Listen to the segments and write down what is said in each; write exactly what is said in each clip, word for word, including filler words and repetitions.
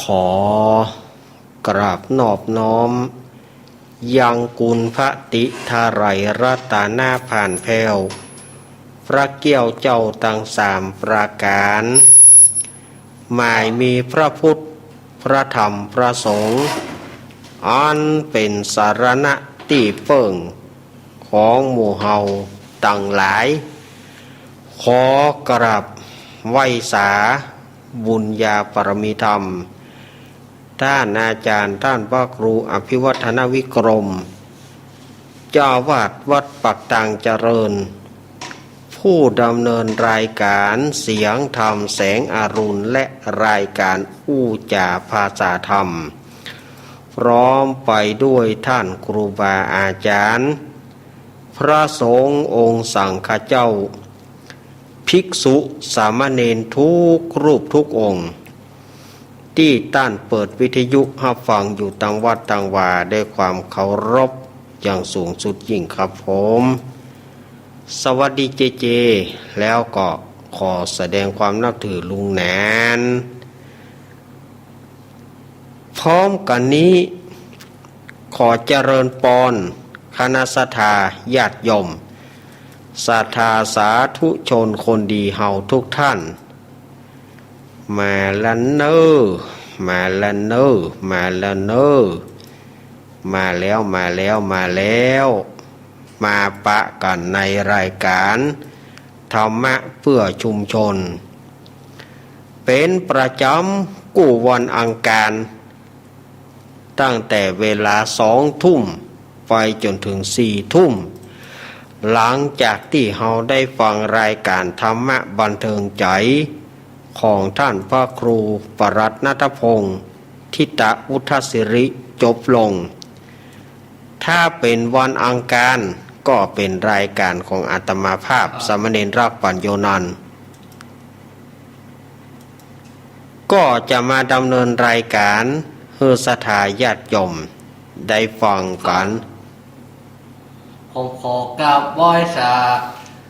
ขอกราบนอบน้อมยังคุณพระติไทยรัตนผาลแผ้ว พระแก้วเจ้าตังสามประก๋าน หมายมีพระพุทธ พระธรรม พระสงฆ์ อันเป๋นสรณะตี้เปิ้ง ของหมู่เฮาตังหลาย ขอกราบไหว้สาบุญญาบารมีธรรม ต้านอาจ๋ารย์ต้านพระครูอภิวัฒนวิกรม เจ้าอาวาสวัดปากตางเจริญ ผู้ดำเนินรายก๋านเสียงธรรมแสงอรุณ และรายก๋านอู้จ๋าภาษาธรรม พร้อมไปด้วยต้านครูบาอาจ๋ารย์ พระสงฆ์องค์สังฆเจ้า ภิกษุสามเณรกู้รูปกู้องค์ ตี้ต้านเปิดวิทยุฮับฟังอยู่ตังวัดตังวา ด้วยความเคารพอย่างสูงสุดยิ่งครับผม สวัสดีเจเจ แล้วก็ขอแสดงความนับถือลุงแหนน พร้อมกั๋นนี้ ขอเจริญปอนคณะศรัทธาญาติโยม ศรัทธาสาธุชนคนดีเฮาทุกท่าน มาละเน่อ มาละเน่อ มาละเน่อ มาแล้ว มาแล้ว มาแล้ว มาปะกั๋นในรายก๋านธรรมะเพื่อชุมชน เป๋นประจ๋ำกู้วันอังคาร ตั้งแต่เวลาสองทุ่มไปจ๋นเถิงสี่ทุ่ม หลังจากตี้เฮาได้ฟังรายก๋านธรรมะบันเทิงใจ๋ของต้านพระครูประหลัดณัฐพงษ์ ทิตะวุฒศิริ จบลง ถ้าเป๋นวันอังคารก็เป๋นรายก๋านของอาตมาภาพ สามเณรรักปัญโญนันท์ ก็จะมาดำเนินรายก๋านหื้อศรัทธาญาติโยมได้ฟังกั๋น ผมขอกราบไหว้สา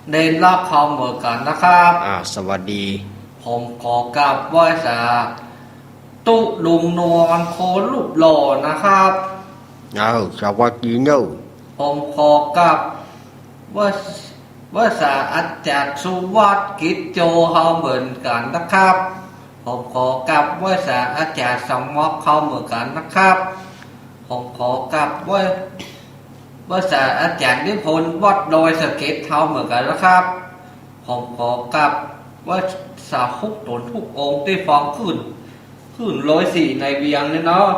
เณรรักเฮาเหมือนกั๋นนะครับ อ่า สวัสดี ผมขอกราบไหว้สาตุ๊ลุงนวลโครูปหล่อนะครับ เอ้า สวัสดีเน่อ ผมขอกราบไหว้ ไหว้สาอาจ๋ารย์สุวัฒน์กิจโจเฮาเหมือนกั๋นนะครับ ผมขอกราบไหว้สาอาจ๋ารย์สมอกเฮาเหมือนกั๋นนะครับ ผมขอกราบไหว้ ไหว้สาอาจ๋ารย์นิพนธ์วัดดอยสะเก็ดเฮาเหมือนกั๋นนะครับ ผมขอกราบไหว้สาทุกต๋นทุกองค์ตี้ฟังคลื่น คลื่นร้อยสี่ในเวียงนี่เนาะ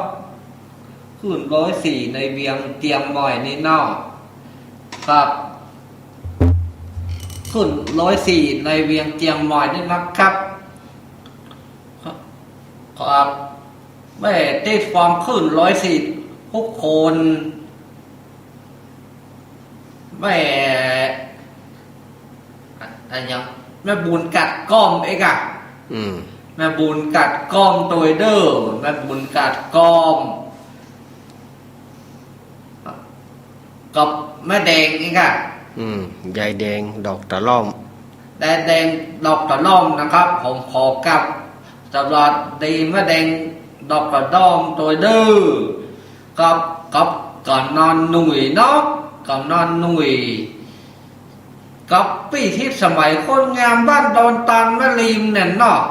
คลื่นร้อยสี่ในเวียงเจียงใหม่นี่เนาะ ครับ คลื่นร้อยสี่ในเวียงเจียงใหม่นี่นะครับ ครับ แม่ตี้ฟังคลื่นร้อยสี่ทุกคน แม่ อะ อะหยัง แม่บุญกัดก้อมเอกอะ อืม แม่บุญกัดก้อมตวยเด้อ แม่บุญกัดก้อม กับแม่แดงเอกอะ อืม ยายแดงดอกตะล่อม ยายแดงดอกตะล่อมนะครับ ผมขอกราบสวัสดีแม่แดงดอกตะล่อมตวยเด้อ กับ กับกำนันหนุ่ยเนาะ กำนันหนุ่ย กับปี้ทิพย์สมัยคนงามบ้านดอนตาลแม่ริมเนี่ยเนาะ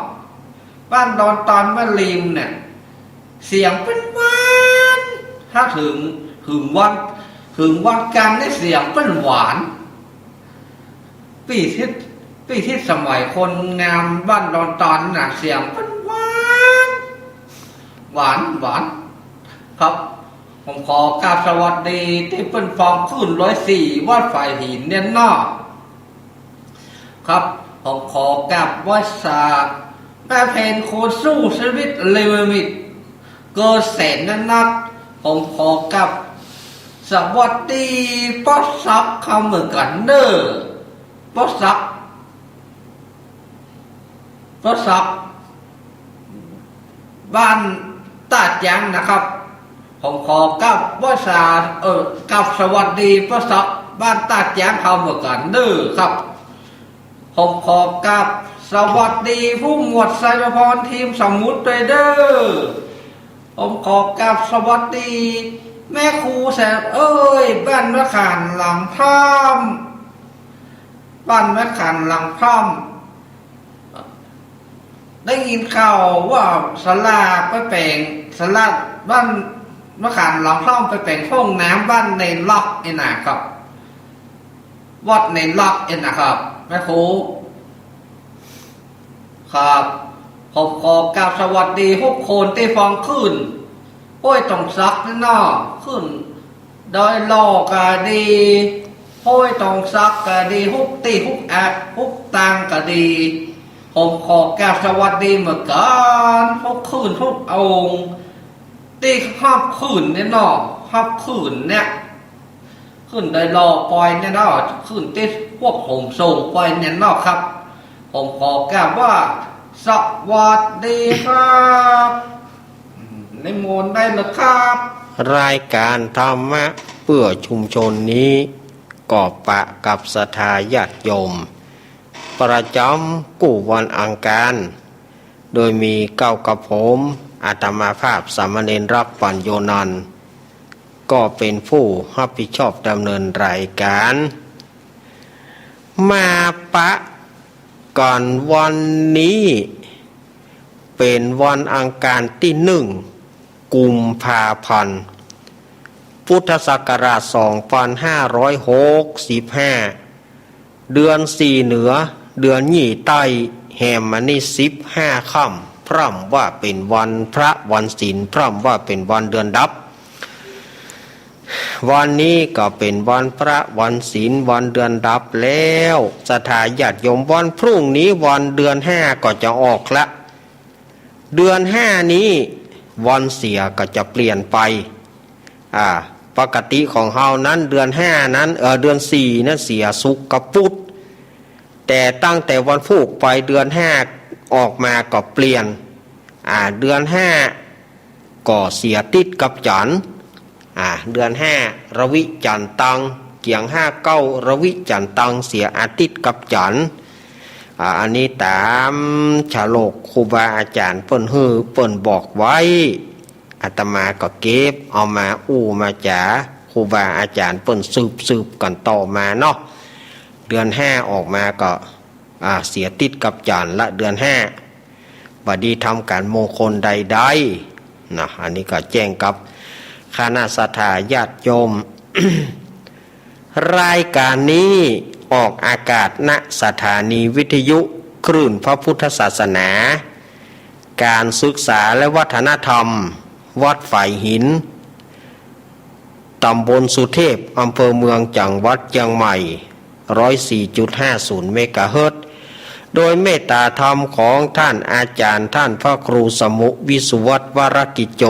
บ้านดอนตาลแม่ริมเนี่ย เสียงเปิ้นหวาน ถ้าเถิง เถิงวัน เถิงวันจันทร์นี่เสียงเปิ้นหวาน ปี้ทิพย์ ปี้ทิพย์สมัยคนงามบ้านดอนตาลน่ะ เสียงเปิ้นหวาน หวาน หวาน ครับ ผมขอกราบสวัสดีตี้เปิ้นฟังคลื่นร้อยสี่วัดฝายหินเนี่ยเนาะ ครับ ผมขอกราบไหว้สาแม่เพนโคตรสู้ชีวิตลิมิต เกิดแสนนักนัก ผมขอกราบสวัสดีป้อศักดิ์เฮาเหมือนกั๋นเด้อ ป้อศักดิ์ ป้อศักดิ์ บ้านต้าแจ๊งนะครับ ผมขอกราบไหว้สา เอ่อ กราบสวัสดีป้อศักดิ์บ้านต้าแจ๊งเฮาเหมือนกั๋นเด้อครับ ผมขอกราบ สวัสดีผู้หมวดไซยพร ทีมสมุทรด้วยเด้อ ผมขอกราบสวัสดีแม่ครูแสงเอ้ย บ้านมะขามหลังถ้ำ บ้านมะขามหลังถ้ำ ได้ยินข่าวว่าศาลาไปแป๋ง ศาลาบ้านมะขามหลังถ้ำไปแป๋งห้องน้ำบ้านเณรล็อกเอ็นนะครับ วัดเณรล็อกเอ็นนะครับ แม่ครู ครับ ผมขอกราบสวัสดีทุกคนตี้ฟังคลื่นห้วยตองสักนี่เนาะ คลื่นดอยหล่อก็ดี ห้วยตองสักก็ดี ทุกตี้ทุกแอะ ทุกตางก็ดี ผมขอกราบสวัสดีเหมือนกั๋น ทุกคลื่นทุกองค์ ตี้ฮับคลื่นเนี่ยเนาะ ฮับคลื่นเนี่ย คลื่นดอยหล่อปอยเนี่ยเนาะ คลื่นตี้พวกผมส่งปอยเนี่ยเนาะครับ ผมขอกราบว่า สวัสดีครับ อืม นิมนต์ได้เลยครับ รายการธรรมะเพื่อชุมชนนี้ ก็ปะกับศรัทธาญาติโยม ประจ๋ำกู้วันอังคาร โดยมีเก้ากระผม อาตมาภาพสามเณรรักปัญโญนันท์ ก็เป๋นผู้ฮับผิดชอบดำเนินรายการ มาปะกั๋นวันนี้ เป๋นวันอังคารตี้หนึ่ง กุมภาพันธ์ พุทธศักราชสองปันห้าร้อยหกสิบห้า เดือนสี่เหนือ เดือนยี่ใต้ แหมมานี้สิบห้าค่ำ พร่ำว่าเป๋นวันพระวันศีล พร่ำว่าเป๋นวันเดือนดับ วันนี้ก็เป๋นวันพระวันศีล วันเดือนดับแล้ว ศรัทธาญาติโยม วันพรุ่งนี้วันเดือนห้าก็จะออกละ เดือนห้านี้วันเสียก็จะเปลี่ยนไป อ่า ปกติของเฮานั้นเดือนห้านั้น เอ่อ เดือนสี่นั้นเสียศุกร์กับพุธ แต่ตั้งแต่วันพูกไปเดือนห้าออกมาก็เปลี่ยน อ่า เดือนห้าก็เสียอาทิตย์กับจันทร์ อ่า เดือนห้าระวิจันทร์ตัง เกียงห้าเก้าระวิจันทร์ตัง เสียอาทิตย์กับจันทร์ อ่า อันนี้ต๋ามฉลกครูบาอาจ๋ารย์เปิ้นหื้อเปิ้นบอกไว้ อาตมาก็เก็บเอามาอู้มาจ๋า ครูบาอาจ๋ารย์เปิ้นสืบๆ กั๋นต่อมาเนาะ เดือนห้าออกมาก็ อ่า เสียอาทิตย์กับจันทร์ละเดือนห้า บ่ดีทำก๋านมงคลใดๆ เนาะ อันนี้ก็แจ้งกับคณะศรัทธาญาติโยม รายการนี้ออกอากาศ ณ สถานีวิทยุคลื่นพระพุทธศาสนา ก๋านศึกษาและวัฒนธรรม วัดฝายหิน ต๋ำบลสุเทพ อำเภอเมือง จังหวัดเจียงใหม่ ร้อยสี่จุดห้าศูนย์เมกะเฮิรตซ์ โดยเมตตาธรรมของท่านอาจ๋ารย์ ท่านพระครูสมุห์ วิสุวัฒน์ วรกิจโจ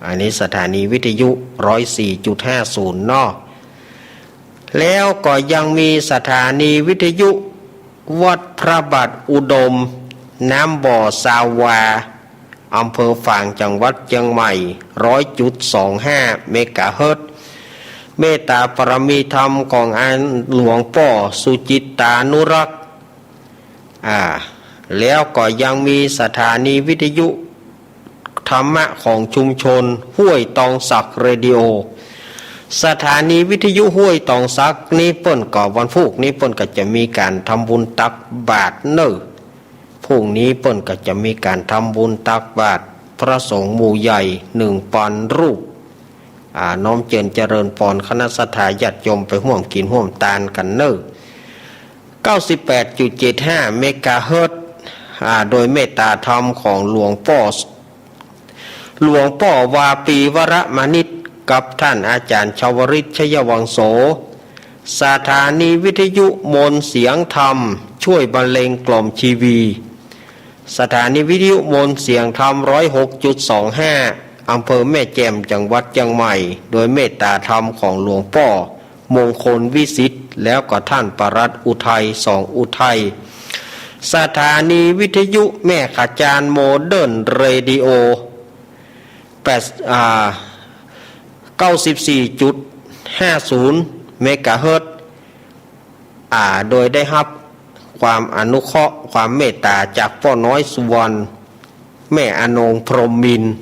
อันนี้สถานีวิทยุ ร้อยสี่จุดห้าศูนย์ เนาะ แล้วก็ยังมีสถานีวิทยุวัดพระบาทอุดม น้ำบ่อซาวา อำเภอฝาง จังหวัดเจียงใหม่ ร้อยจุดสองห้าเมกะเฮิรตซ์ เมตตาปารมีธรรมของอันหลวงป้อสุจิตตานุรักษ์ อ่า แล้วก็ยังมีสถานีวิทยุธรรมะของชุมชนห้วยตองสักเรดิโอ สถานีวิทยุห้วยตองสักนี้เปิ้นก็วันพูกนี้เปิ้นก็จะมีก๋านทำบุญตักบาตรเน่อ พูกนี้เปิ้นก็จะมีก๋านทำบุญตักบาตรพระสงฆ์หมู่ใหญ่หนึ่งปันรูป อ่า น้อมเจิญเจริญปอนคณะศรัทธาญาติโยมไปฮ่วมกิ๋นฮ่วมตานกั๋นเน่อ เก้าสิบแปดจุดเจ็ดห้าเมกะเฮิรตซ์ อ่า โดยเมตตาธรรมของหลวงป้อ หลวงป้อวาปีวรมณิชกับท่านอาจ๋ารย์ชวริต ชยวังโส สถานีวิทยุมนต์เสียงธรรมช่วยบรรเลงกล่อมชีวี สถานีวิทยุมนต์เสียงธรรม ร้อยหกจุดสองห้า อำเภอแม่แจ่ม จังหวัดเจียงใหม่ โดยเมตตาธรรมของหลวงป้อมงคลวิสิทธิ์ แล้วก็ท่านปลัดอุทัย สองอุทัย สถานีวิทยุแม่ขะจาน โมเดิร์นเรดิโอ แปด อ่า เก้าสิบสี่จุดห้าศูนย์เมกะเฮิรตซ์ อ่า โดยได้ฮับ ความอนุเคราะห์ ความเมตต๋าจากป้อน้อย สุวรรณ แม่อนง พรหมมินทร์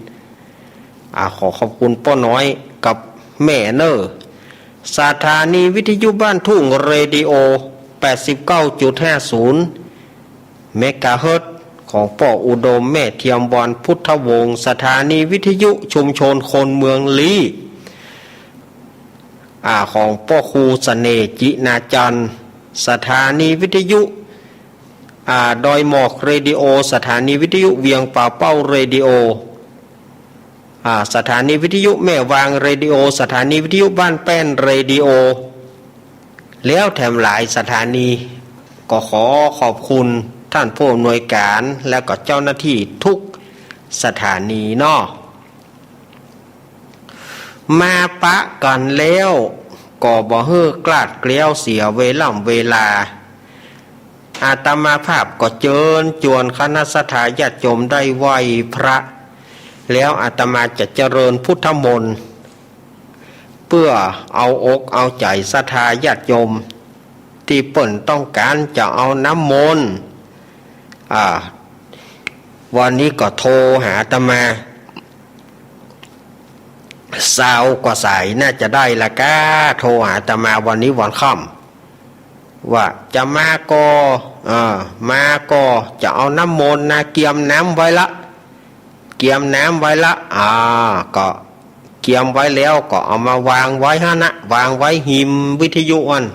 อ่า ขอขอบคุณป้อน้อยกับแม่เน่อ สถานีวิทยุบ้านทุ่ง เรดิโอ แปดสิบเก้าจุดห้าศูนย์ เมกะเฮิรตซ์ ของป้ออุดม แม่เทียมวัน พุทธวงศ์ สถานีวิทยุชุมชนคนเมืองลี้ อ่า ของป้อครูเสน่ห์ จินาจันทร์ สถานีวิทยุ อ่า ดอยหมอก เรดิโอ สถานีวิทยุเวียงป่าเป้า เรดิโอ อ่า สถานีวิทยุแม่วาง เรดิโอ สถานีวิทยุบ้านแป้น เรดิโอ แล้วแถมหลายสถานี ก็ขอขอบคุณท่านผู้อำนวยการ และก็เจ้าหน้าที่ทุกสถานีเนาะ มาปะกั๋นแล้ว ก็บ่หื้อคลาดเคลี้ยวเสียเวล่ำเวลา อาตมาภาพก็เจิญจวนคณะศรัทธาญาติโยมได้ไหว้พระ แล้วอาตมาจะเจริญพุทธมนต์ เปื้อเอาอกเอาใจ๋ศรัทธาญาติโยม ตี้เปิ้นต้องก๋านจะเอาน้ำมนต์ อ่า วันนี้ก็โทรหาอาตมา ซาวกว่าสายน่าจะได้ละก้า โทรหาอาตมาวันนี้วันค่ำ ว่าจะมาก่อ เออ มาก่อ จะเอาน้ำมนต์นะ เกียมน้ำไว้ละ เกียมน้ำไว้ละ อ่า ก็เกียมไว้แล้วก็เอามาวางไว้หั้นนะ วางไว้ฮิมวิทยุอัน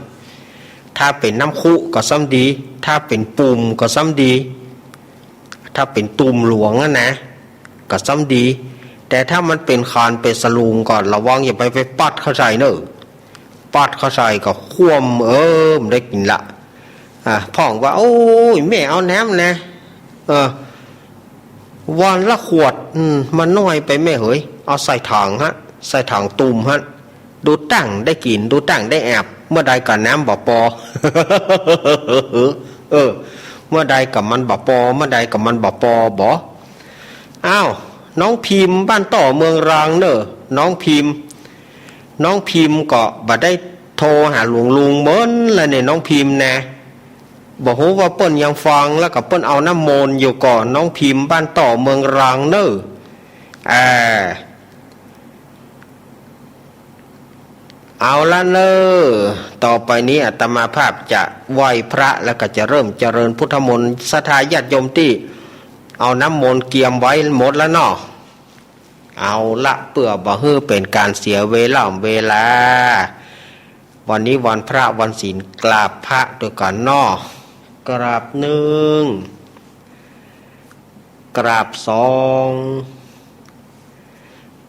ถ้าเป๋นน้ำคุก็ซ้ำดี ถ้าเป๋นปุ่มก็ซ้ำดี ถ้าเป๋นตุ่มหลวงอะนะ ก็ซ้ำดี แต่ถ้ามันเป๋นขานเป๋นสลุงก็ระวังอย่าไป ไปปัดเข้าใส่เน่อ ปัดเข้าใส่ก็คว่ำ เออ บ่ได้กิ๋นละ อ่ะ พ่องว่า โอ้ย แม่เอาน้ำนะ เออ วันละขวด อืม มันน้อยไปแม่เหย เอาใส่ถังฮะ ใส่ถังตุ่มฮะ ดูตั้งได้กิ๋น ดูตั้งได้แอบ เมื่อใดก็น้ำบ่ปอ เออ เมื่อใดก็มันบ่ปอ เมื่อใดก็มันบ่ปอ บ่ อ้าว น้องพิมพ์บ้านต่อเมืองรังเน่อ น้องพิมพ์ น้องพิมพ์ก็บ่ได้โทรหาหลวงลุงเมินแล้วเนี่ย น้องพิมพ์นะ บ่ฮู้ว่าเปิ้นยังฟัง แล้วก็เปิ้นเอาน้ำมนต์อยู่ก่อ น้องพิมพ์บ้านต่อเมืองรังเน่อ อ่า เอาละเน่อ ต่อไปนี้อาตมาภาพจะไหว้พระ แล้วก็จะเริ่มเจริญพุทธมนต์ ศรัทธาญาติโยมตี้เอาน้ำมนต์เกียมไว้หมดแล้วเนาะ เอาละ เปื้อบ่หื้อเป๋นก๋านเสียเวล่ำเวลา วันนี้วันพระวันศีล กราบพระตวยกั๋นเนาะ กราบหนึ่ง กราบสอง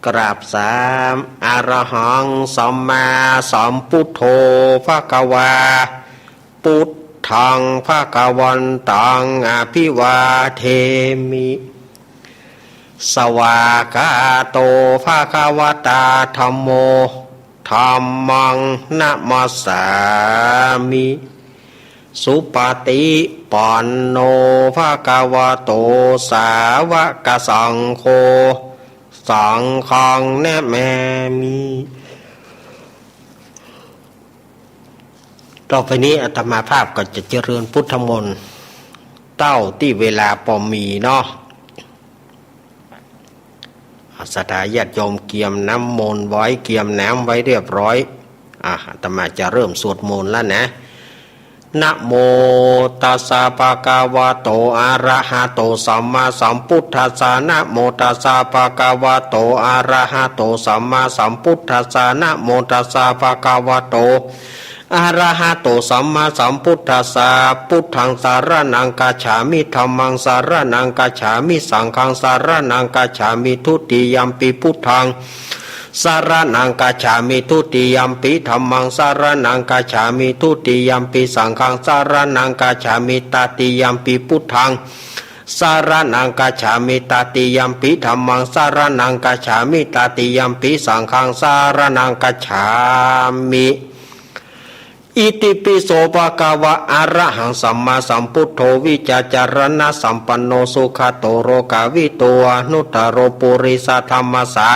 กราบสาม อะระหัง สัมมาสัมพุทโธ ภะคะวา พุทธัง ภะคะวันตัง อะภิวาเทมิ สวากขาโต ภะคะวะตา ธัมโม ธัมมัง นะมัสสามิ สุปฏิปันโน ภะคะวะโต สาวกสังโฆ สังฆัง นะมามิ ต่อไปนี้อาตมาภาพก็จะเจริญพุทธมนต์ เต้าตี้เวลาปอมีเนาะ ศรัทธาญาติโยมเกียมน้ำมนต์ไว้ เกียมน้ำไว้เรียบร้อย อ่ะ อาตมาจะเริ่มสวดมนต์แล้วนะ นะโมตัสสะ ภะคะวะโต อะระหะโต สัมมาสัมพุทธัสสะ นะโมตัสสะ ภะคะวะโต อะระหะโต สัมมาสัมพุทธัสสะ นะโมตัสสะ ภะคะวะโต อะระหะโต สัมมาสัมพุทธัสสะ พุทธัง สะระณัง คัจฉามิ ธัมมัง สะระณัง คัจฉามิ สังฆัง สะระณัง คัจฉามิ ทุติยัมปิ พุทธัง สะระณัง คัจฉามิ ทุติยัมปิ ธัมมัง สะระณัง คัจฉามิ ทุติยัมปิ สังฆัง สะระณัง คัจฉามิ ตติยัมปิ พุทธัง สะระณัง คัจฉามิ ตติยัมปิ ธัมมัง สะระณัง คัจฉามิ ตติยัมปิ สังฆัง สะระณัง คัจฉามิ อิติปิโส ภะคะวะ อะระหัง สัมมาสัมพุทโธ วิชชาจารณะสัมปันโน สุขะโต โลกาวิทู อนุตตะโร ปุริสะธัมมะสสา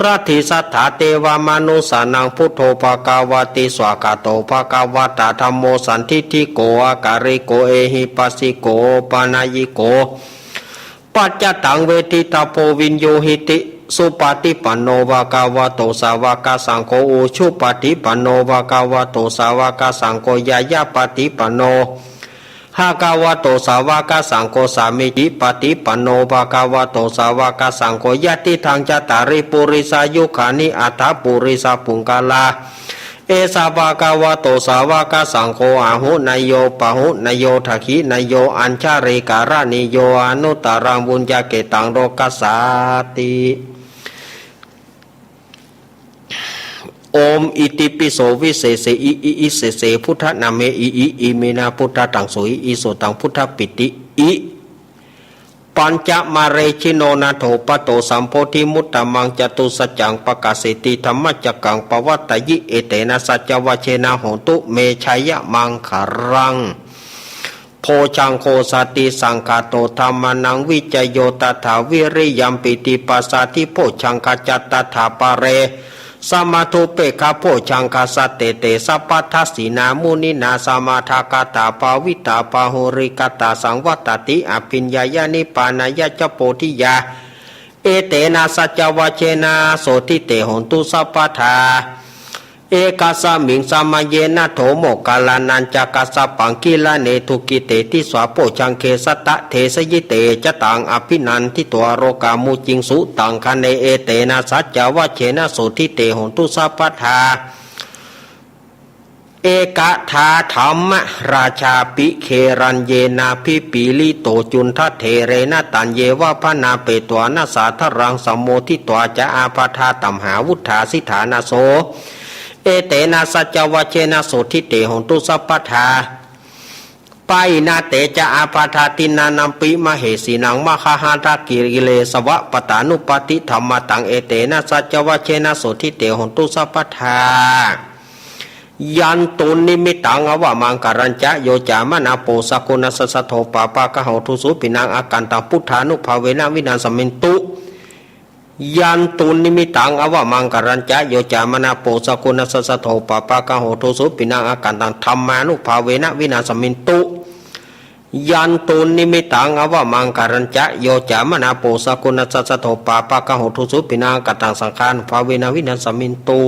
รัตถิสัตถาเตวะมะนุสสานัง พุทโธภะคะวะติ สวากขาโตภะคะวะตะ ธัมโมสันทิฏฐิโก อะกาลิโก เอหิปัสสิโก โอปะนัยยิโก ปัจจัตตังเวทิตาโพ วินยูหิติ สุปะฏิปันโนภะคะวะโต สาวะกะสังโฆ อุชุปะฏิปันโนภะคะวะโต สาวะกะสังโฆ ญาญาปะฏิปันโน ภะคะวะโต สาวะกะสังโฆ สามีจิปะฏิปันโน ภะคะวะโต สาวะกะสังโฆ ยะติทัง จัตตาริ ปุริสายุคานิ อัตถะ ปุริสะปุงคละ เอสะ ภะคะวะโต สาวะกะสังโฆ อาหุเนยโย ปะหุเนยโย ทักขิเนยโย อัญชลีกะระณีโย อนุตตะรัง ปุญญะเขตตัง โลกัสสาติ โอม อิติปิโส วิเศษเส อิ อิ อิเศษเส พุทธนาเม อิ อิ อิเมนะ พุทธัตถังสุหิ อิ สุตัง พุทธปิติ อิ ปัญจมาเรชิโน นาโถปะโต สัมโพธิมุตตะมัง จตุสัจจัง ปะกาเสติ ธัมมะจักกัง ปะวัตตะยิ เอเตนะ สัจจวะเชนะ โหนตุ เม ชะยะมังคะลัง โพชฌังโฆ สาติสังขาโต ธัมมานัง วิจโย ตถา วิริยัม ปีติปัสสาธิ โพชฌังคะจะ ตถา ปะเร สะมาธุ เปกขะ โพชฌังคะ สัตเตเต สัพพะทัสสินา มุนินา สมาทาคาตา ภาวิตา บาหุลีกาตา สังวัตติ อภิญญายะ นิพพานายะจะ โพธิยา เอเตนะ สัจจวะเชนะ โสตถิเต โหนตุ สัพพะทา เอกัสสะมิง สะมะเยนะ โถ โมคคัลลานัญจะ กัสสะปัง กิลาเน ทุกขิเต ติสสา โพชฌังเข สัตตะเทสะยิเต จะตัง อภินันทิตวา โลกามุจิง สุตังคะเน เอเตนะ สัจจวะเชนะ โสตถิเต โหนตุ สัพพะทา เอกทา ธัมมะราชาปิ เขรัญเยนะ ภิปปะลิโต จุณฑะเถเรนะ ตัญเยวะ บะนาเปตวานะ สาทะรัง สะโมทิตวา จะ อาปาทา ตัมหาวุฑฒา สิทธานะ โส เอเตนะ สัจจวะเชนะ โสตถิเต โหนตุ สัพพะทา ปะหินะ เต จะ อาปาทา ทินนานัมปิ มะเหสีนัง มะหะหะทะ กิเลสวะ ปะตานุปปาทิ ธัมมาตัง เอเตนะ สัจจวะเชนะ โสตถิเต โหนตุ สัพพะทา ยันตุนนิมิตตัง อวะมังคะลัญจะ โย จะ มะนะ โป สะกุณัสสะ สัทโธ ปะปะกะโห ทุ สุปิณัง อะกันตัง พุทธานุภาเวนะ วินาสสะมินตุ ยันตุนนิมิตตัง อวะมังคะลัญจะ โย จะ มะนะ โป สะกุณัสสะ สัทโธ ปะปะกะโห ทุ สุปิณัง อะกันตัง ธัมมานุภาเวนะ วินาสสะมินตุ ยันตุนนิมิตตัง อวะมังคะลัญจะ โย จะ มะนะ โป สะกุณัสสะ สัทโธ ปะปะกะโห ทุ สุปิณัง อะกันตัง สังฆานุภาเวนะ วินาสสะมินตุ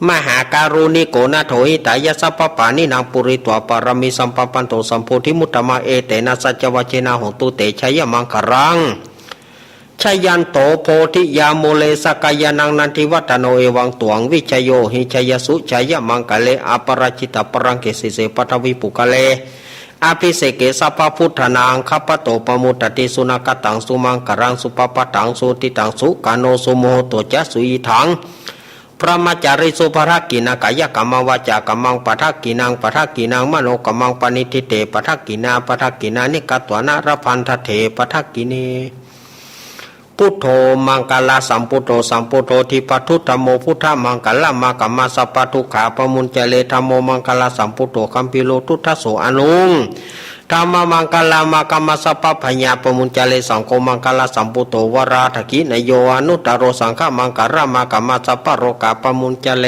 มหาการุณิโก นาโถ หิตายะ สัพพะปาณินัง ปูริตวา ปารามี สัมปะปันโน สัมโพธิมุตตะมัง เอเตนะ สัจจวะเชนะ โหนตุ เต ชะยะมังคะลัง ชะยันโต โพธิยา มูเล สะกะยานัง นันทิวัฏฐะโน เอวัง ตวัง วิชโย หิ ชะยะสุ ชะยะมังคะเล อะปะราจิตะปะรังเก สีเส ปัทธวี ปุคคะเล อะภิเสเก สัพพะพุทธานัง คัปปะโต ปะมุตตะติ สุนะคะตัง สุมังคะลัง สุปะปะทัง สุหุตติตัง สุขะโน สุมุโหโตจะ สุอิทัง บรหมจาริสุ ภะทักขิณา กายะกัมมัง วาจากัมมัง ภะทักขิณัง ภะทักขิณัง มโนกัมมัง ปะณิฏฐิเต ภะทักขิณา ภะทักขิณานิ กัตวานะ ละพันทะเถ ภะทักขิเณ พุทโธ มังคะละสัมพุทโธ สัมพุทโธ ธิปะทุ ธัมโม พุทธะมังคะละมากัมมา สัพพะทุกขา ปะมุญจะเล ธัมโม มังคะละสัมพุทโธ คัมภีโร ทุตถะโส อะนุง ธัมมะมังคะลามากัมมา สัพพะพยา ปะมุญจะเล สังโฆ มังคะละสัมพุทโธ วะราหะกิณโย อะนุตตะโร สังฆะมังคะลามากัมมา สัพพะโรคา ปะมุญจะเล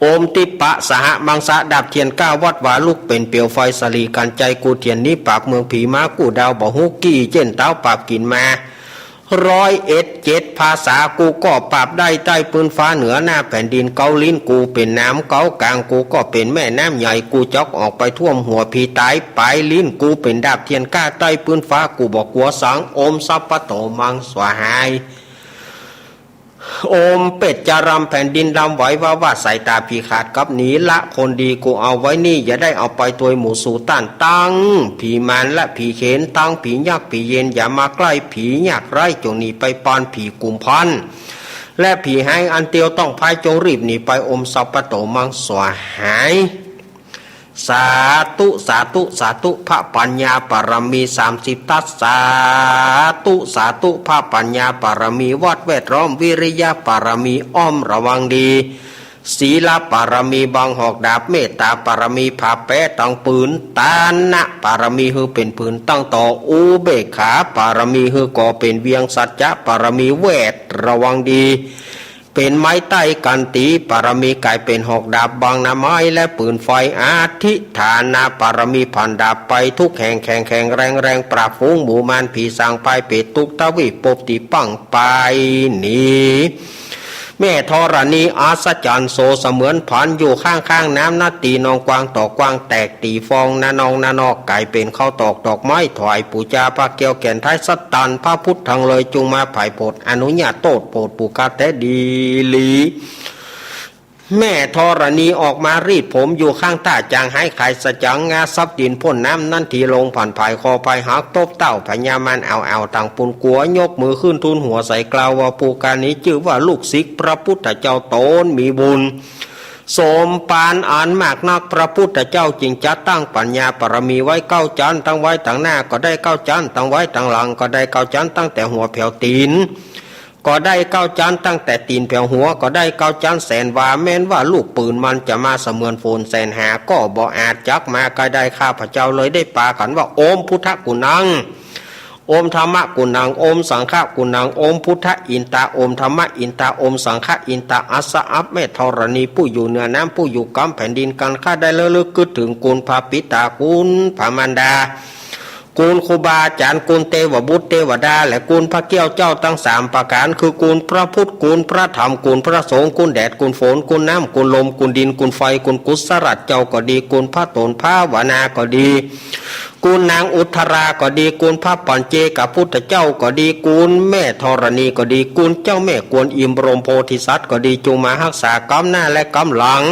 โอม ติปปะสะหะมังสะ ดาบเทียนก้าวัดวา ลุกเป๋นเปียวไฟ สะหลีกั๋นใจ๋ กู้เตียนหนีปราบเมืองผี หมากู้ดาวบ่ฮู้ กี้เจ๊นต๋าวปราบกิ๋นมา ร้อยเอ็ดเจ็ดภาษา กูก็ปราบได้ใต้ปื้นฟ้า เหนือหน้าแผ่นดิน เก๊าลิ้นกูเป๋นน้ำ เก๊ากลางกูก็เป๋นแม่น้ำใหญ่ กูจ๊อกออกไปท่วมหัวผีต๋าย ป๋ายลิ้นกูเป๋นดาบเทียนก้า ใต้ปื้นฟ้ากูบ่กั๋วสัง โอมสัพพะโตมังสวาหาย โอม เป็ดจะรำแผ่นดินรำไหวว่าว่า สายต๋าผีขาดกลับหนี ละคนดีกูเอาไว้นี่ อย่าได้เอาไปตวยหมู่สูต้าน ตังผีมารและผีเขน ตังผียักษ์ผีเยน อย่ามาใกล้ผียากไร้ จงหนีไปปานผีกุมพัน และผีฮ้ายอันเตียวต้องพาย จงรีบหนีไป โอมสัพพะโตมังสวาหาย สาธุ สาธุ สาธุ พระปัญญาปารมีสามสิบทัศน์ สาธุ สาธุ พระปัญญาปารมีวัดแวดล้อม วิริยะปารมีอ้อมระวังดี ศีลบารมีบังหอกดาบ เมตตาบารมีผ่าแป๊ตังปืน ทานบารมีหื้อเป๋นผืนตั้งต่อ อุเบกขาบารมีหื้อก่อเป๋นเวียง สัจจะบารมีแวดระวังดี เป๋นไม้ใต้กั๋น ตีบารมีก๋ายเป๋นหอกดาบบังหน้าไม้และปืนไฟ อธิฐานบารมีผ่านดาบไปทุกแห่ง แข็งแข็งแรงแรง ปราบฝูงหมู่มารผีสาง พายเปรตทุกทวีป ปบตี้ปังไปหนี แม่ธรณีอัศจรรย์ โสเสมือนผันอยู่ข้างๆ น้ำนา ตี้นองกว้างต่อกว้าง แตกตี้ฟองนานองนานอก ก๋ายเป๋นข้าวตอกดอกไม้ ถวายปู๋จาพระแก้วแก่นไท้ สัตตันพระพุทธังเลย จุ่งมาผายโผด อนุญาตโต้ษโผด ปุคคาแต๊ดีหลี แม่ธรณีออกมารีดผมอยู่ข้างต้า จางหายขายสะจัง งาทรัพย์ดินพ่นน้ำนั้น ตี้ลงผ่านผายคอผายหัก ตบเต้าพญามาร เอาเอาตังปูนกั๋ว ยกมือขึ้นทูลหัวใสกล่าวว่า ปุคคานี้จื้อว่าลูกศิษย์พระพุทธเจ้า ต๋นมีบุญสมปานอันมากนัก พระพุทธเจ้าจึงจัดตั้งปัญญาบารมีไว้เก้าจั๊น ตังไว้ตังหน้าก็ได้เก้าจั๊น ตังไว้ตังหลังก็ได้เก้าจั๊น ตั้งแต่หัวแผวตี๋น ก็ได้เก้าจั๊น ตั้งแต่ตี๋นแผวหัวก็ได้เก้าจั๊น แสนวา แม้นว่าลูกปืนมันจะมาเสมือนฝนแสนหา ก็บ่อาจจักมาใก้ได้ ข้าพเจ้าเลยได้ปากั๋นว่า โอมพุทธกุณัง โอมธัมมกุณัง โอมสังฆกุณัง โอมพุทธอินตา โอมธัมมอินตา โอมสังฆอินตา อัสสะ อัป แม่ธรณีผู้อยู่เหนือน้ำ ผู้อยู่กำแผ่นดิน กั๋นข้าได้ระลึกกึ๊ดเถิงกุณพระปิตา กุณพระมารดา กุณครูบาอาจ๋ารย์ กุณเตวบุตรเตวดา และกุณพระแก้วเจ้าตังสามประก๋าน คือกุณพระพุทธ กุณพระธรรม กุณพระสงฆ์ กุณแดด กุณฝน กุณน้ำ กุณลม กุณดิน กุณไฟ กุณกุศลเจ้าก็ดี กุณพระต๋นภาวนาก็ดี กุณนางอุทราก็ดี กุณพระปัจเจกพุทธเจ้าก็ดี กุณแม่ธรณีก็ดี กุณเจ้าแม่กวนอิม บรมโพธิสัตว์ก็ดี จุ่งมาฮักษาก๋ำหน้าและก๋ำหลัง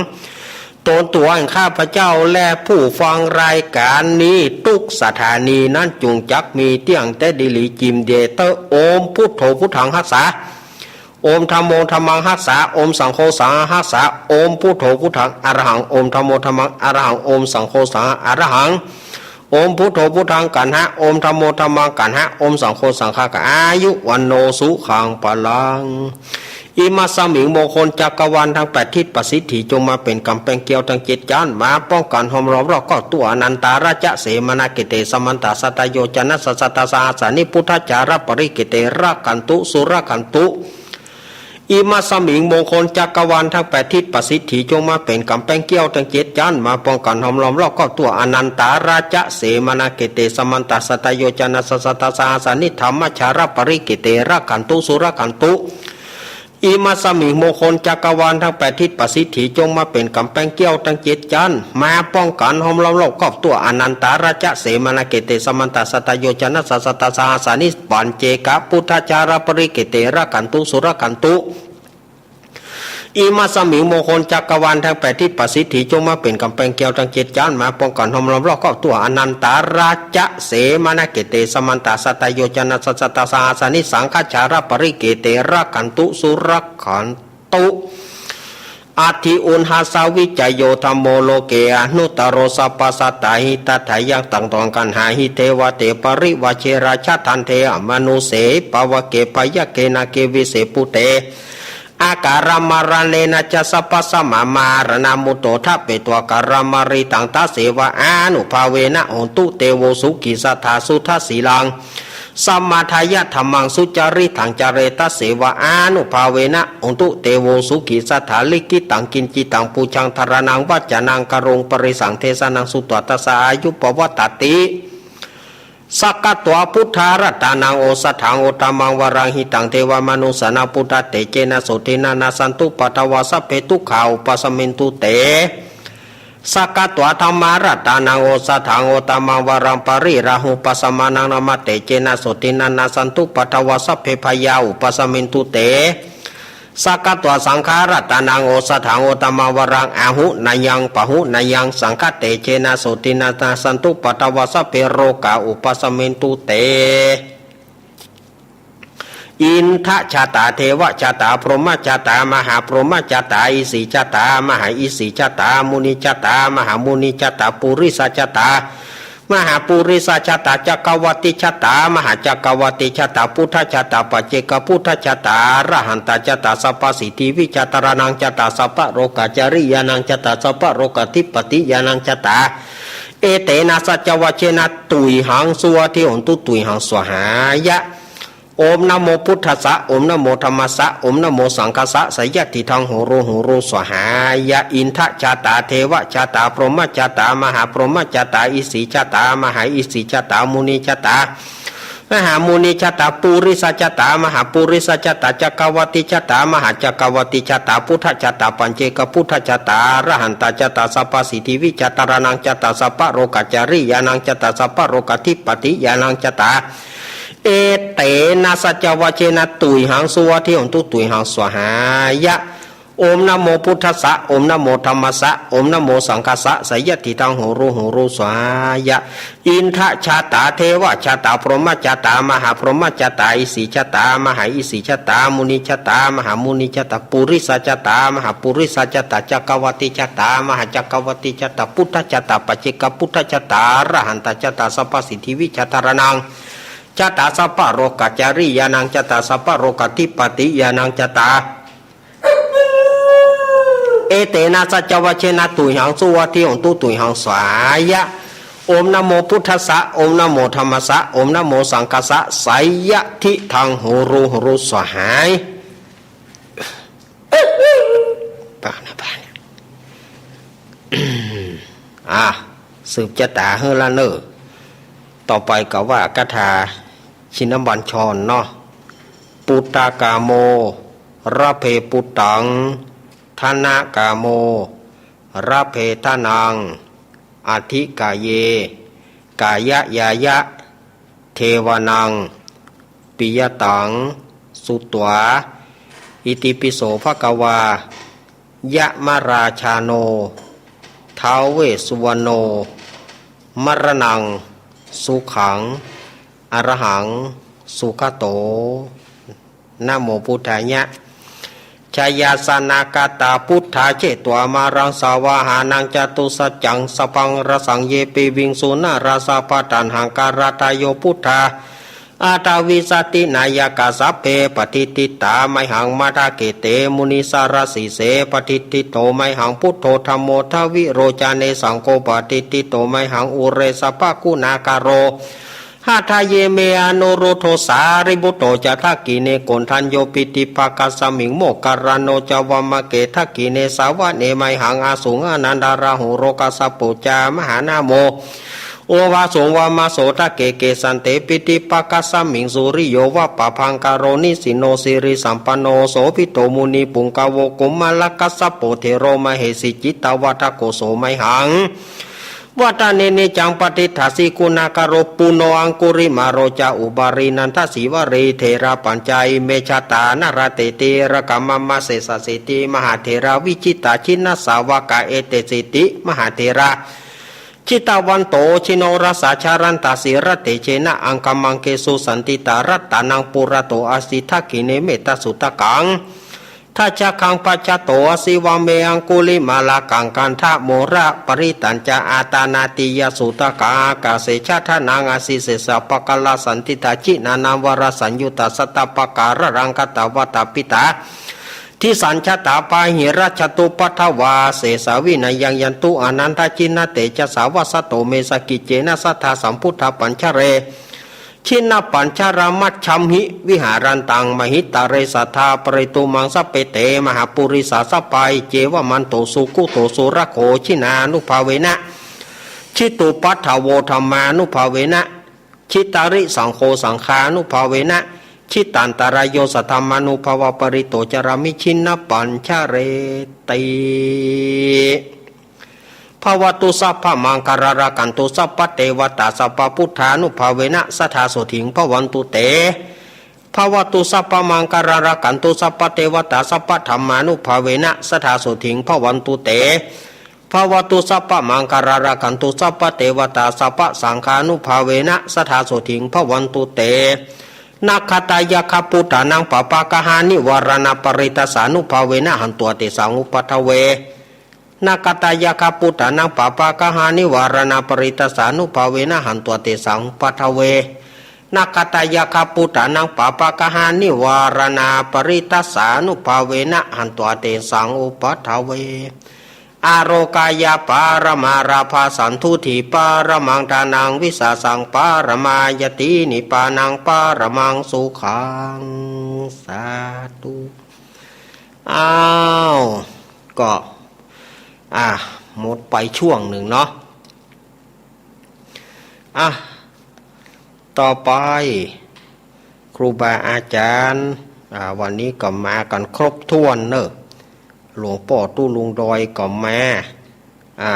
ต๋นตั๋วแห่งข้าพเจ้าและผู้ฟังรายก๋านนี้ ตุ๊กสถานีนั้นจุ่งจักมีเตี้ยงแต๊ดีหลี จิ่มเดียเต๊อะ โอมพุทโธพุทธังฮัสสะ โอมธัมโมธัมมังฮัสสะ โอมสังโฆสังฆังฮัสสะ โอมพุทโธพุทธังอะระหัง โอมธัมโมธัมมังอะระหัง โอมสังโฆสังฆังอะระหัง โอมพุทโธพุทธังกัณหะ โอมธัมโมธัมมังกัณหะ โอมสังโฆสังฆังกัณหะ อายุวัณโณสุขังพลัง อิมัสสมิง มงคลจักรวาลทั้งแปดทิศประสิทธิ จงมาเป๋นก๋ำแปงแก้วตังเจ็ดจั๊น มาป้องกั๋นห้อมล้อมรอบครอบตั๋ว อนันตาราชเสมนาเขเต สมันตะสัตตโยจนะสัตตะสหัสสานิ พุทธจารปริเขเต รักขันตุสุรักขันตุ อิมัสสมิง มงคลจักรวาลทั้งแปดทิศประสิทธิ จงมาเป๋นก๋ำแปงแก้วตังเจ็ดจั๊น มาป้องกั๋นห้อมล้อมรอบครอบตั๋ว อนันตาราชเสมนาเขเต สมันตะสัตตโยจนะสัตตะสหัสสานิ ธัมมจารปริเขเต รักขันตุสุรักขันตุ อิมัสสมิง มงคลจักรวาลทั้งแปดทิศประสิทธิ จงมาเป๋นก๋ำแปงแก้วตังเจ็ดจั๊น มาป้องกั๋นห้อมล้อมรอบครอบตั๋ว อนันตาราชเสมนาเขเต สมันตะสัตตโยจนะสัตตะสหัสสานิ ปัจเจกพุทธจารปริเขเต รักขันตุสุรักขันตุ อิมัสสมิง มงคลจักรวาลทั้งแปดทิศประสิทธิ จงมาเป๋นก๋ำแปงแก้วตังเจ็ดจั๊น มาป้องกั๋นห้อมล้อมรอบครอบตั๋ว อนันตาราชเสมนาเขเต สมันตะสัตตโยจนะสัตตะสหัสสานิ สังฆจารปริเขเต รักขันตุสุรักขันตุ อัตถิอุณหัสสะวิจโย ธัมโม โลเก อนุตตโร สัพพสัตตาหิตัตถายัง ตังตองกัณหาหิ เทวะเต ปริวาเช ราชะ ทันเท อมนุสเส ปาวะเก พยัคเข นาเก วิเศปุเต อาการะมะระเณนะจะ สัพพะสะมะ มะหะระณะมุตโต ทะเปตวาการะมะริตัง ตะเสวะ อานุภาเวนะ โหนตุ เตโว สุขี สัตถา สุทะสีลัง สะมะทายะ ธัมมัง สุจาริตัง จะเร ตะเสวะ อานุภาเวนะ โหนตุ เตโว สุขี สัตถา ลิขิตัง กิจจิตัง ปูชา ธารณัง วัจจานัง กะโรง ปะริสัง เทสะนัง สุตวา ตัสสะ อายุ ปะวัตตะติ สักขะตวา พุทธารัตตานัง โอสะถัง โอตตะมัง วะรัง หิตัง เทวะมะนุสสานัง พุทธะเตเจนะ โสตินะ นะสสันตุ ปะทะวา สัพเพ ทุกขา อุปะสะมินตุ เต สักขะตวา ธัมมารัตตานัง โอสะถัง โอตตะมัง วะรัง ปะริราหู ปะสะมานัง นะมะเตเจนะ โสตินะ นะสสันตุ ปะทะวา สัพเพ พะยา อุปะสะมินตุ เต สักขะตวา สังฆารัตตานัง โอสะถัง โอตตะมัง วะรัง อาหุเนยัง ปะหุเนยัง สังฆะเตเจนะ โสตินะ นะสสันตุ ปะทะวา สัพเพ โรกา อุปะสะมินตุ เต อินทะชาตา เทวะชาตา พรหมชาตา มหาพรหมชาตา อิสสีชาตา มหาอิสสีชาตา มุนิชาตา มหามุนิชาตา ปุริสชาตา มหาปุริสชาตา จักรวัติชาตา มหาจักรวัติชาตา พุทธชาตา ปัจเจกพุทธชาตา อรหันตชาตา สัพพสิทธิวิชา ตรณังชาตา สัพพโรกาจาริยานังชาตา สัพพโรกาธิปติยานังชาตา เอเตนะสัจจวัจเชนะ ตุยหัง สุวัตถิโหนตุ ตุยหัง สวาหายะ โอมนะโมพุทธัสสะ โอมนะโมธัมมัสสะ โอมนะโมสังฆัสสะ สยะทิฏฐัง หูรู หูรู สวาหายะ อินทชาตา เทวชาตา พรหมชาตา มหาพรหมชาตา อิสสีชาตา มหาอิสสีชาตา มุนิชาตา มหามุนิชาตา ปุริสชาตา มหาปุริสชาตา จักรวัติชาตา มหาจักรวัติชาตา พุทธชาตา ปัจเจกพุทธชาตา อรหันตชาตา สัพพสิทธิวิชา ตรณังชาตา สัพพโรกาจาริยานังชาตา สัพพโรกาธิปติยานังชาตา เอเตนะสัจจวัจเชนะ ตุยหัง สุวัตถิโหนตุ ตุยหัง สวาหายะ โอมนะโมพุทธัสสะ โอมนะโมธัมมัสสะ โอมนะโมสังฆัสสะ สยะทิฏฐัง หูรู หูรู สวาหายะ อินทชาตา เทวชาตา พรหมชาตา มหาพรหมชาตา อิสสีชาตา มหาอิสสีชาตา มุนิชาตา มหามุนิชาตา ปุริสชาตา มหาปุริสชาตา จักรวัติชาตา มหาจักรวัติชาตา พุทธชาตา ปัจเจกพุทธชาตา อรหันตชาตา สัพพสิทธิวิชา ตรณังชาตา สัพพโรกาจาริยานังชาตา สัพพโรกาธิปติยานังชาตา เอเตนะสัจจวัจเชนะ ตุยหัง สุวัตถิโหนตุ ตุยหัง สวาหายะ โอมนะโมพุทธัสสะ โอมนะโมธัมมัสสะ โอมนะโมสังฆัสสะ สยะทิฏฐัง หูรู หูรู สวาหาย ปานะปานะ อ่ะ สืบจะต๋าหื้อละเน่อ ต่อไปก็ว่าคาถาชินบัญชรเนาะ ปุตตะกาโม ระเพปุตตัง ทะนะกาโม ระเพทะนัง อธิกาเย กายะยายะ เทวานัง ปิยะตัง สุตวา อิติปิโสภะคะวา ยะมะราชาโน ท้าวเวสสุวรรณโณ มะระนัง สุขัง อะระหัง สุขะโต นะโมพุทธายะ ชยาสนะกะตา พุทธาเจตวา มารังสาวาหานัง จตุสัจจัง สะพัง รสัง เย ปิ วิงสุ นารา สะพะตัณหังการาทาโย พุทธา อัตถวิสตินายกา สัพเพ ปะทิฏฐิตา ไมหัง มะทะเกเต มุนิสารสีเส ปะทิฏฐิโต ไมหัง พุทโธ ธัมโม ทวิโรจา เน สังโฆ ปะทิฏฐิโต ไมหัง อุเรสะภะกุณาคาโร หะทะเย เม อนุรุทโธ สารีปุตโต จะ ทักขิเณ โกณฑัญโญ ปิติภะคะสมิง โมคคัลลาโน จะ วามะเก ทักขิเณ สะวะเน ไมหัง อสุง อานันทะราหูโร กัสสะโป จะ มหานาโม อุบาสุง วามะโส ทะเก เกสันเต ปิติภะคะสมิง สุริโย วะปะพังคะโร นิสินโน สิริสัมปันโน โสภิตโต มุนิปุงกะโว กุมารกัสสะโป เถโร มะเหสี จิตตะวัฏฐโก โส ไมหัง วัตตะเน เนจัง ปะทิฏฐาสิ กุณาคาโร ปุณโณ อังคุลิมาโล จะ อุบาลี นันทะสีวะลี เถราปัญจา อิเม จะตานะะ รัตเต ติลกะ มะมะ เสสะสีติ มหาเถรา วิจิตตา จินนสาวกา เอเต สีติ มหาเถรา จิตตะวันโต จิโนรสา จะรันตา สีลเตเจนะ อังคมังเกสุ สันติตา รัตตานัง ปุระโต อะสิ ทักขิเณ เมตตะสุตตะกัง ทัจจะคัง ปัจจะโต อะสิ วาเม อังคุลิมาละกัง คันธะโมระปะริตัญจะ อะตานาติยะสุตตะกัง อากาเส จะทะนัง อะสิ เสสะปะกะละ สันติตา จินานัง วะระสังยุตตา สัตตะปะกะระรัง คะตะวะตะปิตา ทิสัญจะตา ปาหิรัจจะตุปะทะวา เสสา วินะยัง ยันตุ อะนันทะจินนะเตจะสา วัสสะโต เม สะกิจเจนะ สัทธา สัมพุทธะปัญจะเร จินนะปัญจะระมัจฉัมหิ วิหารันตัง มหิตะเร สัทธา ปะเรตุ มัง สัพเพ เต มหาปุริสา สัพพา อิเจวะมันโต สุกุโต สุรโข จินานุภาเวนะ จิตตุปะทะโว ธัมมานุภาเวนะ จิตตะริสังโฆ สังฆานุภาเวนะ จิตตันตะรายโย สัทธามานุภาเวนะ ปะเรตุ จารามิ จินนะปัญจะเรติ ภะวะตุ สัพพะมังคะลัง รักขันตุ สัพพะเตวะตา สัพพะพุทธานุภาเวนะ สะทาโสติง ภะวันตุ เต ภะวะตุ สัพพะมังคะลัง รักขันตุ สัพพะเตวะตา สัพพะธัมมานุภาเวนะ สะทาโสติง ภะวันตุ เต ภะวะตุ สัพพะมังคะลัง รักขันตุ สัพพะเตวะตา สัพพะสังฆานุภาเวนะ สะทาโสติง ภะวันตุ เต นะคะตะยัคคะพุทธานัง ปะปะกะหานิวะระณะปะเรตะสานุภาเวนะ หันตัง เตสัง อุปะทะเว นากขัตตายะคะ พุทธานัง ปาปะกะหา นิวาราณา ปะริตตัสสานุภาเวนะ หันत्वाเตสัง อุปัฏฐเว นากขัตตายะคะ พุทธานัง ปาปะกะหา นิวาราณา ปะริตตัสสานุภาเวนะ หันत्वाเตสัง อุปัฏฐเว อาโรกายะ ปะระมาราภา สันตุฏฐิ ปะระมังทานัง วิสาสัง ปะระมายัตถิ นิพพานัง ปะระมังสุขัง สาธุ อ้าว ก็ อ่ะ หมดไปช่วงนึ่งเนาะ อ่ะ ต่อไป ครูบาอาจ๋ารย์ อ่า วันนี้ก็มากั๋นครบถ้วนเนาะ หลวงป้อตุ๊ลุงดอยก็มา อ่า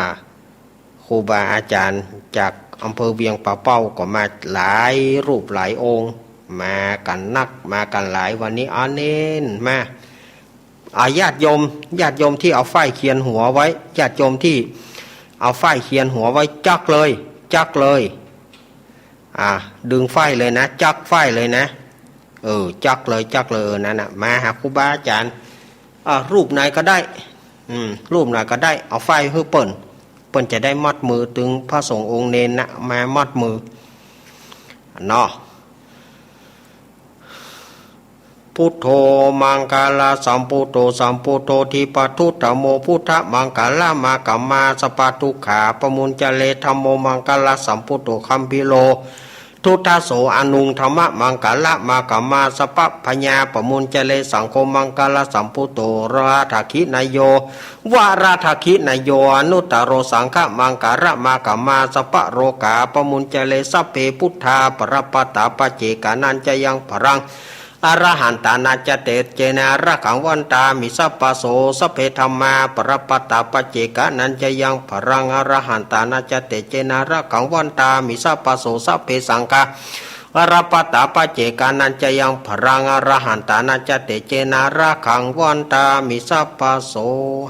ครูบาอาจ๋ารย์จากอำเภอเวียงป่าเป้าก็มาหลายรูปหลายองค์ มากั๋นนัก มากั๋นหลาย วันนี้ อา เน้นมา อ่า ญาติโยม ญาติโยมตี้เอาฝ้ายเขียนหัวไว้ ญาติโยมตี้เอาฝ้ายเขียนหัวไว้ จักเลย จักเลย อ่า ดึงฝ้ายเลยนะ จักฝ้ายเลยนะ เออ จักเลย จักเลย เออ นั่นน่ะ มาหาครูบาอาจ๋ารย์ อ่า รูปไหนก็ได้ อืม รูปไหนก็ได้ เอาฝ้ายหื้อเปิ้น เปิ้นจะได้มัดมือ ตึงพระสงฆ์องค์เณรนะ มามัดมือ เนาะ พุทโธ มังคละสัมพุทโธ สัมพุทโธ ธิปะทุตโม พุทธมังคละมากัมมา สัพพะทุกขาปะมุญจะเร ธัมโม มังคละสัมพุทโธ คัมภีโร ทุตโส อนุง ธัมมะมังคละมากัมมา สัพพะพยาปะมุญจะเร สังโฆ มังคละสัมพุทโธ วรทักขิณโย วรทักขิณโย อนุตโตร สังฆะมังคละมากัมมา สัพพะโรกาปะมุญจะเร สัพเพ พุทธา ปะระปะตา ปัจเจกานัญจะยัง ผะรัง อรหันตานัญจะ เตเจนะ รักขัง วัณฑามิ สัพพะโส สัพเพ ธัมมา ปะระปะตา ปัจเจกานัญจะยัง ผะรัง อรหันตานัญจะ เตเจนะ รักขัง วัณฑามิ สัพพะโส สัพเพ สังฆา ปะระปะตา ปัจเจกานัญจะยัง ผะรัง อรหันตานัญจะ เตเจนะ รักขัง วัณฑามิ สัพพะโส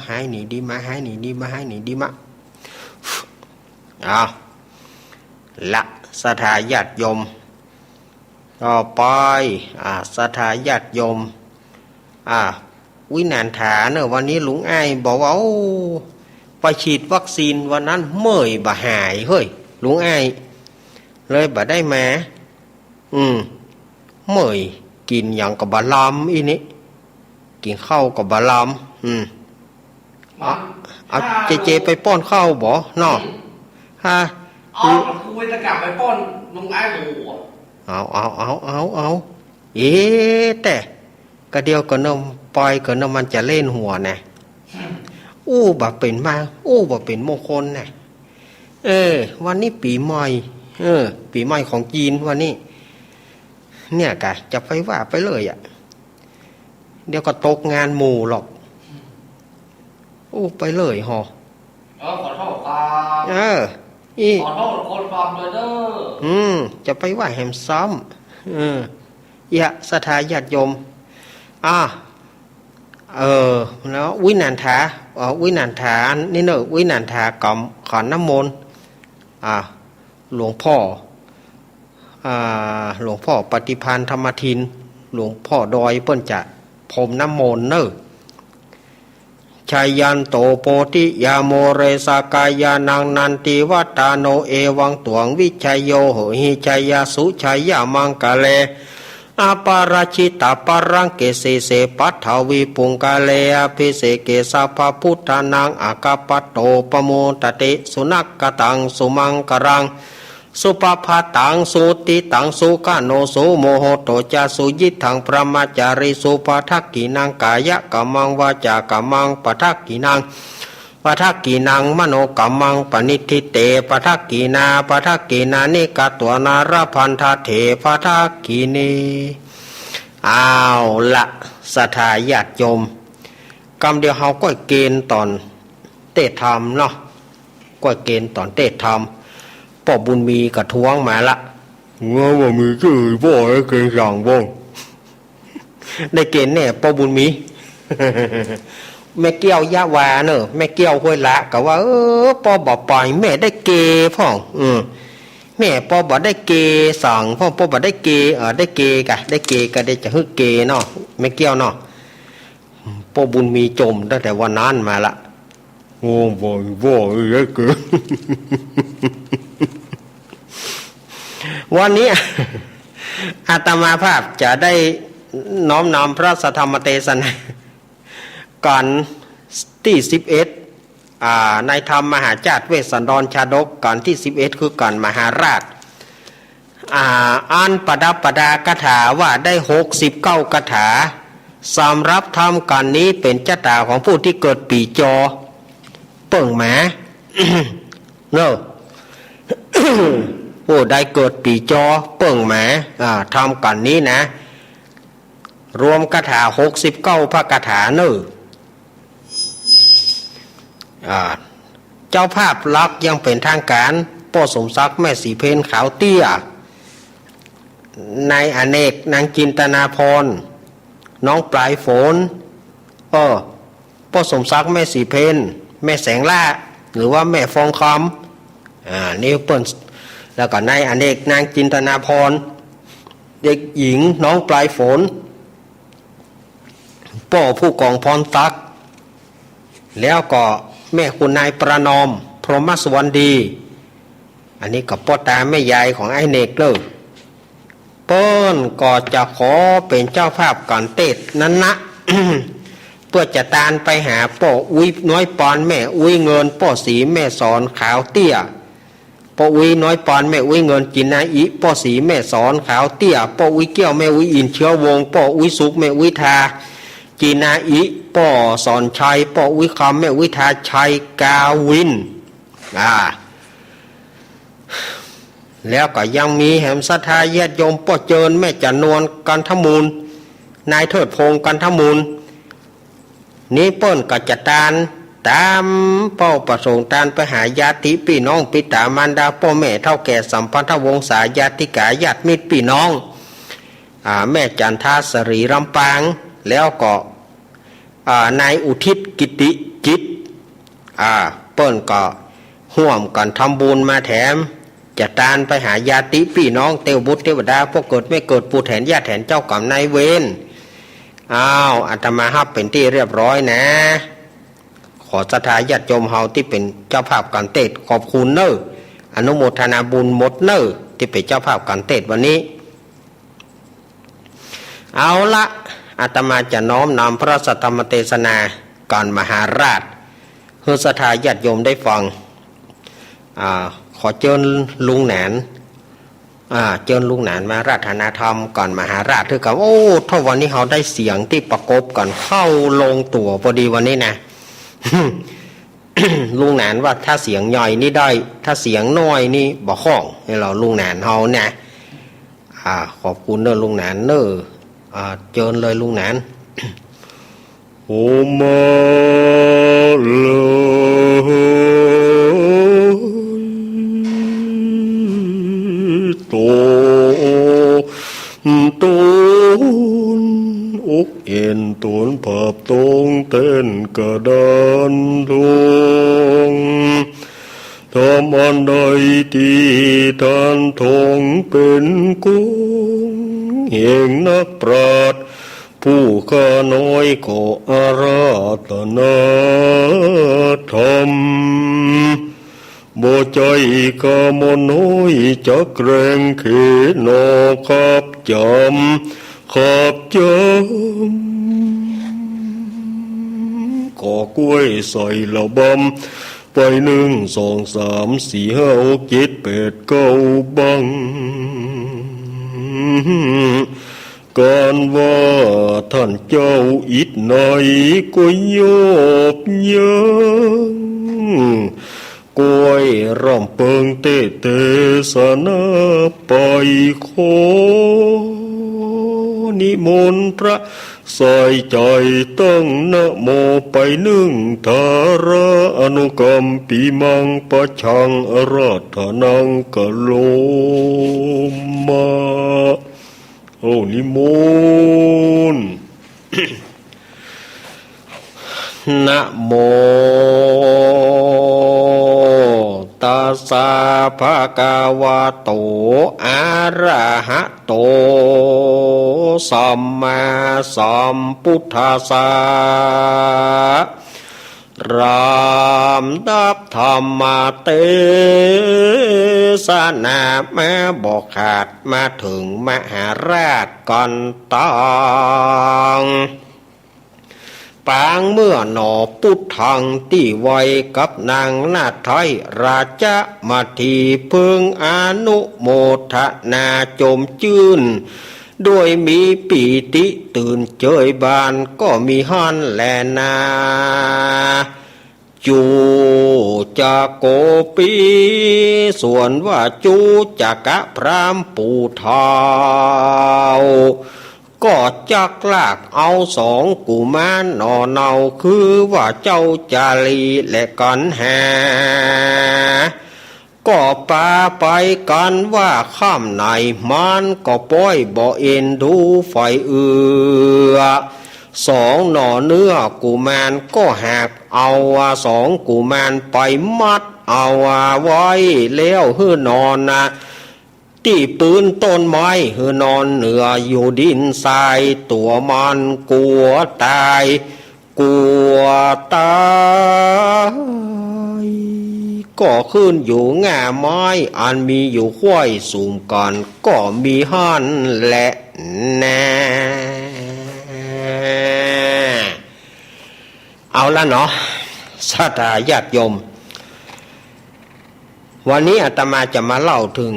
หายหนีดีมา หายหนีดีมา หายหนีดีมา อ้าว ละ ศรัทธาญาติโยม ต่อไป อ่า ศรัทธาญาติโยม อ่า วินันถาเนอะ วันนี้ลุงอ้ายบอกว่า โอ้ ไปฉีดวัคซีนวันนั้นเมื่อยบ่หายเฮ้ย ลุงอ้าย เลยบ่ได้มา อืม เมื่อย กิ๋นหยังก็บ่ลำอี้นี่ กิ๋นข้าวก็บ่ลำ อืม เอา เอา เจเจไปป้อนข้าวบ่เนาะ อืม ฮะ เอา กูจะกลับไปป้อนลุงอ้ายหมู เอา เอา เอา เอา เอา เอ๊ะ แต่ กะเดียวก็เนาะ ปอยก็เนาะ มันจะเล่นหัวนะ อู้บ่เป๋นมา อู้บ่เป๋นมงคลนะ เออ วันนี้ปี๋ใหม่ เออ ปี๋ใหม่ของจีนวันนี้ เนี่ยกะ จะไปว่าไปเลยอะ เดี๋ยวก็ตกงานหมู่หรอก อู้ ไปเลยฮอ เออ ขอโทษครับ เออ อี ขอโทษคนฟังด้วยเด้อ อืม จะไปว่าแหมซ้ำ เออ เอียะ ศรัทธาญาติโยม อ่า เออ แล้ววินันถา เออ วินันถา นี่เนอะ วินันถากับขันน้ำมนต์ อ่า หลวงพ่อ อ่า หลวงพ่อปฏิภาณธรรมทิน หลวงพ่อดอยเปิ้นจะพรมน้ำมนต์เนอะ ชายันโตโพธิยา โมเรสกายานัง นันติวัฏฏาโน เอวังตวังวิชยโย โหหิ ชยสุชยมังคะเล อปาราจิตาปารังเก สีเส ปัทวีปุงคะเล อภิเสเก สัพพะพุทธานัง อัคคปโต ปะโมทะเต สุนักขะตัง สุมังคะลัง สุปะภาตัง สุติตัง สุขะโน สุมุโหโตจะ สุยิตถัง พระมะจารี สุ ปะทักขิณัง กายะกัมมัง วาจากัมมัง ปะทักขิณัง ปะทักขิณัง มโนกัมมัง ปะณิฏฐิเต ปะทักขิณา ปะทักขิณานิ กัตวา นาลพันธะเถ ปะทักขิเณ เอาละ ศรัทธาญาติโยม กำเดียวเฮาก้อยเกณฑ์ต๋อนเตศน์ธรรมเนาะ ก้อยเกณฑ์ต๋อนเตศน์ธรรม ป้อบุญมีก็ท้วงมาละ ว่าบ่มีจื้อป้อได้เกณฑ์สังบ่ ได้เกณฑ์แน่ป้อบุญมี แม่แก้วยะวาเนอะ แม่แก้วห้วยละ ก็ว่า เออ ป้อบ่ไป แม่ได้เกณฑ์พ่อง อืม แม่ป้อบ่ได้เกณฑ์สังพ่อง ป้อบ่ได้เกณฑ์ เออ ได้เกณฑ์กะ ได้เกณฑ์กะ ได้จะหื้อเกณฑ์เนาะ แม่แก้วเนาะ ป้อบุญมีจ่มตั้งแต่วันนั้นมาละ โอ้ บ่อย บ่อยเหลือเกิน วันนี้ อาตมาภาพจะได้น้อมนำพระสัทธรรมเตสนา ก่อนตี้สิบเอ็ด อ่า ในธรรมมหาชาติเวสสันดรชาดก ก่อนตี้สิบเอ็ด คือก่อนมหาราช อ่า อันประดับประดาคาถาว่าได้หกสิบเก้าคาถา สำหรับธรรมก่อนนี้เป๋นจะต๋าของผู้ตี้เกิดปี๋จอ เปิ้งหมา เนาะ ผู้ใดเกิดปี๋จอ เปิ้งหมา อ่า ธรรมก่อนนี้นะ รวมคาถาหกสิบเก้าพระคาถาเนาะ อ่า เจ้าภาพหลักอย่างเป๋นทางก๋าน ป้อสมศักดิ์ แม่ศรีเพน ขาวเตี้ย นายอเนก นางจินตนาภรณ์ น้องปลายฝน เออ ป้อสมศักดิ์ แม่ศรีเพน แม่แสงล่า หรือว่าแม่ฟองคำ อ่า นี่เปิ้น แล้วก็นายอเนก นางจินตนาภรณ์ เด็กหญิงน้องปลายฝน ป้อผู้กองพรศักดิ์ แล้วก็แม่คุณนายประนอม พรหมสุวรรณดี อันนี้ก็ป้อต๋าแม่ยายของไอ้เนกเน่อ เปิ้นก็จะขอเป๋นเจ้าภาพก๋านเตสน์นั้นนะ เปื้อจะตานไปหาป้ออุ๊ยน้อยปอน แม่อุ๊ยเงิน ป้อศรีแม่สอนขาวเตี้ย ป้ออุ๊ยน้อยปอน แม่อุ๊ยเงิน จินนาอิ ป้อศรีแม่สอนขาวเตี้ย ป้ออุ๊ยเกี้ยว แม่อุ๊ยอินเชื้อวงศ์ ป้ออุ๊ยสุข แม่อุ๊ยทา จินนาอิ ป้อสอนชัย ป้ออุ๊ยคำ แม่อุ๊ยทาชัย กาวิน อ่า แล้วก็ยังมีแหมศรัทธาญาติโยม ป้อเจิญ แม่จันนวล กันทมูล นายเทิดพงษ์ กันทมูล นี้เปิ้นก็จะตานต๋ามเป้าประสงค์ ตานไปหาญาติปี้น้อง ปิต๋ามารดา ป้อแม่เฒ่าแก่ สัมพันธวงศา ญาติกา ญาติมิตรปี้น้อง อ่า แม่จันทา สรี ลำปาง แล้วก็ อ่า นายอุทิศ กิติจิต อ่า เปิ้นก็ฮ่วมกั๋นทำบุญมาแถม จะตานไปหาญาติปี้น้อง เตวบุตรเตวดา ป้อเกิดแม่เกิด ปู่แถนย่าแถน เจ้ากรรมนายเวร อ้าว อาตมาฮับเป๋นตี้เรียบร้อยนะ ขอศรัทธาญาติโยมเฮาตี้เป๋นเจ้าภาพก๋านเตสน์ ขอบคุณเน่อ อนุโมทนาบุญหมดเน่อ ตี้เป๋นเจ้าภาพก๋านเตสน์วันนี้ เอาละ อาตมาจะน้อมนำพระสัทธรรมเตสนาก๋านมหาราช หื้อศรัทธาญาติโยมได้ฟัง อ่า ขอเจิญลุงหนาน อ่า เจิญลุงหนานมาอาราธนาธรรมก๋านมหาราชหื้อกั๋น โอ้ ถ้าวันนี้เฮาได้เสียงตี้ประกบกั๋นเข้าลงตั๋วปอดีวันนี้นะ ลุงหนานว่าถ้าเสียงใหญ่นี่ได้ ถ้าเสียงน้อยนี่บ่ค่อง นี่แหละลุงหนานเฮานะ อ่า ขอบคุณเน่อลุงหนานเน่อ อ่า เจิญเลยลุงหนาน โอมาเลย โต ตนอกเอ็นตนผาบตรงแต้นกระดานลง ธรรมอันใดตี้ท่านทรงเป๋นกงแห่งนักปราชญ์ ผู้ข้าน้อยก็อาราธนาธรรม บ่ใจ้ข้าหม่อมน้อยจักแกล้งเขนอ ขับจ๋ำ ขับจ๋ำ ก็กล้วยใส่ระบำ ไปนึ่ง สอง สาม สี่ ห้า หก เจ็ด แปด เก้า บัง ก๋านว่าท่านเจ้าอิดไหนก็ยอบยั้ง กล้วยร่ำเปิงเตสน์เตสนาไป ขอนิมนต์พระใส่ใจ๋ตั้งนะโม ไปนึ่งทาระอนุกัมปิมัง ปะชังอาราธนัง กะโรมา โอ้ นิมนต์ นะโม ตัสสะ ภะคะวะโต อะระหะโต สัมมาสัมพุทธัสสะ รำดับธรรมเตสนามาบ่ขาด มาเถิงมหาราชก่อนต้อง ปางเมื่อหนอปุทธัง ตี้ไว้กับนางนาฏไท้ ราชมัททีพึงอนุโมทนาจมจื้น ด้วยมีปีติตื่นเจิยบาน ก็มีหั้นแลนา จุจโกปี ส่วนว่าจุจกะพราหมณ์ผู้เฒ่า ก็จักลากเอาสองกุมารหน่อเนา คือว่าเจ้าจารีและกัณหา ก็ปาไปกั๋นว่าค่ำไหน มารก็ป้อยบ่เอ็นดูใฝ่เอื้อ สองหน่อเนื้อกุมารก็หากเอาสองกุมารไปมัดเอาไว้ แล้วหื้อนอนนะ ตี้ปื๊นต้นไม้ หื้อนอนเหนืออยู่ดินทราย ตั๋วมารกั๋วต๋าย กั๋วต๋าย ก็ขึ้นอยู่ง่าไม้ อันมีอยู่ไขว้สุมกั๋น ก็มีหั้นแลนา เอาละเนาะ ศรัทธาญาติโยม วันนี้อาตมาจะมาเล่าเถิง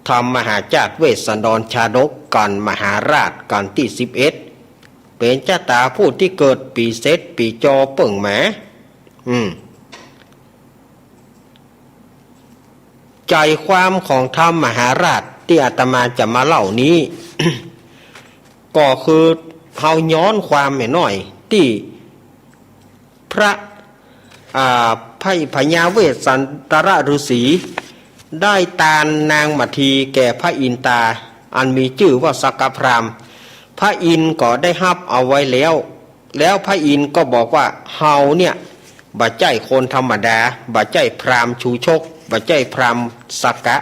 ธรรมมหาชาติเวสสันดรชาดกกั๋น มหาราชกั๋นตี้สิบเอ็ด เป๋นจะต๋าผู้ตี้เกิดปี๋เศษปี๋จอเปิ้งมา อืม ใจ๋ความของธรรมมหาราชตี้อาตมาจะมาเล่านี้ ก็คือเฮาย้อนความแหมหน้อยตี้ พระ อ่า พระ พญาเวสสันตรฤๅษี ได้ตานนางมัททีแก่พระอินทร์ต๋า อันมีจื้อว่าสักกะพราหมณ์ พระอินทร์ก็ได้ฮับเอาไว้แล้ว แล้วพระอินทร์ก็บอกว่า เฮาเนี่ย บ่ใจ้คนธรรมดา บ่ใจ้พราหมณ์ชูชก บ่ใจ้พราหมณ์สักกะ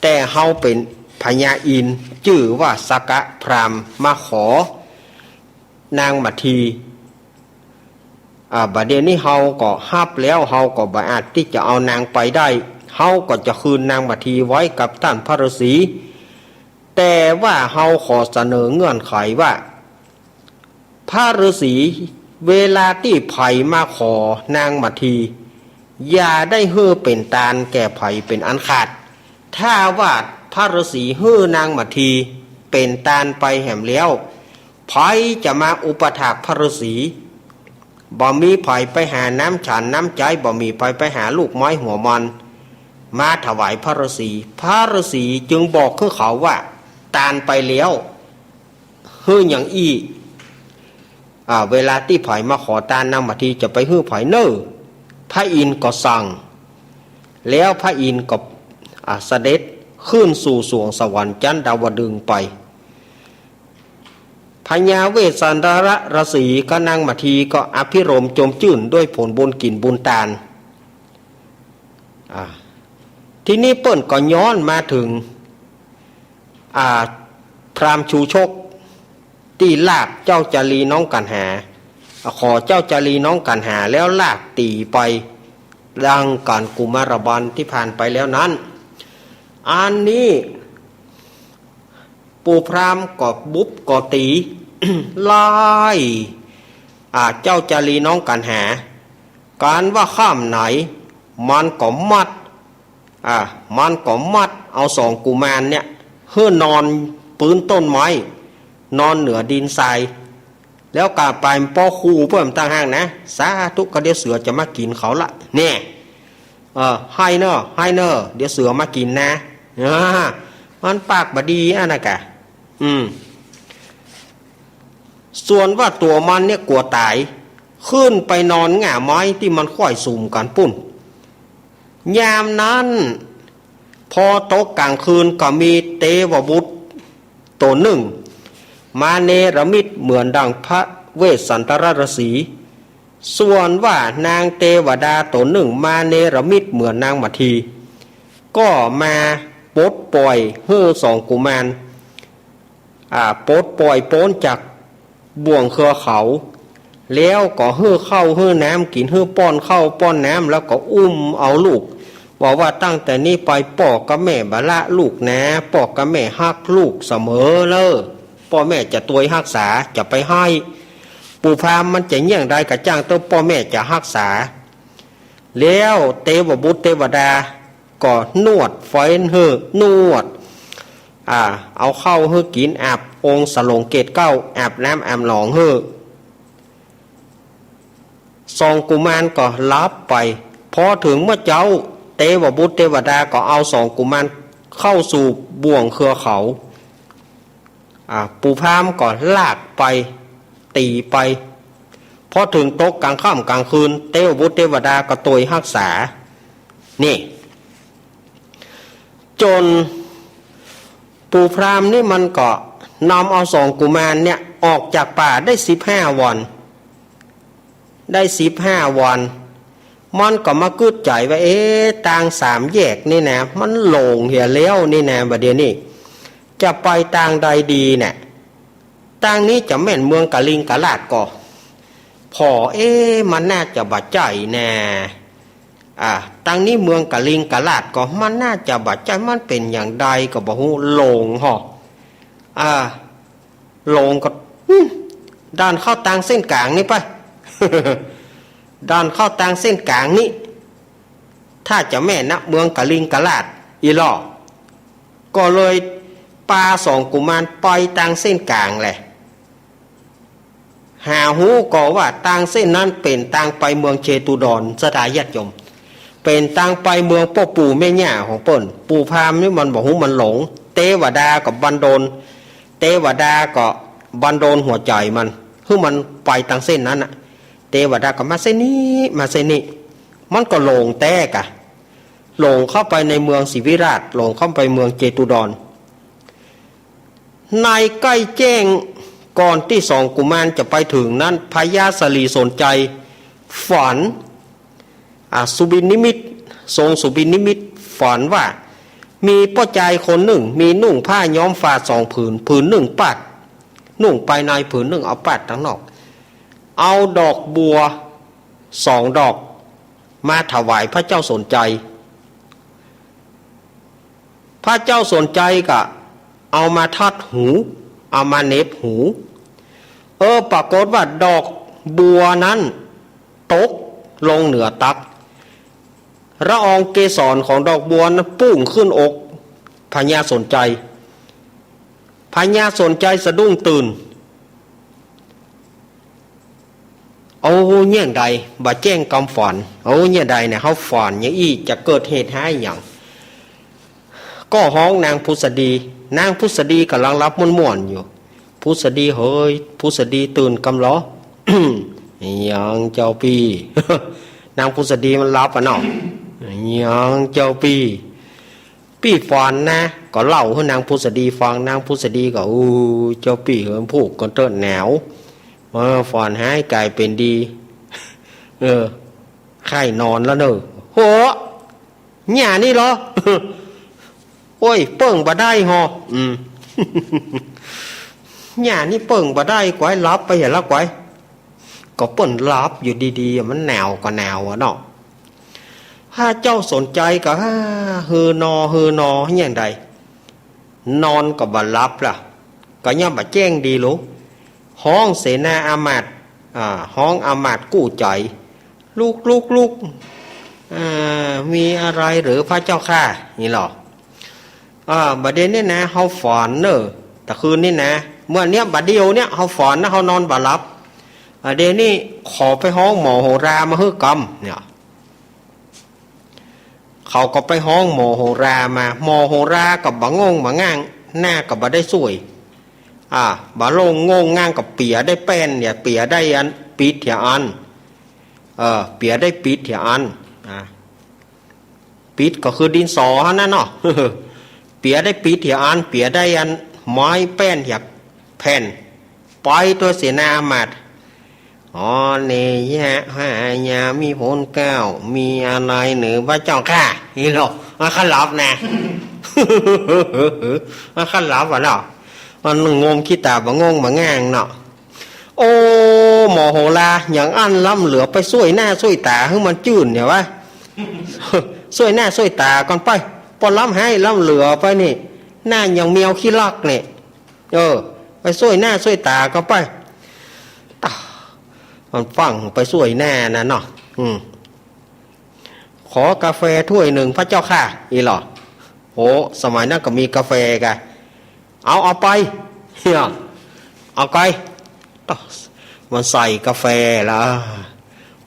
แต่เฮาเป๋นพญาอินทร์ จื้อว่าสักกะพราหมณ์ มาขอ นางมัทที อ่า บ่าเดี่ยวนี้เฮาก็ฮับแล้ว เฮาก็บ่อาจตี้จะเอานางไปได้ เฮาก็จะคืนนางมัททีไว้กับต้านพระฤๅษี แต่ว่าเฮาขอเสนอเงื่อนไขว่า พระฤๅษี เวลาตี้ใผมาขอนางมัทที อย่าได้หื้อเป๋นตานแก่ใผเป๋นอันขาด ถ้าว่าพระฤๅษีหื้อนางมัททีเป๋นตานไปแหมแล้ว ใผจะมาอุปถากพระฤๅษี บ่มีใผไปหาน้ำฉันน้ำใจ๊ บ่มีใผไปหาลูกไม้หัวมอน มาถวายพระฤๅษี พระฤๅษีจึงบอกคือเขาว่า ตานไปแล้ว หื้อหยังอี้ อ่า เวลาตี้ใผมาขอตานนางมัททีจะไปหื้อใผเน่อ พระอินทร์ก็สั่ง แล้วพระอินทร์ก็ อ่า เสด็จขึ้นสู่สวงสวรรค์จั๊นดาวดึงส์ไป พญาเวสสันตรฤๅษีกับนางมัททีก็อภิรมย์จมจื้นด้วยผลบุญกิ๋นบุญตาน อ่า ทีนี้เปิ้นก็ย้อนมาเถิง อ่า พราหมณ์ชูชก ตี้ลากเจ้าจารีน้องกัณหา ขอเจ้าจารีน้องกัณหา แล้วลากตี๋ไป ดังกั๋นกุมารบัลตี้ผ่านไปแล้วนั้น อันนี้ ปู่พราหมณ์ก็บุบก็ตี๋ ไล่ อ่า เจ้าจารีน้องกัณหา กั๋นว่าค่ำไหน มันก็มัด อ่า มันก็มัดเอาสองกุมารเนี่ย หื้อนอนปื๊นต้นไม้ นอนเหนือดินทราย แล้วก็ไปป้อคู่เปิ้นต่างหากนะ สาธุ ก็เดี๋ยวเสือจะมากิ๋นเขาละ แน่ เออ ไห้เน่อ ไห้เน่อ เดี๋ยวเสือมากิ๋นนะ อ่า มันปากบ่ดีอันนั้นกะ อืม ส่วนว่าตั๋วมันเนี่ยกั๋วต๋าย ขึ้นไปนอนง่าไม้ตี้มันไขว้สุมกั๋นปู้น ยามนั้น พอตกก๋างคืนก็มีเตวบุตรต๋นนึ่ง มาเนรมิตเหมือนดังพระเวสสันตรฤๅษี ส่วนว่านางเตวดาต๋นนึ่งมาเนรมิตเหมือนนางมัทที ก็มาปลดป่อยหื้อสองกุมาร อ่า ปลดป่อยป๊นจากบ่วงเครือเขา แล้วก็หื้อข้าวหื้อน้ำกิ๋น หื้อป้อนข้าวป้อนน้ำ แล้วก็อุ้มเอาลูก บอกว่าตั้งแต่นี้ไปป้อกับแม่บ่ละลูกนา ป้อกับแม่ฮักลูกเสมอเล่อ ป้อแม่จะตวยฮักษา จะไปฮ้าย ปู่พราหมณ์มันจะเยียะใดก็จ้างเต๊อะ ป้อแม่จะฮักษา แล้วเตวบุตรเตวดาก็นวดเฟ้นหื้อ นวด อ่า เอาข้าวหื้อกิ๋น อาบองค์สลงเกศเกล้า อาบน้ำอาบหนองหื้อ สองกุมารก็หลับไป พอเถิงเมื่อเจ๊า เตวบุตรเตวดาก็เอาสองกุมารเข้าสู่บ่วงเครือเขา อ่า ปู่พราหมณ์ก็ลากไป ตี๋ไป พอเถิงตกกลางค่ำกลางคืน เตวบุตรเตวดาก็ตวยฮักษา นี่ จ๋นปู่พราหมณ์นี่มันก็นำเอาสองกุมารเนี่ยออกจากป่าได้สิบห้าวัน ได้สิบห้าวัน มันก็มากึ๊ดใจ๋ว่า เอ๊ะ ตางสามแยกนี่นะ มันหลงเหียแล้วนี่นะ บ่าเดี่ยวนี้ จะไปตางใดดีเนี่ย ตางนี้จะแม่นเมืองกลิงกราชก่อ ผ่อ เอ๊ะ มันน่าจะบ่ใจ้นา อ่า ตางนี้เมืองกลิงกราชก่อ มันน่าจะบ่ใจ้ มันเป๋นอย่างใดก็บ่ฮู้ หลงห่อ อ่า หลงก็ อืม ดันเข้าตางเส้นกลางนี่ไป ดันเข้าตางเส้นกลางนี่ ถ้าจะแม่นนะ เมืองกลิงกราช อี้ลอ ก็เลยปาสองกุมารไปตางเส้นกลางแหละ หาฮู้ก่อว่าตางเส้นนั้นเป๋นตางไปเมืองเชตุดร ศรัทธาญาติโยม เป๋นตางไปเมืองป้อปู่แม่ย่าของเปิ้น ปู่พราหมณ์นี่มันบ่ฮู้ มันหลง เตวดาก็บันดล เตวดาก็บันดลหัวใจ๋มัน หื้อมันไปตางเส้นนั้นน่ะ เตวดาก็มาเส้นนี้ มาเส้นนี้ มันก็หลงแต๊กะ หลงเข้าไปในเมืองศรีวิราช หลงเข้าไปเมืองเชตุดร ในใก้แจ้งก่อนตี้สองกุมารจะไปเถิงนั้น พญาสลีสนชัยฝัน อ่า สุบินนิมิต ทรงสุบินนิมิตฝันว่า มีป้อจายคนนึ่ง มีนุ่งผ้าย้อมฝาดสองผืน ผืนนึ่งปาด นุ่งไปใน ผืนนึ่งเอาปาดตางนอก เอาดอกบัวสองดอกมาถวายพระเจ้าสนชัย พระเจ้าสนชัยก็เอามาทัดหู เอามาเหน็บหู เออ ปรากฏว่าดอกบัวนั้นตกลงเหนือตัก ละอองเกสรของดอกบัวนั้นปุ้งขึ้นอกพญาสนชัย พญาสนชัยสะดุ้งตื่น โอ้ เยียะใด บ่แจ้งกำฝัน โอ้ เยียะใดเนี่ย เฮาฝันอย่างอี้จะเกิดเหตุฮ้ายหยัง ก็ฮ้องนางผุสดี นางผุสดีก่ำลังหลับม่วนๆ อยู่ ผุสดี เฮ้ย ผุสดี ตื่นกำลอ หยังเจ้าปี้ นางผุสดีมันหลับอะเนาะ หยังเจ้าปี้ ปี้ฝันนะ ก็เล่าหื้อนางผุสดีฟัง นางผุสดีก็ อู้ เจ้าปี้เอ๋ย ผูกก่อนเต๊อะ หนาว เออ ฝันฮ้ายก๋ายเป๋นดี เออ ใค่นอนแล้วเน่อ โห เนี่ยนี่เหรอ โอ้ย เปิ้งบ่ได้ห่อ อืม เนี่ยนี่เปิ้งบ่ได้ ก๋วยหลับไปเหียละก๋วย ก็เปิ้นหลับอยู่ดีๆ มันหนาวก็หนาวอะเนาะ พระเจ้าสนชัยก็ อ่า หือนอ หือนอ อย่างใด นอนก็บ่หลับล่ะ ก็ยังบ่แจ้งดีหลู ฮ้องเสนาอามาตย์ อ่า ฮ้องอามาตย์กู้ใจ๋ ลุก ลุก ลุก อ่า มีอะไรหรือพระเจ้าข้า นี่หรอ อ่า บ่าเดี่ยวนี้นะ เฮาฝันเน่อ ตะคืนนี้นะ เมื่อเนี้ย บ่าเดี่ยวเนี้ย เฮาฝันนะ เฮานอนบ่หลับ อ่า เดี๋ยวนี้ขอไปฮ้องหมอโหรามาหื้อกำ เนี่ย เขาก็ไปฮ้องหมอโหรามา หมอโหราก็บ่าโง่งบ่าง่าง หน้าก็บ่ได้สวย อ่า บ่าโล่งโง่งง่าง ก็เปียได้แป้นเนี่ย เปียได้อันปิ๊ดเหียอัน เออ เปียได้ปิ๊ดเหียอัน อ่า ปิ๊ดก็คือดินสอหั้นน่ะเนาะ เปียได้ปิ๊ดเหียอัน เปียได้อันไม้แป้นเหียแผ่น ไปตวยเสนาอามาตย์ อ๋อ เนยะหายามิผลเกล้า มีอะไรหรือพระเจ้าข้า นี่หรอ มันขลับนะ มันขลับอะเนาะ มันงมขี้ตาบ่าโง่งบ่าง่างเนาะ โอ้ หมอโหราอย่างอั้นล้ำเหลือ ไปซ่วยหน้าซ่วยต๋าหื้อมันจื้นเนี่ยหวะ ซ่วยหน้าซ่วยต๋าก่อนไป ปอล้ำไห้ล้ำเหลือไปนี่ หน้าอย่างแมวขี้ลักเนี่ย เออ ไปซ่วยหน้าซ่วยต๋าก่อนไป ต๋า มันฟั่งไปซ่วยหน้านะเนาะ อืม ขอกาแฟถ้วยนึ่งพระเจ้าข้า อี้ลอ โอ้ สมัยนั้นก็มีกาแฟก่ะ เอา เอาไป เฮีย เอาไป มันใส่กาแฟแล้ว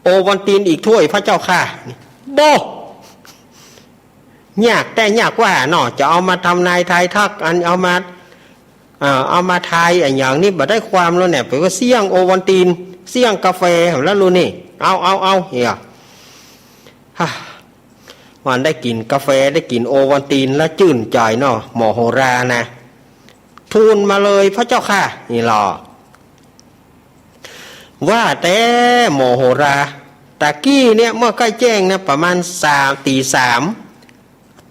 โอวัลตินอีกถ้วยพระเจ้าข้า บ่ ยากแต๊ยากว่าเนาะ จะเอามาทำนายทายทัก อันเอามา อ่า เอามาทายอะหยังนี่บ่ได้ความแล้วเนี่ย ไปว่าเสี้ยงโอวัลติน เสี้ยงกาแฟแล้วลูกนี่ เอา เอา เอา เฮีย ฮ่า มันได้กิ๋นกาแฟ ได้กิ๋นโอวัลตินแล้วจื้นใจ๋เนาะ หมอโหรานะ ทูลมาเลยพระเจ้าข้า อี้ลอ ว่าแต่หมอโหรา ตะกี้เนี่ยเมื่อใก้แจ้งนะ ประมาณสาม ตี๋สาม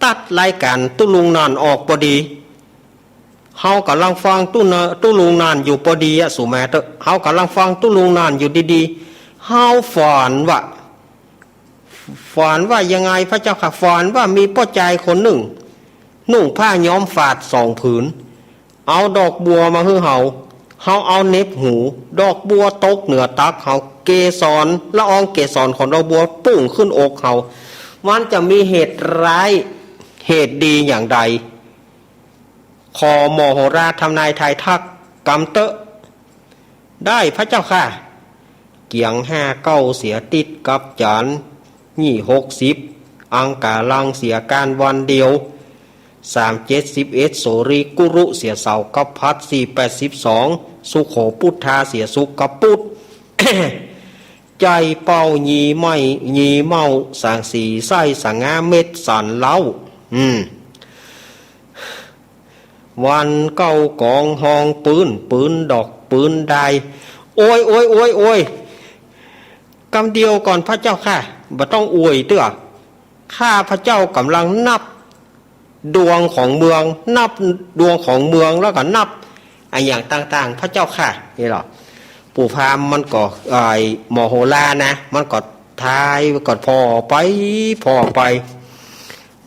ตัดรายก๋านตุ๊ลุงนอนออกปอดี เฮาก่ำลังฟังตุ๊น- ตุ๊ลุงนอนอยู่ปอดีอะ สูมาเต๊อะ เฮาก่ำลังฟังตุ๊ลุงนอนอยู่ดีๆ เฮาฝันว่า ฝันว่ายังไงพระเจ้าข้า ฝันว่ามีป้อจายคนนึ่ง นุ่งผ้าย้อมฝาดสองผืน เอาดอกบัวมาหื้อเฮา เฮาเอาเหน็บหู ดอกบัวตกเหนือตักเฮา เกสร ละอองเกสรของดอกบัวปุ้งขึ้นอกเฮา มันจะมีเหตุร้ายเหตุดีอย่างใด ขอหมอโหราทำนายทายทักกำเต๊อะ ได้พระเจ้าข้า เกียงห้าเก้าเสียติดกับจ๋าน หยี่หกสิบ อังคารังเสียก๋านวันเดียว สามเจ็ดสิบเอ็ด โสริกุรุเสียเสาร์กับพหัส สี่แปดสิบสอง สุโขปุทธาเสียศุกร์กับปุธ ใจ๋เป้าหยีไม้หยีเม้า สางสีไส้สง่าเม็ดสันเล้า อืม วันเก๊ากองฮองปื๊น ปื๊นดอกปื๊นดาย โอ้ย โอ้ย โอ้ย โอ้ย กำเดียวก่อนพระเจ้าข้า บ่ต้องอวยเตื้อ ข้าพระเจ้าก่ำลังนับดวงของเมือง นับดวงของเมืองแล้วก็นับอะหยังต่างๆ พระเจ้าข้า อี้ลอ ปู่พราหมณ์มันก็ ไอ้หมอโหรานะ มันก็ทายก็ผ่อไป ผ่อไป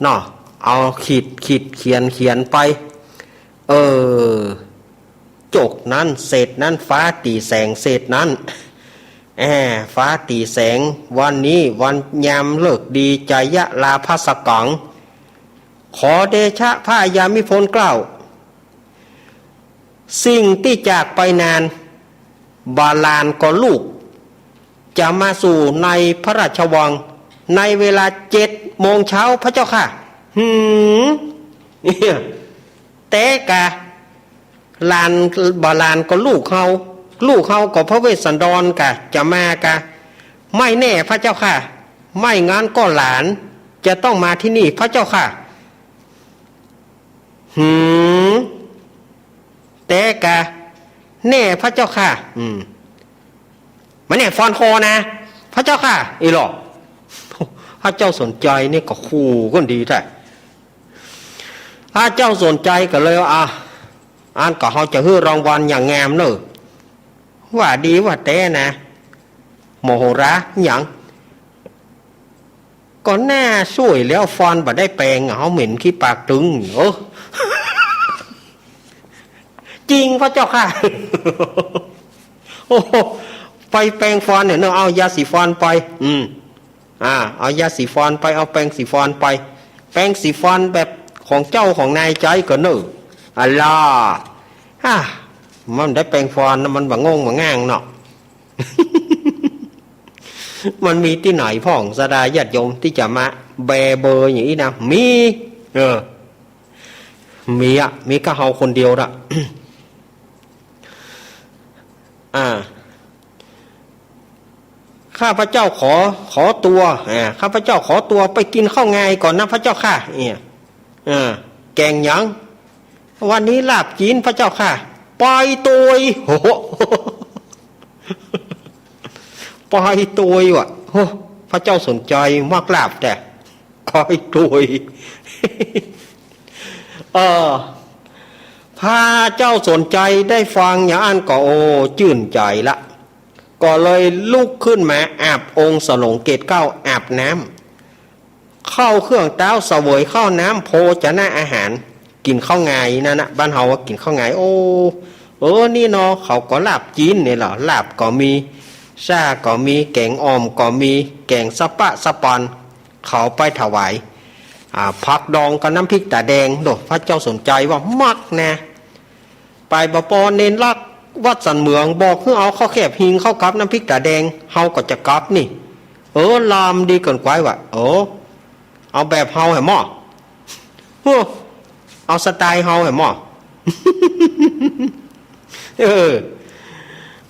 เนาะ เอาขีดขีดเขียนเขียนไป เออ จกนั้นเศษนั้น ฟ้าตี๋แสงเศษนั้น แอ ฟ้าตี๋แสง วันนี้วันยามฤกษ์ดี จยะลาภะสกัง ขอเดชะพระยามิพลเกล้า สิ่งตี้จากไปนาน บาลานก็ลูก จะมาสู่ในพระราชวัง ในเวลาเจ็ดโมงเช้าพระเจ้าข้า หืม เนี่ย แต่กะ หลาน บาลานก็ลูกเฮา ลูกเฮาก็พระเวสสันดรกะ จะมากะ ไม่แน่พระเจ้าข้า ไม่งั้นก็หลานจะต้องมาที่นี่พระเจ้าข้า หืม แต่กะ แน่พระเจ้าข้า อืม มาแน่ฟอนคอนะ พระเจ้าข้า อี้ลอ พระเจ้าสนชัยนี่ก็คู่กั๋นดีแต๊ พระเจ้าสนชัยก็เลยว่า อ่ะ อันก็เฮาจะหื้อรางวัลอย่างงามเน่อ ว่าดีว่าแต๊นะ หมอโหรา หยัง ก็หน้าสวยแล้ว ฟอนบ่ได้แปรง เฮาเหม็นขี้ปากตึง เออ จริงพระเจ้าข้า โอ้โห ไปแปรงฟอนเนี่ยเนาะ เอายาสีฟอนไป อืม อ่า เอายาสีฟอนไป เอาแปรงสีฟอนไป แปรงสีฟอนแบบของเจ้าของนายใจ๊ก่อเน่อ อะล่ะ อ่ะ มันได้แปรงฟอนนะ มันบ่ง่งบ่ง่างเนาะ มันมีตี้ไหนพ่องศรัทธาญาติโยมตี้จะมาแบเบออย่างอี้นะ มี เออ มีอะ มีก้าเฮาคนเดียวละ อ่า ข้าพเจ้าขอ ขอตั๋ว อ่า ข้าพเจ้าขอตั๋วไปกิ๋นข้าวงายก่อนนะพระเจ้าข้า เนี่ย อ่า แก๋งหยัง วันนี้ลาบจี๋นพระเจ้าข้า ไปโตย โห ไปโตยว่ะ โห พระเจ้าสนชัยมักลาบแต๊ ไปโตย เออ พระเจ้าสนชัยได้ฟังอย่างอั้นก็ โอ้ จื้นใจ๋ละ ก็เลยลุกขึ้นมาอาบองค์สโหน่งเกศเกล้า อาบน้ำ เข้าเครื่องเต๊า เสวยข้าวน้ำ โภชนะอาหาร กิ๋นข้าวงายนั่นนะ บ้านเฮาว่ากิ๋นข้าวงาย โอ้ เออ นี่เนาะ เขาก็ลาบจีนนี่แหละ ลาบก็มี ซ่าก็มี แก๋งอ่อมก็มี แก๋งสะปะสะปอน เขาไปถวาย อ่า ผักดองกับน้ำพริกต๋าแดง โด พระเจ้าสนชัยว่ามักนะ ไปบ่ปอเณรลักษณ์วัดสันเหมือง บอกหื้อเอาข้าวแคบหิงเข้ากับน้ำพริกต๋าแดง เฮาก็จะกลับนี่ เออ ลามดีเกินกว่าว่ะ เออ เอาแบบเฮาแหมหม้อ เฮ้อ เอาสไตล์เฮาแหมหม้อ เออ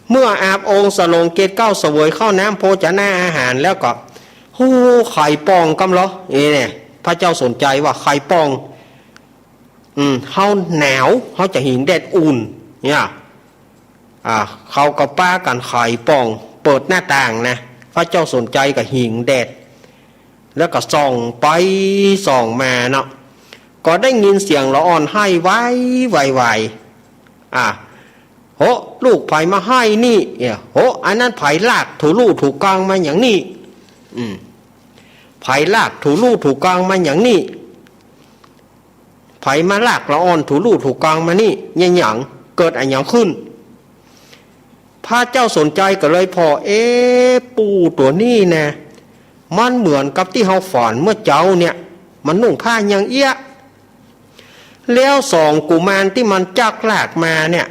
เมื่ออาบองค์สโหน่งเกศเกล้า เสวยข้าวน้ำโภชนะอาหารแล้วก็ โอ้ ไข่ป่องกำเหรอ เอเนี่ย พระเจ้าสนชัยว่าไข่ป่อง อืม เฮาหนาว เฮาจะหิงแดดอุ่น เนี่ย อ่า เขาก็ปากั๋นไข่ป่อง เปิดหน้าต่างนะ พระเจ้าสนชัยก็หิงแดด แล้วก็ส่องไปส่องมาเนาะ ก็ได้ยินเสียงละอ่อนไห้ไวไวไว อ่า โห ลูกใผมาไห้นี่ เนี่ย โห อันนั้นใผลากถูลู่ถูกังมาอย่างนี้ อืม ใผลากถูลู่ถูกังมาอย่างนี้ ใผมาลากละอ่อนถูลู่ถูกังมานี่ เยียะหยัง เกิดอะหยังขึ้น พระเจ้าสนชัยก็เลยผ่อ เอ๊ะ ปู่ตั๋วนี้นะ มันเหมือนกับตี้เฮาฝันเมื่อเจ๊าเนี่ย มันนุ่งผ้ายังเอี้ยะ แล้วสองกุมารตี้มันจักลากมาเนี่ย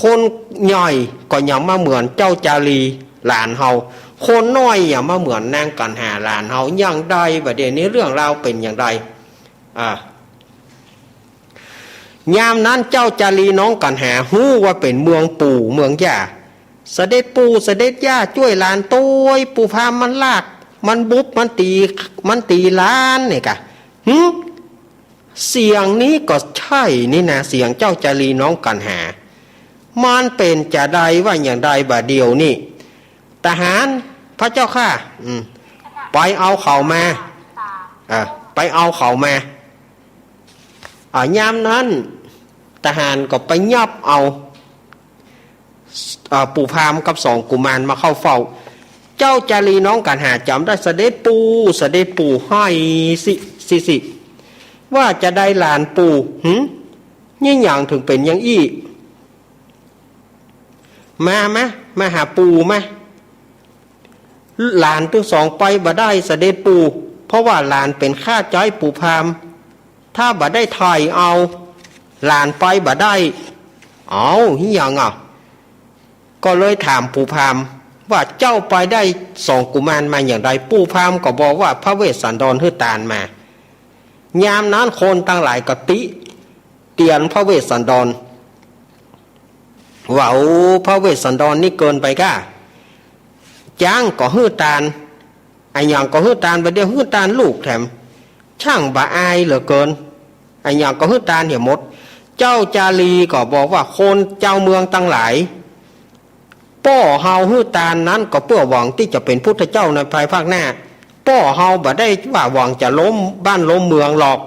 คนใหญ่ก็ยังมาเหมือนเจ้าจารีหลานเฮา คนน้อยยังมาเหมือนนางกัณหาหลานเฮา อย่างใดบ่าเดี่ยวนี้เรื่องราวเป๋นอย่างใด อ่า ยามนั้นเจ้าจารีน้องกัณหาฮู้ว่าเป๋นเมืองปู่เมืองย่า เสด็จปู่เสด็จย่าจ้วยหลานตวย ปู่พราหมณ์มันลาก มันบุบ มันตี๋ มันตี๋หลานเนี่ยกะ หึ เสียงนี้ก็ใจ้นี่นา เสียงเจ้าจารีน้องกัณหา มันเป๋นจาใดว่าอย่างใดบ่าเดี่ยวนี้ ทหาร พระเจ้าข้า อืม ไปเอาเขามา อ่า ไปเอาเขามา อ่า ยามนั้น ทหารก็ไปยับเอา อ่า ปู่พราหมณ์กับสองกุมารมาเข้าเฝ้า เจ้าจารีน้องกัณหาจ๋ำได้ เสด็จปู่ เสด็จปู่ ไห้สิ สิ สิ ว่าจาใดหลานปู่ หึ เยียะหยังเถิงเป๋นอย่างอี้ มา มา มาหาปู่มา หลานตึงสองไปบ่ได้เสด็จปู่ เพราะว่าหลานเป๋นข้าใจ๊ปู่พราหมณ์ ถ้าบ่ได้ไถ่เอา หลานไปบ่ได้ เอ้า เยียะหยังอ่ะ ก็เลยถามปู่พราหมณ์ว่าเจ้าไปได้สองกุมารมาอย่างใด ปู่พราหมณ์ก็บอกว่าพระเวสสันดรหื้อตานมา ยามนั้นคนตังหลายก็ติเตียนพระเวสสันดร ว่า โอ้ พระเวสสันดรนี่เกินไปก้า จ๊างก็หื้อตาน อะหยังก็หื้อตาน บ่าเดี่ยวหื้อตานลูกแถม ช่างบ่อายเหลือเกิน อะหยังก็หื้อตานเหียหมด เจ้าจารีก็บอกว่าคนเจ้าเมืองตังหลาย ป้อเฮาหื้อตานนั้นก็เปื้อหวังตี้จะเป๋นพุทธเจ้าในภายภาคหน้า ป้อเฮาบ่ได้ว่าหวังจะล้มบ้านล้มเมืองหรอก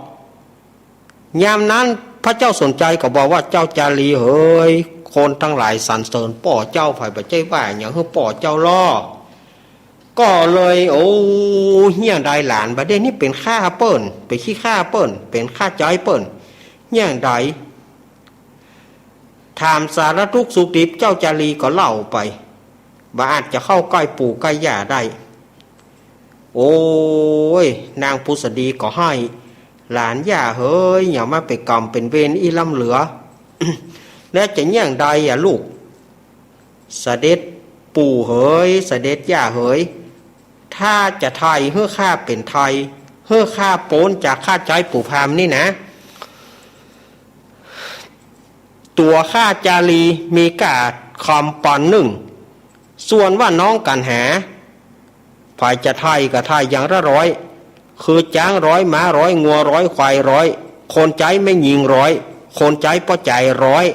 ยามนั้นพระเจ้าสนชัยก็บอกว่า เจ้าจารีเหย คนตังหลายสรรเสริญป้อเจ้า ใผบ่ใจ้ว่าหยังหื้อป้อเจ้าลอ ก็เลย โอ้ เยียะหยังใดหลาน บ่าเดี่ยวนี้เป๋นข้าเปิ้น เป๋นขี้ข้าเปิ้น เป๋นข้าใจ๊เปิ้น เยียะหยังใด ถามสารทุกข์สุขดิบ เจ้าจารีก็เล่าไป บ่อาจจะเข้าใก้ปู่ใก้ย่าได้ โอ้ย นางผุสดีก็ไห้ หลานย่าเหย อย่ามาเป๋นกรรมเป๋นเวรอี้ล้ำเหลือ แล้วจะเยียะหยังใดอะลูก เสด็จปู่เหย เสด็จย่าเหย ถ้าจะไถ่หื้อข้าเป๋นไทย หื้อข้าป๊นจากข้าใจ๊ปู่พราหมณ์นี่นะ ตั๋วข้าจารีมีก้าคำปอนด์นึ่ง ส่วนว่าน้องกัณหา ใผจะไถ่ก็ไถ่อย่างละร้อย คือจ๊างร้อย ม้าร้อย งัวร้อย ควายร้อย คนใจ๊แม่ญิงร้อย คนใจ๊ป้อจายร้อย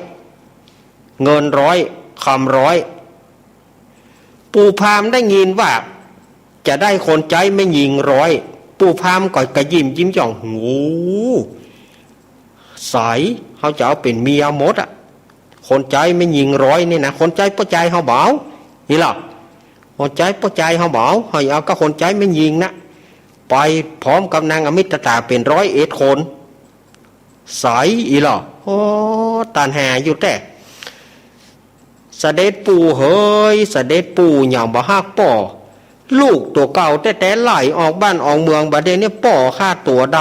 เงินร้อย คำร้อย ปู่พราหมณ์ได้ยินว่าจะได้คนใจ๊แม่ญิงร้อย ปู่พราหมณ์ก็กระยิ้มยิ้มหย่อง โห ใส เฮาจะเอาเป๋นเมียหมดอะ คนใจ๊แม่ญิงร้อยนี่นะ คนใจ๊ป้อจายเฮาบ่เอา นี่ล่ะ คนใจ๊ป้อจายเฮาบ่เอา หื้อเอาก้าคนใจ๊แม่ญิงนะ ไปพร้อมกับนางอมิตตาเป๋นร้อยเอ็ดคน ใสอี้ล่ะ โอ้ ต๋านหาอยู่แต๊ เสด็จปู่เหย เสด็จปู่หยังบ่ฮักป้อ ลูกตั๋วเก่าแต๊ๆ ไล่ออกบ้านออกเมือง บ่าเดี่ยวนี้ป้อข้าตั๋วด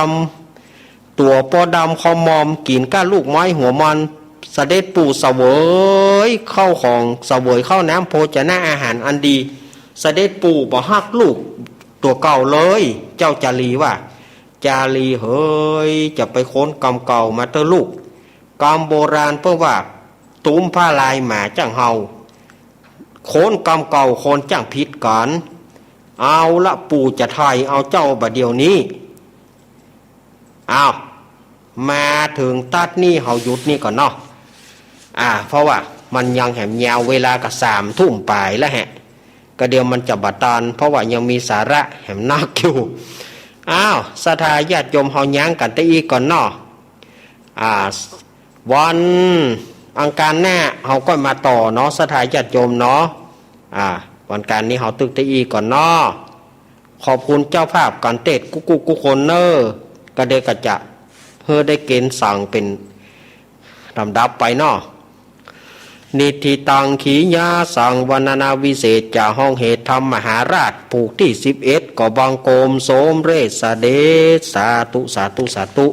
ำ ตั๋วปอดำคอมอม กิ๋นก้าลูกไม้หัวมัน เสด็จปู่เสวยข้าวของ เสวยข้าวน้ำโภชนะอาหารอันดี เสด็จปู่บ่ฮักลูกตั๋วเก่าเลย เจ้าจารีว่า จารีเหย จะไปค้นกรรมเก่ามาเต๊อะลูก กำโบราณเปิ้นว่า ตุ๊มผ้าลายหมาจ้างเห่า คนกำเก่าคนจ้างผิดกั๋น เอาละ ปู่จะไถ่เอาเจ้าบ่าเดี่ยวนี้ อ้าว มาเถิงตั๊ดนี้เฮาหยุดนี่ก่อนเนาะ อ่า เพราะว่ามันยังแหมยาว เวลาก็สามทุ่มป๋ายแล้วแหะ ก็เดี๋ยวมันจะบ่ตัน เพราะว่ายังมีสาระแหมนักอยู่ อ้าว ศรัทธาญาติโยมเฮายั้งกั๋นเต้าอี้ก่อนเนาะ อ่า วันอังคารหน้าเฮาก็มาต่อเนาะ ศรัทธาญาติโยมเนาะ อ่า วันอังคารนี้เฮาตึกเต้าอี้ก่อนเนาะ ขอบคุณเจ้าภาพก๋านเตศน์กู้ๆ กู้คนเน่อ ก็เดี๋ยวก็จะหื้อได้เกณฑ์สั่งเป๋นลำดับไปเนาะ นิฏฐิตัง ขียาสัง วรรณนาวิเศษจะ ห้องเหตุธรรมมหาราช ผูกตี้สิบเอ็ด ก็บังคมสมเร็จเสด็จ สาธุ สาธุ สาธุ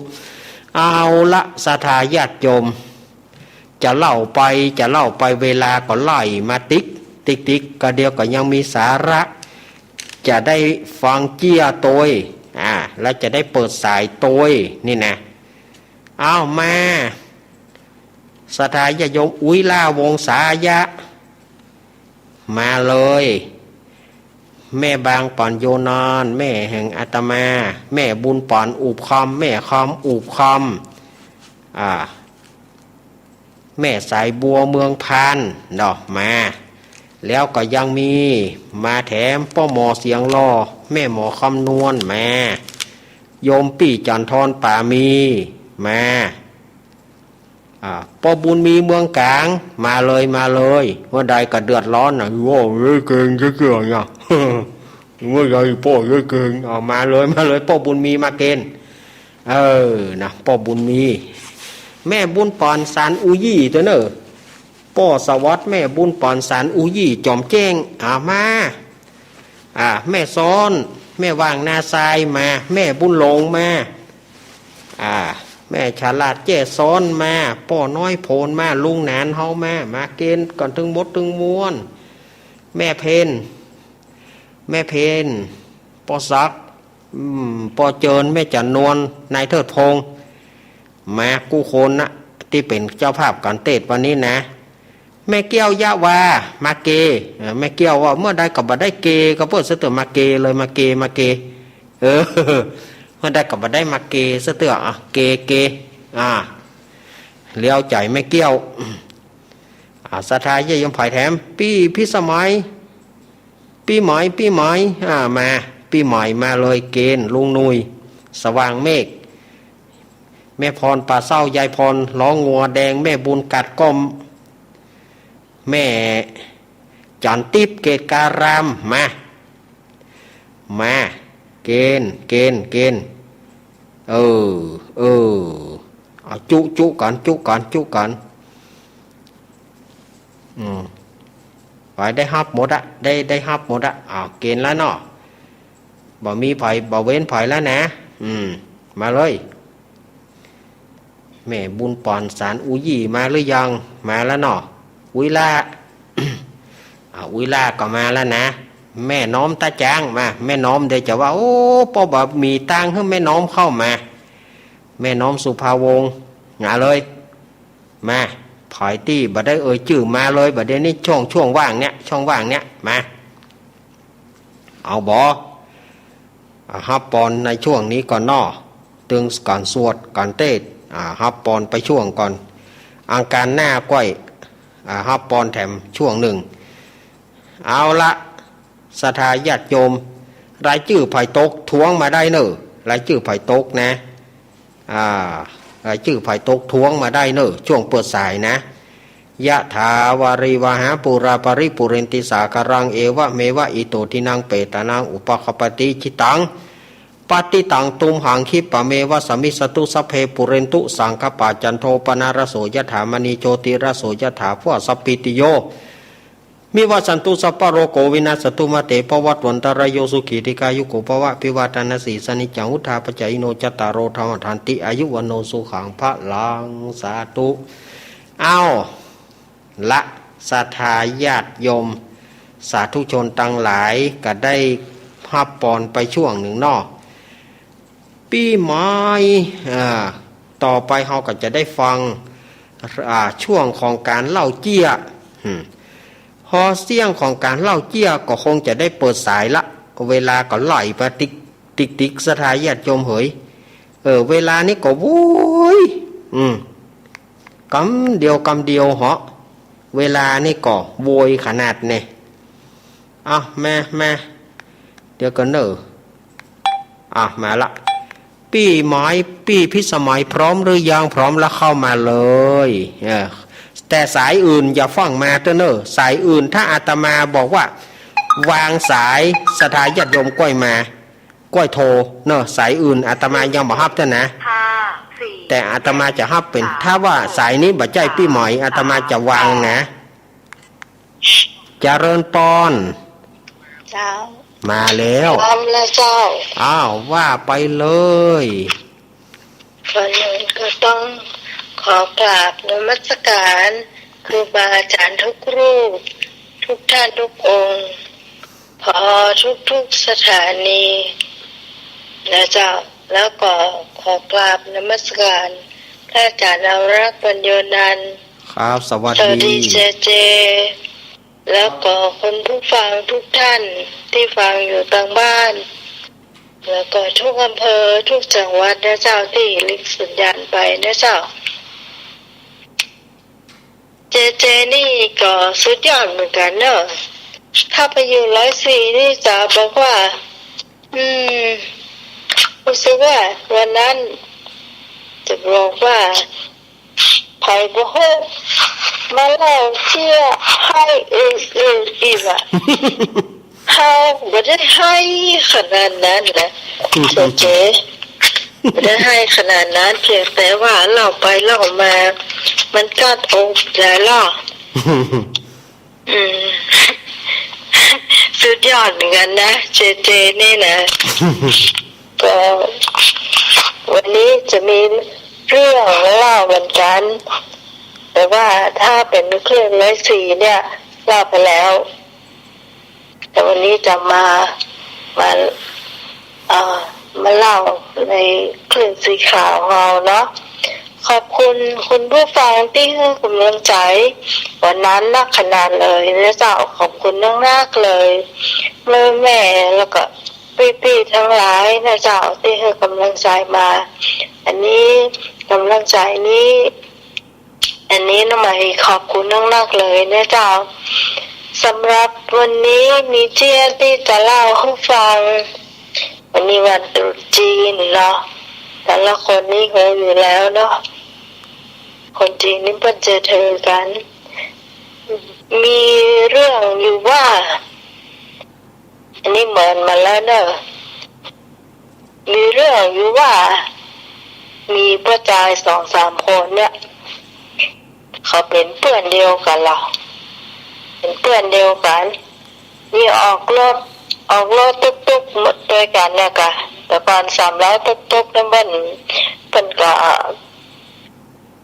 เอาละ ศรัทธาญาติโยม จะเล่าไป จะเล่าไป เวลาก็ไล่มาติ๊ก ติ๊ก ติ๊ก ก็เดี๋ยวก็ยังมีสาระ จะได้ฟังเจียโตย อ่า แล้วจะได้เปิดสายโตย นี่นะ เอามา ศรัทธาญาติโยม อุ๊ยล่า วงศายะ มาเลย แม่บางป่อนโยนอน แม่แห่งอาตมา แม่บุญป่อนอูบคอม แม่คอมอูบคอม อ่า แม่สายบัวเมืองพานเนาะ มา แล้วก็ยังมี มาแถมป้อหมอเสียงหล่อ แม่หมอคำนวณ มา โยมปี้จันทรป่ามี มา อ่า ป้อบุญมีเมืองกลาง มาเลย มาเลย เมื่อใดก็เดือดร้อนนะ โอ้ย เก่งเก่งเนี่ย เมื่อใดป้อเก่ง เอามาเลย มาเลย ป้อบุญมีมาเกณฑ์ เออ นะ ป้อบุญมี แม่บุญป่อนสารอุยี่ตัวเน่อ ป้อสวัสดิ์ แม่บุญป่อนสารอุยี่ จอมแจ้ง อ่า มา อ่า แม่ซ้อน แม่ว่างนาทราย มา แม่บุญหลง มา อ่า แม่ฉลาดแจ้ซ้อน มา ป้อน้อยโผน มา ลุงหนานเฮา มา มาเกณฑ์ก่อนตึงหมดตึงมวล แม่เพน แม่เพน ป้อศักดิ์ อืม ป้อเจิญ แม่จันนวล นายเทิดพงษ์ มากู้คนนะ ตี้เป๋นเจ้าภาพก๋านเตศน์วันนี้นะ แม่เกี้ยวยะวา มาเก เออ แม่เกี้ยวว่าเมื่อใดก็บ่ได้เก ก็เปิ้นเสนอมาเกเลย มาเก มาเก เออ เมื่อใดก็บ่ได้มาเกเสนอ อ่ะ เก เก อ่า เลี้ยวใจ๋แม่เกี้ยว อ่า ศรัทธาญาติโยมผายแถม ปี้พิสมัย ปี้ไหม ปี้ไหม อ่า มา ปี้ไหมมาเลย เกณฑ์ ลุงหนุ่ย สว่างเมฆ แม่พรป่าเศร้า ยายพรร้องงัวแดง แม่บุญกัดก้อม แม่จันทิพย์เกตการาม มา มา เกณฑ์ เกณฑ์ เกณฑ์ เออ เออ เอาจุ จุก่อน จุก่อน จุก่อน อืม ไปได้ฮับหมดอะ ได้ ได้ฮับหมดอะ อ้าว เกณฑ์แล้วเนาะ บ่มีไผ บ่เว้นไผแล้วนะ อืม มาเลย แม่บุญป่อนสารอุยี่มาหรือยัง มาแล้วเนาะ อุ๊ยล่า อ่า อุ๊ยล่าก็มาแล้วนะ แม่น้อมตาจาง มา แม่น้อม เดี๋ยวจะว่า โอ้ ป้อบ่มีตังค์หื้อแม่น้อมเข้ามา แม่น้อมสุภาวงศ์ มาเลย มา ไผตี้บ่ได้เอ่ยจื้อมาเลย บ่าเดี่ยวนี้ช่อง ช่วงว่างเนี่ย ช่องว่างเนี่ย มา เอาบ่ อ่า ฮับปอนในช่วงนี้ก่อนเนาะ ตึงก๋านสวดก๋านเตศน์ อ่า ฮับปอนไปช่วงก่อน อังคารหน้าก้อย อ่า ฮับปอนแถมช่วงนึ่ง เอาละ ศรัทธาญาติโยม รายจื้อไผตกท้วงมาได้เน่อ รายจื้อไผตกนะ อ่า รายจื้อไผตกท้วงมาได้เน่อ ช่วงเปิดสายนะ ยะถาวาริวหาปูราปะริปูเรนติสาคารัง เอวะเมวะอิโตทินังเปตานังอุปะคัปปะติ อิจิตัง ปัตติตัง ตุมหัง คิปปะเมวะสะมิชฌะตุ สัพเพปูเรนตุสังกัปปา จันโทปะนะระโส ยะถา มะณีโชติระโส ยะถา ผัสสะปะปะติโย วิวัชชันตุ สัพพะโรโค วินัสสะตุ มาเต ภวัตวันตะราโย สุขี ทีฆายุโก ภวะ อภิวาทะนะสีลิสะ นิจจัง วุฑฒาปะจายิโน จัตตาโร ธัมมา วัฑฒันติ อายุ วัณโณ สุขัง พะลัง สาธุ เอ้า ละ ศรัทธาญาติโยม สาธุชนตังหลาย ก็ได้ฮับปอนไปช่วงหนึ่งเนาะ ปี๋ใหม่ อ่า ต่อไปเฮาก็จะได้ฟัง อ่า ช่วงของก๋านเล่าเจี้ย อืม พอเสี้ยงของก๋านเล่าเจี้ยก็คงจะได้เปิดสายละ เวลาก็ไหลไปติ๊ก ติ๊ก ติ๊ก ศรัทธาญาติโยมเหย เออ เวลานี้ก็โวย อืม กำเดียว กำเดียวเหาะ เวลานี้ก็โวยขนาดแน่ อ่ะ มา มา เดี๋ยวก่อนเน่อ อ่ะ มาละ ปี๋ใหม่ ปี๋พิสมัย พร้อมหรือยัง พร้อมแล้วเข้ามาเลย เออ แต่สายอื่นอย่าฟั่งมาเต๊อะเน่อ สายอื่น ถ้าอาตมาบอกว่า วางสาย ศรัทธาญาติโยมก้อยมา ก้อยโทรเน่อ สายอื่นอาตมายังบ่ฮับเต๊อะนะ ห้า สี่ แต่อาตมาจะฮับเป๋น สาม ถ้าว่าสายนี้บ่ใจ้ปี๋ใหม่ อาตมาจะวางนะ เจริญปอน เจ้า มาแล้ว พร้อมแล้วเจ้า อ้าว ว่าไปเลย ก่อนอื่นก็ต้องขอกราบนมัสการครูบาอาจารย์ทุกรูป ทุกท่านทุกองค์ ผอ ทุกๆ สถานีนะเจ้า แล้วก็ขอกราบนมัสการพระอาจารย์อนุรักษ์ ปัญโญนันท์ ครับ สวัสดี สวัสดีเจเจ แล้วก็คุณผู้ฟังทุกท่านที่ฟังอยู่ตางบ้าน แล้วก็ทุกอำเภอทุกจังหวัดนะเจ้า ตี้ลิงก์สัญญาณไปนะเจ้า เจเจนี่ก็สุดยอดเหมือนกั๋นเนาะ ถ้าไปอยู่ร้อยสี่นี่จะบอกว่า อืม ฮู้สึกว่าวันนั้น จะบอกว่า ใผบ่ฮู้ มาเล่าเจี้ยไห้อือๆ อีกอะ เฮาบ่ได้ไห้ขนาดนั้นนะ เจเจ บ่ได้ไห้ขนาดนั้น เพียงแต่ว่าเล่าไปเล่ามา มันกัดอกหลายรอบ อืม สุดยอดเหมือนกั๋นนะ เจเจ นี่นะ ก็วันนี้จะมีเรื่องเล่าเหมือนกั๋น แต่ว่าถ้าเป๋นคลื่นร้อยสี่เนี่ย เล่าไปแล้ว แต่วันนี้จะมา มา เอ่อ มาเล่าในคลื่นสีขาวของเฮาเนาะ ขอบคุณคุณผู้ฟังตี้หื้อก๋ำลังใจ๋วันนั้นนักขนาดเลยนะเจ้า ขอบคุณนักๆ เลย แม่ๆ แล้วก็ปี้ๆ ตังหลายนะเจ้า ตี้หื้อก๋ำลังใจ๋มา อันนี้ก๋ำลังใจ๋นี้ อันนี้น้องใหม่ขอบคุณนักๆ เลยนะเจ้า สำหรับวันนี้มีเจี้ยตี้จะเล่าหื้อฟัง วันนี้วันตรุษจีนเนาะ แต่ละคนนี่ฮู้อยู่แล้วเนาะ คนจีนนี่เปิ้นจะถือกั๋น มีเรื่องอยู่ว่า อันนี้เหมือนมาแล้วเน่อ มีเรื่องอยู่ว่า มีป้อจายสองสามคนเนี่ย เขาเป๋นเปื้อนเดียวกั๋นลอ เป๋นเปื้อนเดียวกั๋น นี่ออกรถ ออกรถตุ๊กๆ มาตวยกั๋นเนี่ยกะ แต่ก่อนสามล้อตุ๊กๆ นั้นเปิ้น เปิ้นก็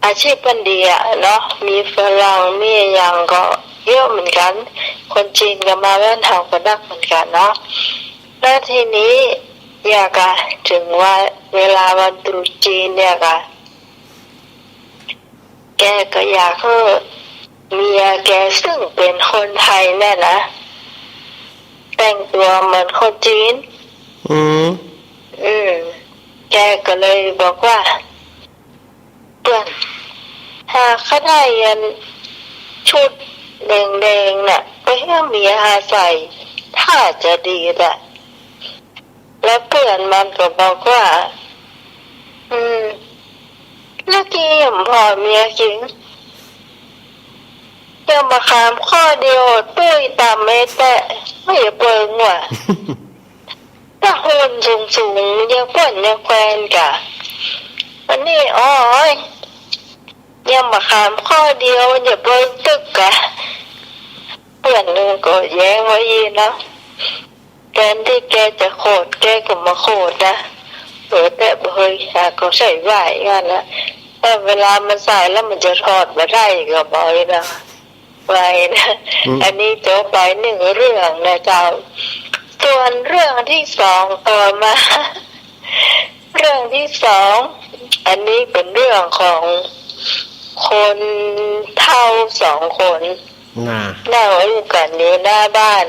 อาชีพเปิ้นดีอะเนาะ มีฝรั่ง มีอะหยังก็เยอะเหมือนกั๋น คนจีนก็มาบ้านเฮาก็นักเหมือนกั๋นเนาะ แล้วทีนี้เนี่ยกะ เถิงว่าเวลาวันตรุษจีนเนี่ยกะ แกก็อยากหื้อเมียแกซึ่งเป๋นคนไทยเนี่ยนะ แต่งตั๋วเหมือนคนจีน อืม อืม แกก็เลยบอกว่า เปื้อน หากข้าได้อันชุดแดงๆ น่ะ ไปหื้อเมียข้าใส่ ถ้าจะดีแหละ แล้วเปื้อนมันก็บอกว่า อืม แล้วกี้ยังผ่อเมียจริง ยอดมะขามข้อเดียว ตุ้ยต่ำไปแตะ ไม่เปิงว่ะ ถ้าโหนสูงๆ ยังป้วนยังแควนกะ อันนี้ โอ๊ย ยอดมะขามข้อเดียว อย่าเปิงตึกกะ เปื้อนก็แย้งไว้อีกเนาะ แทนตี้แกจะโขด แกก็มาโขดนะ เออ แต่บ่เฮย หาก็ใส่ไหวงั้นนะ แต่เวลามันใส่แล้วมันจะถอดบ่ได้ก็บ่อยนะ ไหวนะ อืม อันนี้จบไปหนึ่งเรื่องนะเจ้า ส่วนเรื่องที่สองต่อมา เรื่องที่สอง อันนี้เป็นเรื่องของคนเฒ่าสองคน น่ะ นั่งอู้กั๋นอยู่หน้าบ้าน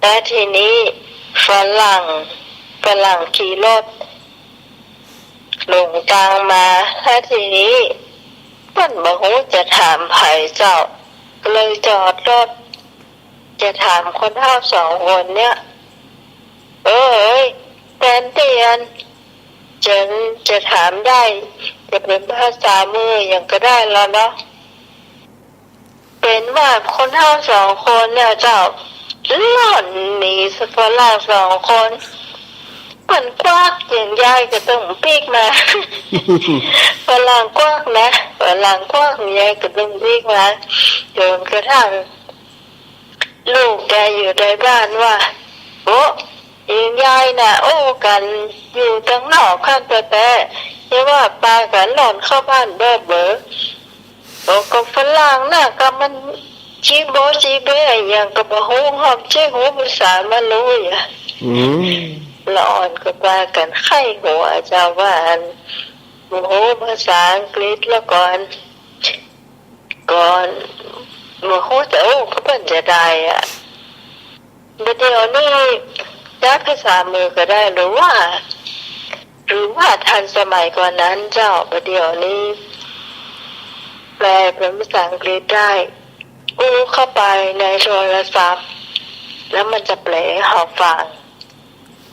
แล้วทีนี้ฝรั่ง ฝรั่งขี่รถหลงตางมา แล้วทีนี้เปิ้นบ่ฮู้จะถามใผเจ้า เลยจอดรถ จะถามคนเฒ่าสองคนเนี่ย เออ เอ้ย แทนตี้อัน จะ จะถามได้ จะเป๋นภาษามือหยังก็ได้แล้วเนาะ เป๋นว่าคนเฒ่าสองคนเนี่ยเจ้า ล่อนหนีฝรั่งสองคน มันกวักอย่างยายกระตุ้งปิ๊กมา ฝรั่งกวักนะ ฝรั่งกวักอย่างยายกระตุ้งปิ๊กมา จนกระทั่ง ลูกแกอยู่ในบ้านว่า โอ้ อิงยายน่ะ โอ้ กั๋นอยู่ตังนอกคันแต๊ๆ อย่าว่าปากั๋นล่อนเข้าบ้านเบ้อเบ้อ โอ้ ก็ฝรั่งน่ะ ก็มันจีโบ้จีเบ้อะหยังก็บ่ฮู้ ฮอดจะฮู้ภาษามันรู้อะ อืม ละอ่อนก็ปากั๋นใค่หัวเจ้าว่าอัน บ่ฮู้ภาษาอังกฤษละก่อน ก่อน บ่ฮู้จะ โอ้ ก็เปิ้นจะได้อะ บ่าเดี่ยวนี้ใจ๊ภาษามือก็ได้ หรือว่า หรือว่าทันสมัยกว่านั้นเจ้า บ่าเดี่ยวนี้แปลเป๋นภาษาอังกฤษได้ อู้เข้าไปในโทรศัพท์ แล้วมันจะแปลให้เฮาฟัง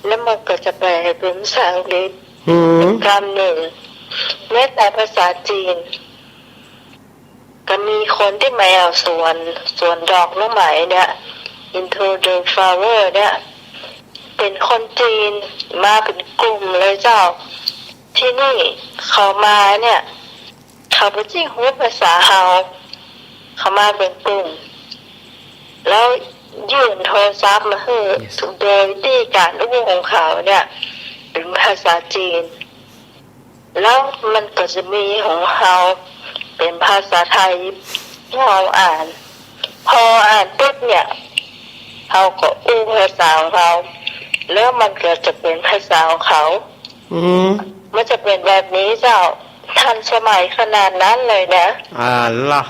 แล้วมันก็จะแปลเป๋นภาษาอังกฤษ หืม กำนึ่ง แม้แต่ภาษาจีน ก็มีคนตี้มาแอ่วสวน สวนดอกหน้อไม้เนี่ย Into the Flower เนี่ย เป๋นคนจีน มาเป๋นกลุ่มเลยเจ้า ตี้นี่เขามาเนี่ย เขาบ่ใจ้ฮู้ภาษาเฮา เขามาเป๋นกลุ่ม แล้วยื่นโทรศัพท์มาหื้อ Yes โดยตี้ก๋านอู้ของเขาเนี่ย เป๋นภาษาจีน แล้วมันก็จะมีของเฮาเป๋นภาษาไทย เฮาอ่าน พออ่านปุ๊บเนี่ย เฮาก็อู้ภาษาของเฮา แล้วมันก็จะเป๋นภาษาของเขา อืม มันจะเป๋นแบบนี้เจ้า ทันสมัยขนาดนั้นเลยนะ อ่าล่ะ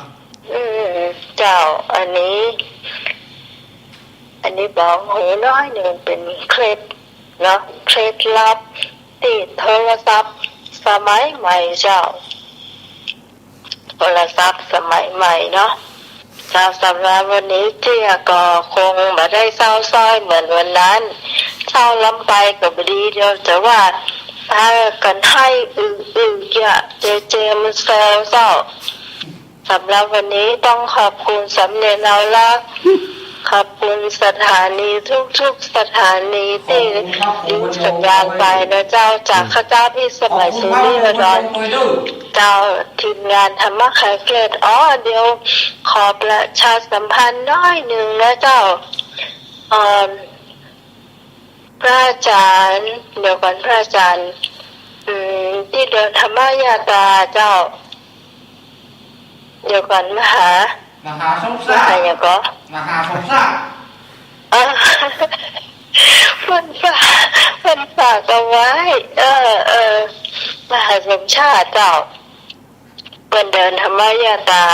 อืม เจ้า อันนี้ อันนี้บอกหื้อหน้อยนึ่ง เป๋นเคล็ดเนาะ เคล็ดลับติดโทรศัพท์สมัยใหม่เจ้า โทรศัพท์สมัยใหม่เนาะ เจ้า สำหรับวันนี้เจียก็คงบ่ได้เศร้าซ้อยเหมือนวันนั้น เศร้าล้ำไปก็บ่ดี เดี๋ยวจะว่าพากั๋นไห้อึกๆ เยียะเจเจ มันแซวเจ้า สำหรับวันนี้ต้องขอบคุณสำเนียงเอาลักษณ์ ขอบคุณสถานีทุกๆสถานีตี้ลิงก์สัญญาณไปนะเจ้า จากข้าเจ้าพิสมัย สุริยดอน เจ้า ทีมงานธรรมะไขเกล็ด อ๋อ เดี๋ยวขอประชาสัมพันธ์หน้อยนึ่งนะเจ้า เอ่อ พระอาจารย์ เดี๋ยวก่อน พระอาจารย์ อืม ตี้เดินธรรมยาตราเจ้า เดี๋ยวก่อน มหา มหาสม ม ศักดิ์ หาหยังก่อ มหาสมศักดิ์ เออ เปิ้นฝาก เปิ้นฝากเอาไว้ เออ เออ มหาสมชาติเจ้า เปิ้นเดินธรรมยาตรา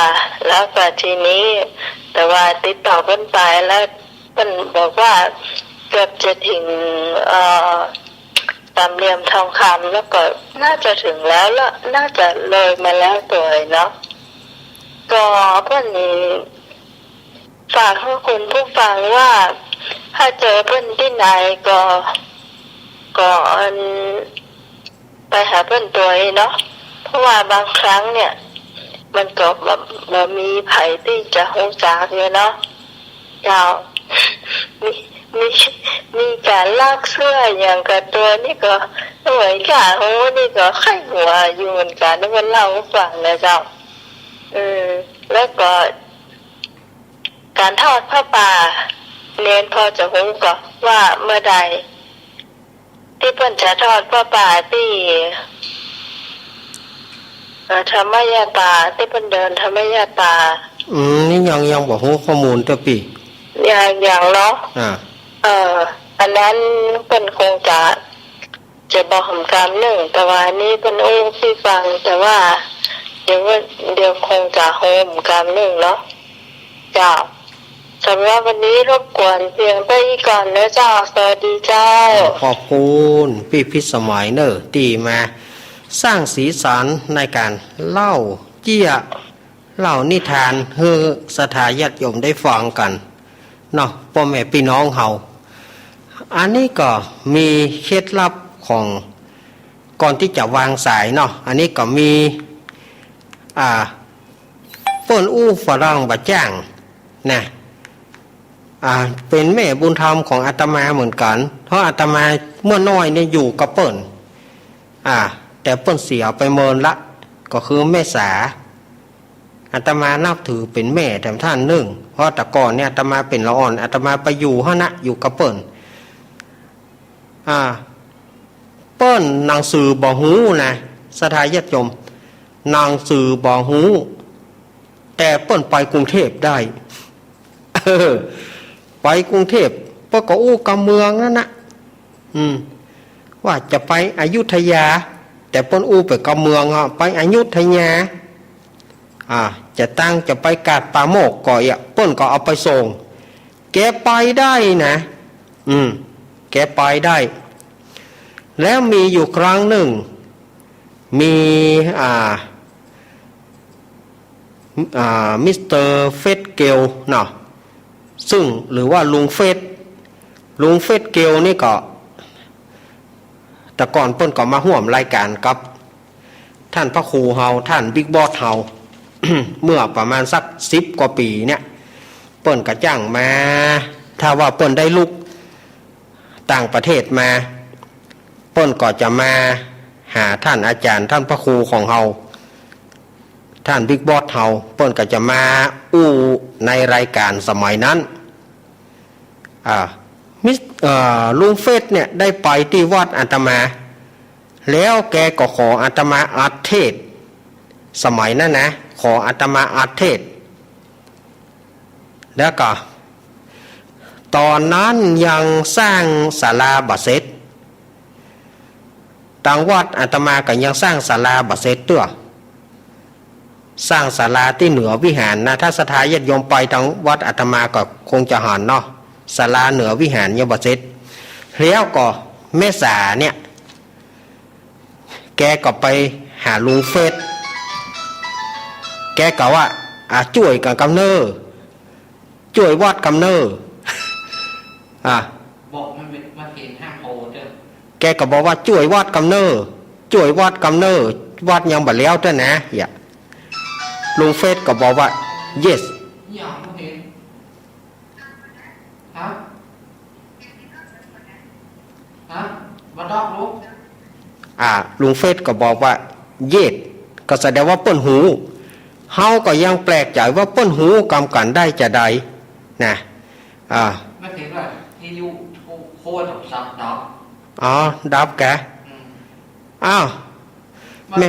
แล้วก็ทีนี้ แต่ว่าติดต่อเปิ้นไปแล้ว เปิ้นบอกว่าเกือบจะถึง เอ่อ สามเหลี่ยมทองคำ แล้วก็น่าจะถึงแล้วละ น่าจะเลยมาแล้วตวยเนาะ ก็เปิ้นฝากหื้อคุณผู้ฟังว่า ถ้าเจอเปิ้นตี้ไหนก็ ก็อัน ไปหาเปิ้นตวยเนาะ เพราะว่าบางครั้งเนี่ย มันก็บ่ บ่มีใผตี้จะฮู้จักอยู่เนาะ เจ้า มี มี มีก๋านลักเสื้ออะหยังก่อตั๋วนี่ก็ เหมือนก๋านฮู้นี่ก็ใค่หัวอยู่เหมือนกั๋น เปิ้นเล่าหื้อฟังนะเจ้า อืม แล้วก็ก๋านทอดผ้าป่า เณรพอจะฮู้ก่อว่าเมื่อใด ตี้เปิ้นจะทอดผ้าป่าตี้ เอ่อ ธรรมยาตรา ตี้เปิ้นเดินธรรมยาตรา อืม นี่ยัง ยังบ่ฮู้ข้อมูลเตื้อปี้ ยัง ยังเนาะ อ่า เอ่อ อันนั้นเปิ้นคงจะ จะบอกหื้มกำนึ่ง แต่ว่าอันนี้เปิ้นอู้หื้อฟัง แต่ว่าเดี๋ยว เดี๋ยวคงจะฮู้หื้มกำนึ่งเนาะ เจ้า สำหรับวันนี้รบกวนเพียงเต้าอี้ก่อนเน้อเจ้า สวัสดีเจ้า ขอบคุณปี้พิสมัยเน่อ ตี้มาสร้างสีสันในก๋านเล่าเจี้ย เล่านิทานหื้อศรัทธาญาติโยมได้ฟังกั๋นเนาะ ป้อแม่ปี้น้องเฮา อันนี้ก็มีเคล็ดลับของก่อนตี้จะวางสายเนาะ อันนี้ก็มี อ่า เปิ้นอู้ฝรั่งบ่จ้างนะ อ่า เป๋นแม่บุญธรรมของอาตมาเหมือนกั๋น เพราะอาตมาเมื่อน้อยเนี่ยอยู่กับเปิ้น อ่า แต่เปิ้นเสียไปเมินละ ก็คือแม่สา อาตมานับถือเป๋นแม่แถมท่านนึ่ง เพราะแต่ก่อนเนี่ยอาตมาเป๋นละอ่อน อาตมาไปอยู่หั้นนะ อยู่กับเปิ้น อ่า เปิ้นหนังสือบ่ฮู้นะ ศรัทธาญาติโยม หนังสือบ่ฮู้ แต่เปิ้นไปกรุงเทพฯได้ เออ ไปกรุงเทพฯ เปิ้นก็อู้กำเมืองหั้นนะ อืม ว่าจะไปอยุธยา แต่เปิ้นอู้ไปกำเมืองอะ ไปอยุธยา อ่า จะตั้งจะไปกาดป่าโมกข์ก่อเอี้ย เปิ้นก็เอาไปส่ง แกไปได้นะ อืม แกไปได้ แล้วมีอยู่ครั้งนึ่ง มี อ่า อ่า มิสเตอร์เฟรดเกลเนาะ ซึ่ง หรือว่าลุงเฟรด ลุงเฟรดเกลนี่ก็ แต่ก่อนเปิ้นก็มาฮ่วมรายก๋านกับ ท่านพระครูเฮา ท่านบิ๊กบอสเฮา เมื่อประมาณสักสิบกว่าปี๋เนี่ย เปิ้นก็จ้างมา ถ้าว่าเปิ้นได้ลุกต่างประเทศมา เปิ้นก็จะมาหาท่านอาจ๋ารย์ ท่านพระครูของเฮา ท่านบิ๊กบอสเฮา เปิ้นก็จะมาอู้ในรายก๋านสมัยนั้น อ่า มิส เอ่อ ลุงเฟรดเนี่ยได้ไปตี้วัดอาตมา แล้วแกก็ขออาตมาอัดเทศน์ สมัยนั้นนะ ขออาตมาอัดเทศน์ แล้วก็ ต๋อนนั้นยังสร้างศาลาบ่เสร็จ ตางวัดอาตมาก็ยังสร้างศาลาบ่เสร็จเตื้อ สร้างศาลาตี้เหนือวิหารนะ ถ้าศรัทธาญาติโยมไปตางวัดอาตมาก็คงจะหันเนาะ ศาลาเหนือวิหารยังบ่เสร็จ แล้วก็แม่สาเนี่ย แกก็ไปหาลุงเฟรด แกก็ว่า อ่ะ จ้วยกั๋นกำเน่อ จ้วยวัดกำเน่อ อ่ะ บอกมันเป็น มันเห็นห้ามโพเด้อ แกก็บอกว่า จ้วยวัดกำเน่อ จ้วยวัดกำเน่อ วัดยังบ่แล้วเตื้อนะ เหีย ลุงเฟรดก็บอกว่า yes อย่างมันเห็น ฮะ ฮะ บ่ดอกลูก อ่า ลุงเฟรดก็บอกว่า yes ก็แสดงว่าเปิ้นฮู้ เฮาก็ยังแปลกใจ๋ว่าเปิ้นฮู้กำกั๋นได้จาใดนะ อ่า ไม่เห็นว่าที่อยู่โคตรสับดับ อ๋อ ดับกะ อืม อ้าว แม่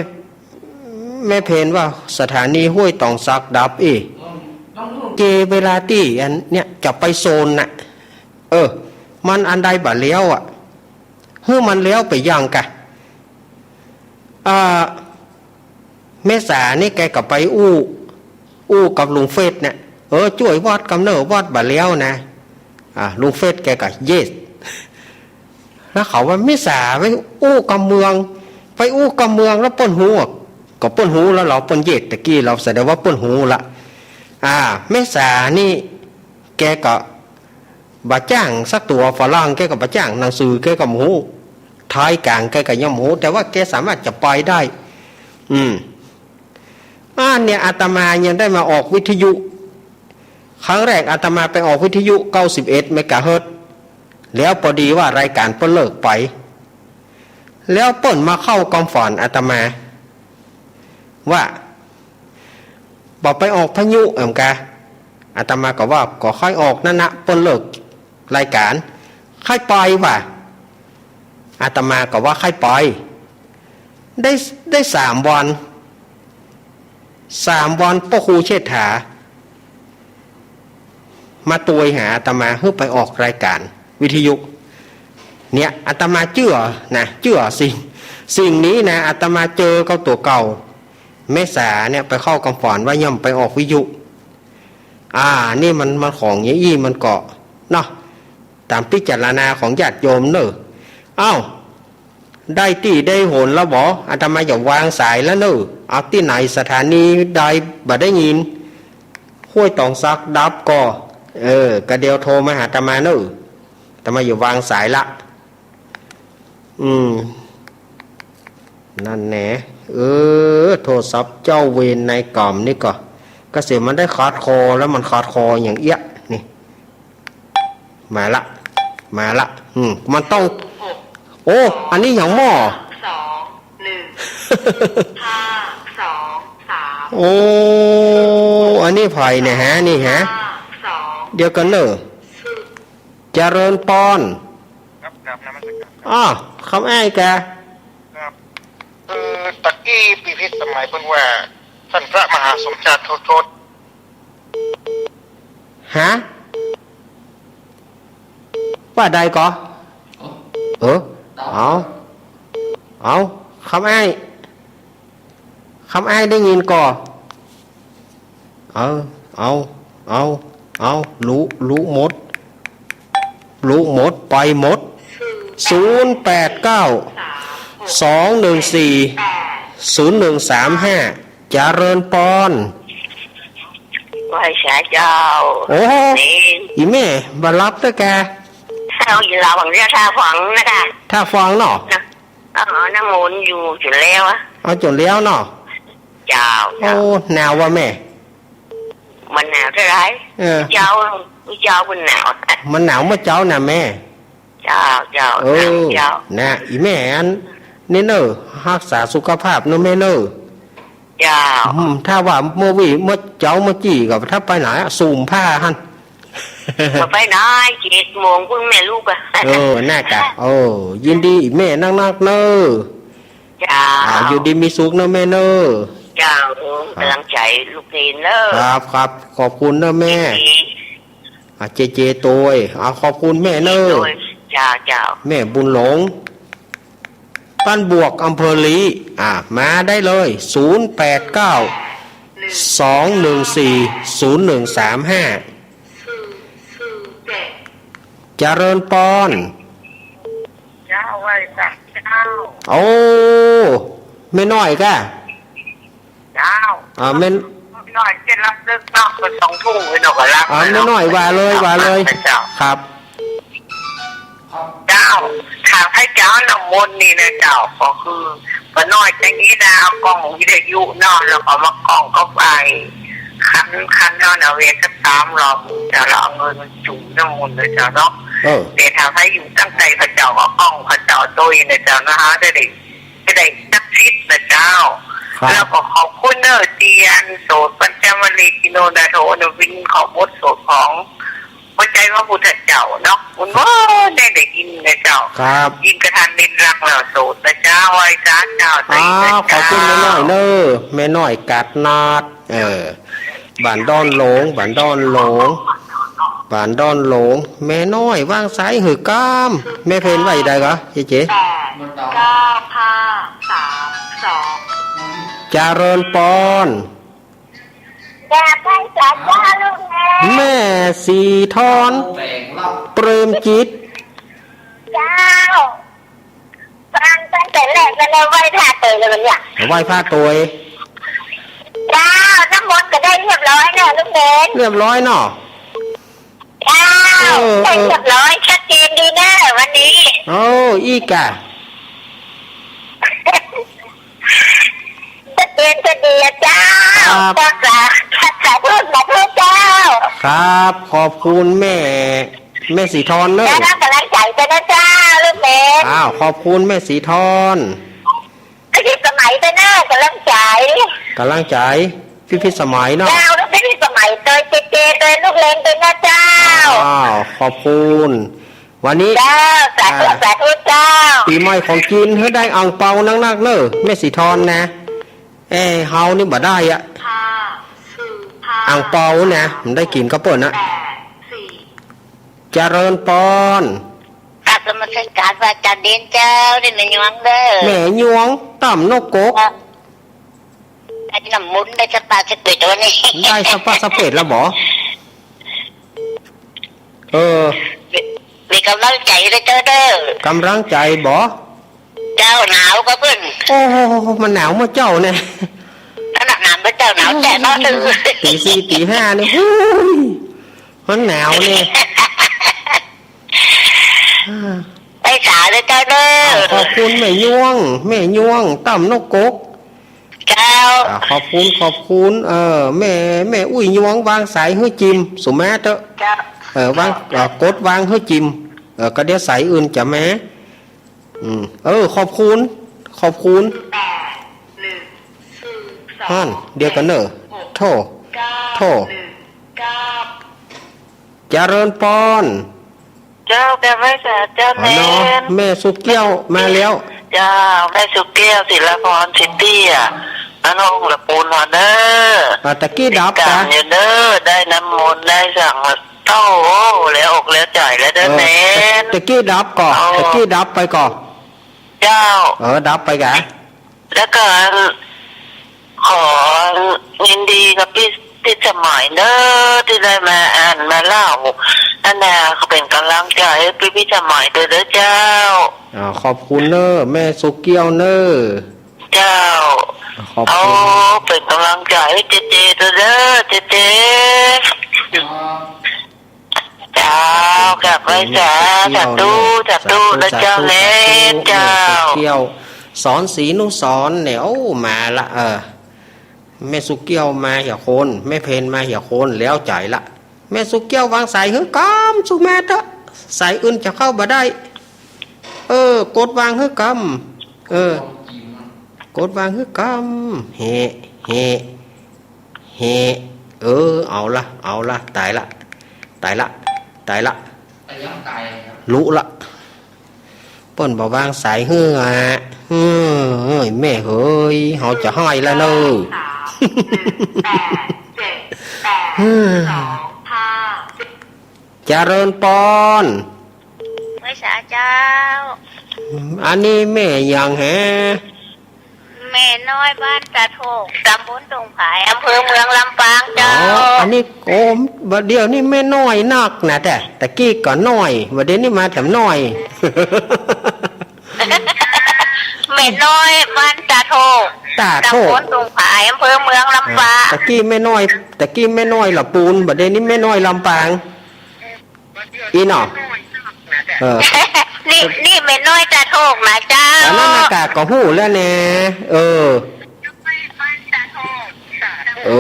แม่เพนว่าสถานีห้วยตองสักดับอี้ เจเวลาตี้อันเนี่ยจะไปโซนน่ะ เออ มันอันใดบ่แล้วอ่ะ หื้อมันแล้วไปยังกะ อ่า แม่สานี่แกก็ไปอู้ อู้กับลุงเฟรดเนี่ย เออ จ้วยวัดกำเน่อ วัดบ่แล้วนะ อ่า ลุงเฟรดแกก็ yes แล้วเขาว่า แม่สาไปอู้กำเมือง ไปอู้กำเมืองแล้วเปิ้นฮู้อะ ก็เปิ้นฮู้แล้วเหรอ เปิ้น yes ตะกี้เหรอ แสดงว่าเปิ้นฮู้ละ อ่า แม่สานี่แกก็บ่จ้างสักตั๋ว ฝรั่งแกก็บ่จ้าง หนังสือแกก็บ่ฮู้ ไทยกลางแกก็ยังบ่ฮู้ แต่ว่าแกสามารถจะไปได้ อืม อ่า เนี่ย อาตมายังได้มาออกวิทยุ ครั้งแรกอาตมาไปออกวิทยุ เก้าสิบเอ็ด เมกะเฮิรตซ์ แล้วปอดีว่ารายก๋านเปิ้นเลิกไป แล้วเปิ้นมาเข้าความฝันอาตมา ว่า บ่ไปออกวิทยุแอมกา อาตมาก็ว่า ก็ใค่ออกนั่นนะ เปิ้นเลิกรายก๋าน ใค่ไปว่ะ อาตมาก็ว่าใค่ไป ได้ ได้สามวัน สามวัน ป้อครูเชษฐา มาตวยหาอาตมา หื้อไปออกรายก๋านวิทยุ เนี่ย อาตมาเจื้อนะ เจื้อสิ่ง สิ่งนี้นะ อาตมาเจอกับตั๋วเก่า เมษาเนี่ย ไปเข้าความฝันว่าย่อมไปออกวิทยุ อ่า นี่มัน มันของอย่างอี้มันก็ เนาะ ต๋ามพิจารณาของญาติโยมเน่อ เอ้า ได้ตี้ได้หนแล้วบ่ อาตมาจะวางสายแล้วเน่อ เอาตี้ไหนสถานีใดบ่ได้ยิน ห้วยตองสักดับก่อ เออ ก็เดี๋ยวโทรมาหาอาตมาเน่อ อาตมาจะวางสายละ อืม นั่นแหนะ เออ โทรศัพท์เจ้าเวรนายก๋ำนี่ก่อ ก็เสียมันได้ขาดคอ แล้วมันขาดคออย่างเอี้ย นี่ มาละ มาละ อืม มันต้อง โอ้ อันนี้อย่างหม้อ สอง หนึ่ง ห้า สอง สาม โอ้ อันนี้ใผเนี่ยฮะ นี่ฮะ ห้า สอง เดี๋ยวก่อนเน่อ เจริญปอน ครับ ครับ นมัสการครับ อ้อ คำอ้ายกา ครับ คือตะกี้ปี้พิสมัยเปิ้นว่า ต้านพระมหาสมชาติโทษ ฮะ ว่าใดก่อ เออ เอา เอา คำอ้าย คำอ้ายได้ยินก่อ เออ เอา เอา เอา รู้ รู้หมด รู้หมด ไปหมด ศูนย์แปดเก้า สองหนึ่งสี่ ศูนย์หนึ่งสามห้า เจริญปอน ไหว้สาเจ้า โอ้ เณร อี่แม่ บ่หลับเต๊อะกา เอาอยู่ลาวหวังเจ้าท่าฝังนะคะ ท่าฝังเนาะ นะ เอาน้ำมนต์อยู่จุดแล้วอะ เอาจุดแล้วเนาะ เจ้า โอ้ เจ้า หนาวว่ะแม่ มันหนาวเท่าไหร่ เออ เจ้า เจ้ามันหนาว มันหนาวเมื่อเจ๊าน่ะแม่ เจ้า เจ้า เออ หนาวเจ้า น่ะ อี่แม่อัน นี่เน่อ ฮักษาสุขภาพเน่อแม่เน่อ เจ้า อืม ถ้าว่าเมื่อวี้ เมื่อเจ๊าเมื่อกี้ก็ถ้าไปไหนอะ สูมผ้าหั่น บ่ไปไหน เจ็ดโมงพุ้นแม่ลูกอะ เออ น่ากะ เออ ยินดีอี่แม่นักๆ เน่อ เจ้า อ่า อยู่ดีมีสุขเน่อแม่เน่อ เจ้า ครับ ก๋ำลังใจ๋ลูกเณรเน่อ ครับ ครับ ขอบคุณเน่อแม่ ยินดี อ่า เจเจตวย อ่า ขอบคุณแม่เน่อ เจเจตวย เจ้า เจ้า แม่บุญหลง บ้านบวก อำเภอลี้ อ่า มาได้เลย ศูนย์แปดเก้า สองหนึ่งสี่ ศูนย์หนึ่งสามห้า เจริญปอน เจ้า ไหว้สาเจ้า โอ้ แม่น้อยกา เจ้า อ่า แม่น้อยเจ็ดลักเลิกนอกก็สองทุ่มเลยเนาะ ก็ลัก อ่า แม่น้อยว่าเลย ว่าเลย เจ้า ครับ เจ้า ถามให้เจ้าน้ำมนต์นี่นะเจ้า ก็คือป้าน้อยจะนี้นะ เอากล้องวิทยุเนาะ แล้วก็มากล้องกับไอ้คัน คันเนาะ เอาเวรสักสามรอบ เจ้า แล้วเอาเงินมาจุ่มน้ำมนต์นะเจ้าเนาะ เออ แต่ถ้าใผอยู่ตั้งไกลเขาเจ้าก็กล้องเขาเจ้าตวยนะเจ้านะฮะ จะได้ จะได้จักสิทธิ์นะเจ้า ครับ แล้วก็ขอบคุณเน่อเตียนโสตปัญจวัลลีกิโนนาโถนะ วินของบทโสตของหัวใจพระพุทธเจ้าเนาะ บุญว่าได้ได้ยินนะเจ้า ครับ ยินกระทันเน้นรักแล้วโสตนะเจ้า ไหว้สาเจ้า อ้าว ขอบคุณแม่น้อยเน่อ แม่น้อยกาดนาด เออ บ้านดอนหลง บ้านดอนหลง บ้านดอนหลง แม่น้อยวางสายหื้อก้ำ แม่เพนว่าจะใดก่อ เจเจ แปด เก้า ห้า สาม สอง เจริญปอน อยากไหว้สาเจ้าลูกแม่ แม่สีทอน เปรมจิต เจ้า ฟังตั้งแต่แรกแล้วนะ ไหว้พระเตยเลยวันเนี้ย ไหว้พระเตย เจ้า น้ำมนต์ก็ได้เรียบร้อยแล้วลูกเณร เรียบร้อยเนาะ เจ้า เออ ได้เรียบร้อย ชัดเจนดีเน่อวันนี้ โอ้ อี้ก่า ชัดเจนจะดีอะเจ้า อ่า ครับ เจ้าค่ะ สาธุ สาธุเจ้า ครับ ขอบคุณแม่ แม่ศรีธรเนอะ ได้รับกำลังใจเจ้านะเจ้า ลูกเล็ก อ้าว ขอบคุณแม่ศรีธร พิพิธสมัยเจ้านะ กำลังใจ กำลังใจ พิพิธสมัยเนาะ เจ้า ลูกพิพิธสมัยโดยเจเจ โดยลูกเล็ก โดยนะเจ้า อ้าว ขอบคุณ วันนี้ เจ้า สาธุ อ่า สาธุเจ้า ปี๋ใหม่ของจีนหื้อได้อ่างเปานักๆ เนอะ แม่ศรีธรนะ เอ้ย เฮานี่บ่ได้อะ อ่างเปานะ มันได้กิ๋นกับเปิ้นนะ เจริญปอน กราบนมัสการพระอาจารย์เด่นเจ้า นี่แม่ยวงเด้อ แม่ยวง ต้ำนกกก ครับ ได้น้ำมนต์ ได้สปาสเปดวันนี้ ได้สปาสเปดแล้วบ่ เออ มี มีกำลังใจเด้อเจ้าเด้อ กำลังใจบ่ เจ้า หนาวก็เปิ้น โอ้ มันหนาวเมื่อเจ๊าเนี่ย นั่นน่ะ หนาวเมื่อเจ๊า หนาวแต๊เนาะ ตีสี่ตีห้าเนี่ย โอ้ย มันหนาวเนี่ย ไปสาเด้อเจ้าเด้อ อ้าว ขอบคุณแม่ยวง แม่ยวง ต้ำนกกก เจ้า อ่า ขอบคุณ ขอบคุณ เออ แม่ แม่อุ้ยยวง วางสายหื้อจิม สุมาเต๊อะ เจ้า เออ วาง เออ กดวางหื้อจิม เออ ก็เดี๋ยวสายอื่นจะมา อืม เออ ขอบคุณ ขอบคุณ แปดหนึ่งสี่สอง ฮั่น เดี๋ยวก่อนเนอะ โทร เก้า โทร หนึ่งเก้า เจริญปอน เจ้า แกไม่สาเจ้า อ๋อเนาะ แม่สุกเกี้ยวมาแล้ว เจ้า แม่สุกเกี้ยว ศิลปร สิตี้อะ อันองค์ละปูนหัวเด้อ อ่า ตะกี้ดับ ติดตาม กะ อยู่เด้อ ได้น้ำมนต์ ได้สังมาเต้า โอ้ แล้วอกแล้วใจแล้วเด้อ เออ แม่น ตะ ตะกี้ดับก่อ อ๋อ ตะกี้ดับไปก่อ เจ้า เออ ดับไปกะ แล้วก็ขอยินดีกับพี่ พี่สมัยเนอะ ตี้ได้มาอ่านมาเล่า อันน่ะ ก็เป๋นก๋ำลังใจ๋หื้อพี่ พี่สมัยเต๊อะเจ้า อ่า ขอบคุณเนอะ แม่สุกเกี้ยวเนอะ เจ้า ขอบคุณ เอา เป๋นก๋ำลังใจ๋หื้อเจเจเต๊อะเจ้า เจเจ เจ้า กราบไหว้สา สาธุ สาธุ สาธุ นะเจ้า สาธุ แล สาธุ เจ้า แม่สุกเกี้ยว สอนศรีนุสรณ์เนี่ย โอ้ มาละ เออ แม่สุกเกี้ยวมาเหียคน แม่เพนมาเหียคน แล้วใจ๋ละ แม่สุกเกี้ยววางสายหื้อกำ สุมาเต๊อะ สายอื่นจะเข้าบ่ได้ เออ กดวางหื้อกำ เออ กดวางหื้อกำ แหะ แหะ แหะ เออ เอาละ เอาละ ต๋ายละ ต๋ายละ ต๋ายละ ลุละ เปิ้นบ่วางสายหื้ออะ เฮ้ย แม่เหย เฮาจะห้อยละเนอะ เจริญปอน ไหว้สาเจ้า อันนี้แม่หยังแหะ แม่น้อยบ้านตาโทก ตำบลดงผาย อำเภอเมืองลำปางเจ้า อ๋อ อันนี้ โอ้ บ่าเดี่ยวนี้แม่น้อยนักนะ แต่ตะกี้ก็น้อย บ่าเดี่ยวนี้มาแถมน้อย แม่น้อยบ้านตาโทก ตาโทก ตำบลดงผาย อำเภอเมืองลำปาง อ่า ตะกี้แม่น้อย ตะกี้แม่น้อยละปูน บ่าเดี่ยวนี้แม่น้อยลำปาง อี้เนาะ เออ นี่ นี่แม่น้อยตาโทกนะเจ้า อันนั้นน่ะกะก็ฮู้แล้วแน่ เออ เอ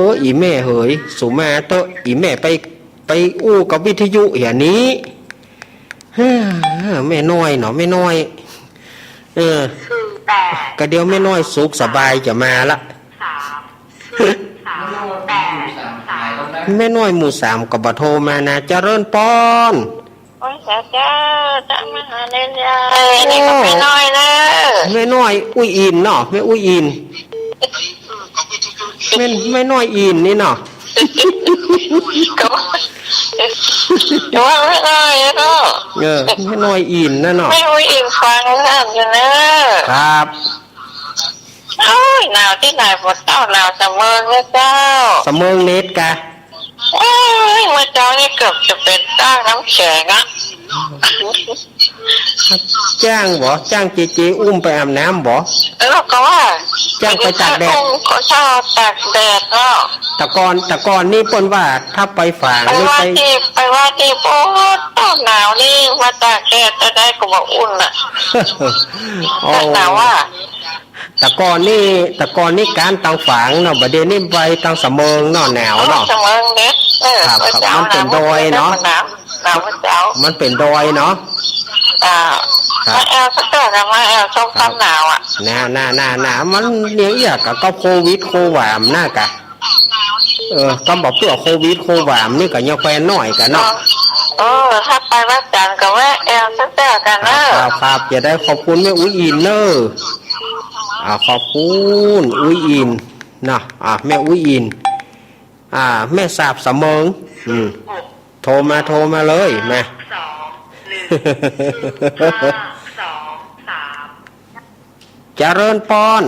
อ อีแม่เหย สุมาเต๊อะ อีแม่ไป ไปอู้กับวิทยุเหียนี้ แม่น้อยเนาะ แม่น้อย เออ ก็เดี๋ยวแม่น้อยสุขสบายจะมาละ แม่น้อยหมู่สามก็บ่โทรมานะ เจริญปอน โอ้ย สาธุ เจ้า มาหาเล่นยา เอ้ย นี่ก็แม่น้อยเนอะ แม่น้อยอุ้ยอินเนาะ แม่อุ้ยอิน แม่ แม่น้อยอินนี่เนาะ ก็ว่า ก็ว่าแม่น้อยเนาะ เออ แม่น้อยอินนั่นเนาะ แม่อุ้ยอินฟังนั่นอยู่เนอะ ครับ โอ้ย หนาวตี้ไหน บ่เต้า หนาวสะเมิงเลยเจ้า สะเมิงเน็ตกะ โอ้ย เมื่อเจ๊านี่เกือบจะเป๋นต้านน้ำแข็งอะ จ้างบ่ จ้างเจเจอุ้มไปอาบน้ำบ่ เออ ก็ว่า จ้างไปตากแดด ก็เช่าตากแดดเนาะ แต่ก่อน แต่ก่อนนี่เปิ้นว่าถ้าไปฝาง ไป นี่ ว่า ไป ตี้ ไปว่าตี้ โอ้ หนาวนี่ มาตากแดดจะได้ก็บ่อุ่นน่ะ โอ้ หนาวอะ แต่ก่อนนี่ แต่ก่อนนี่ก๊านตังฝางเนาะ บ่าเดี่ยวนี้ไปตังสะเมิงเนาะ หนาวเนาะ เออ สะเมิงเนาะ เออ ครับ ครับ มันเป๋นดอยเนาะ หนาว หนาวเจ้า มันเป๋นดอยเนาะ อ่า ครับ มาแอวสักเตื้อนะ มาแอวชมความหนาวอะ หนาว หนาว หนาว หนาว มันเนี่ยเอี้ยกะ ก็โควิด โความน่ะกะ เออ ก็บ่าเปื้อโควิด โความนี่กะยังแควนน้อยกะเนาะ เออ ถ้าไปวันจันทร์ก็แวะแอวสักเตื้อกั๋นเนอะ ครับ ครับ ครับ จะได้ขอบคุณแม่อุ๊ยอินเนอะ อ่า ขอบคุณอุ๊ยอินเนาะ อ่า แม่อุ๊ยอิน อ่า แม่สาบสะเมิง อืม โทรมา โทรมาเลย มา เจริญปอน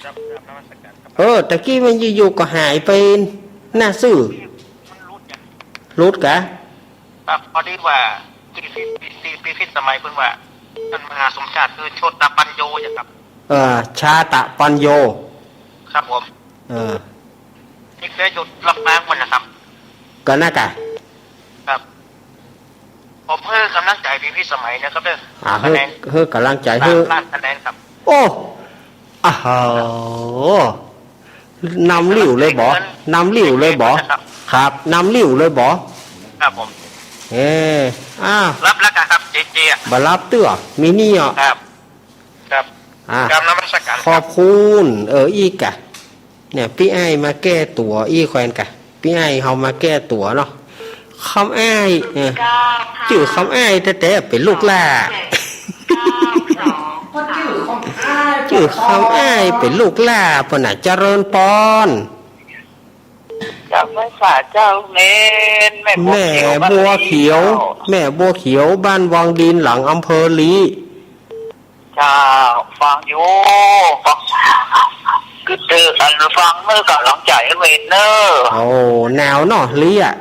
ครับ ครับ นมัสการครับ เออ ตะกี้มันอยู่ๆ ก็หายไปน่าซื่อ มันหลุดจ้ะ หลุดกะ ครับ พอดีว่าตี้ ตี้ ตี้พิษสมัยเปิ้นว่า ต้านมหาสมชาติคือโชตปัญโญจ้ะครับ เออ ชาตปัญโญ ครับผม เออ ตี้แกอยู่ลำปางปู๊นนะครับ ก็น่ะกะ ครับ ผมหื้อก๋ำลังใจ๋ตี้พิษสมัยนะครับเด้อ อ่า หื้อ คะแนน หื้อก๋ำลังใจ๋ หื้อ ล้านคะแนนครับ โอ้ อ้าวโห นำลิ่วเลยบ่ นำลิ่วเลยบ่ ครับ นำลิ่วเลยบ่ ครับผม เอ้ อ้าว ฮับแล้วกะครับ เจเจอะ บ่ฮับเตื้อ มีหนี้อ่ะ ครับ ครับ อ่ะ กราบนมัสการครับ ขอบคุณ เออ อี้กะ เนี่ย ปี้อ้ายมาแก้ตั๋ว อี้แควนกะ ปี้อ้ายเฮามาแก้ตั๋วเนาะ คำอ้าย เออ จื้อคำอ้ายแต๊ๆ เป๋นลูกหล้า จื้อคำอ้ายเป๋นลูกหล้า เปิ้นน่ะ เจริญปอน เจ้า ไหว้สาเจ้า แม่น แม่บัวเขียว แม่บัวเขียว บ้านวังดิน หลังอำเภอลี้ เจ้า ฟังอยู่ ฟัง คือ คือ อันฟังเนอะ ก๋ำลังใจ๋เปิ้นเนอะ โอ้ หนาวเนาะ ลี้อะ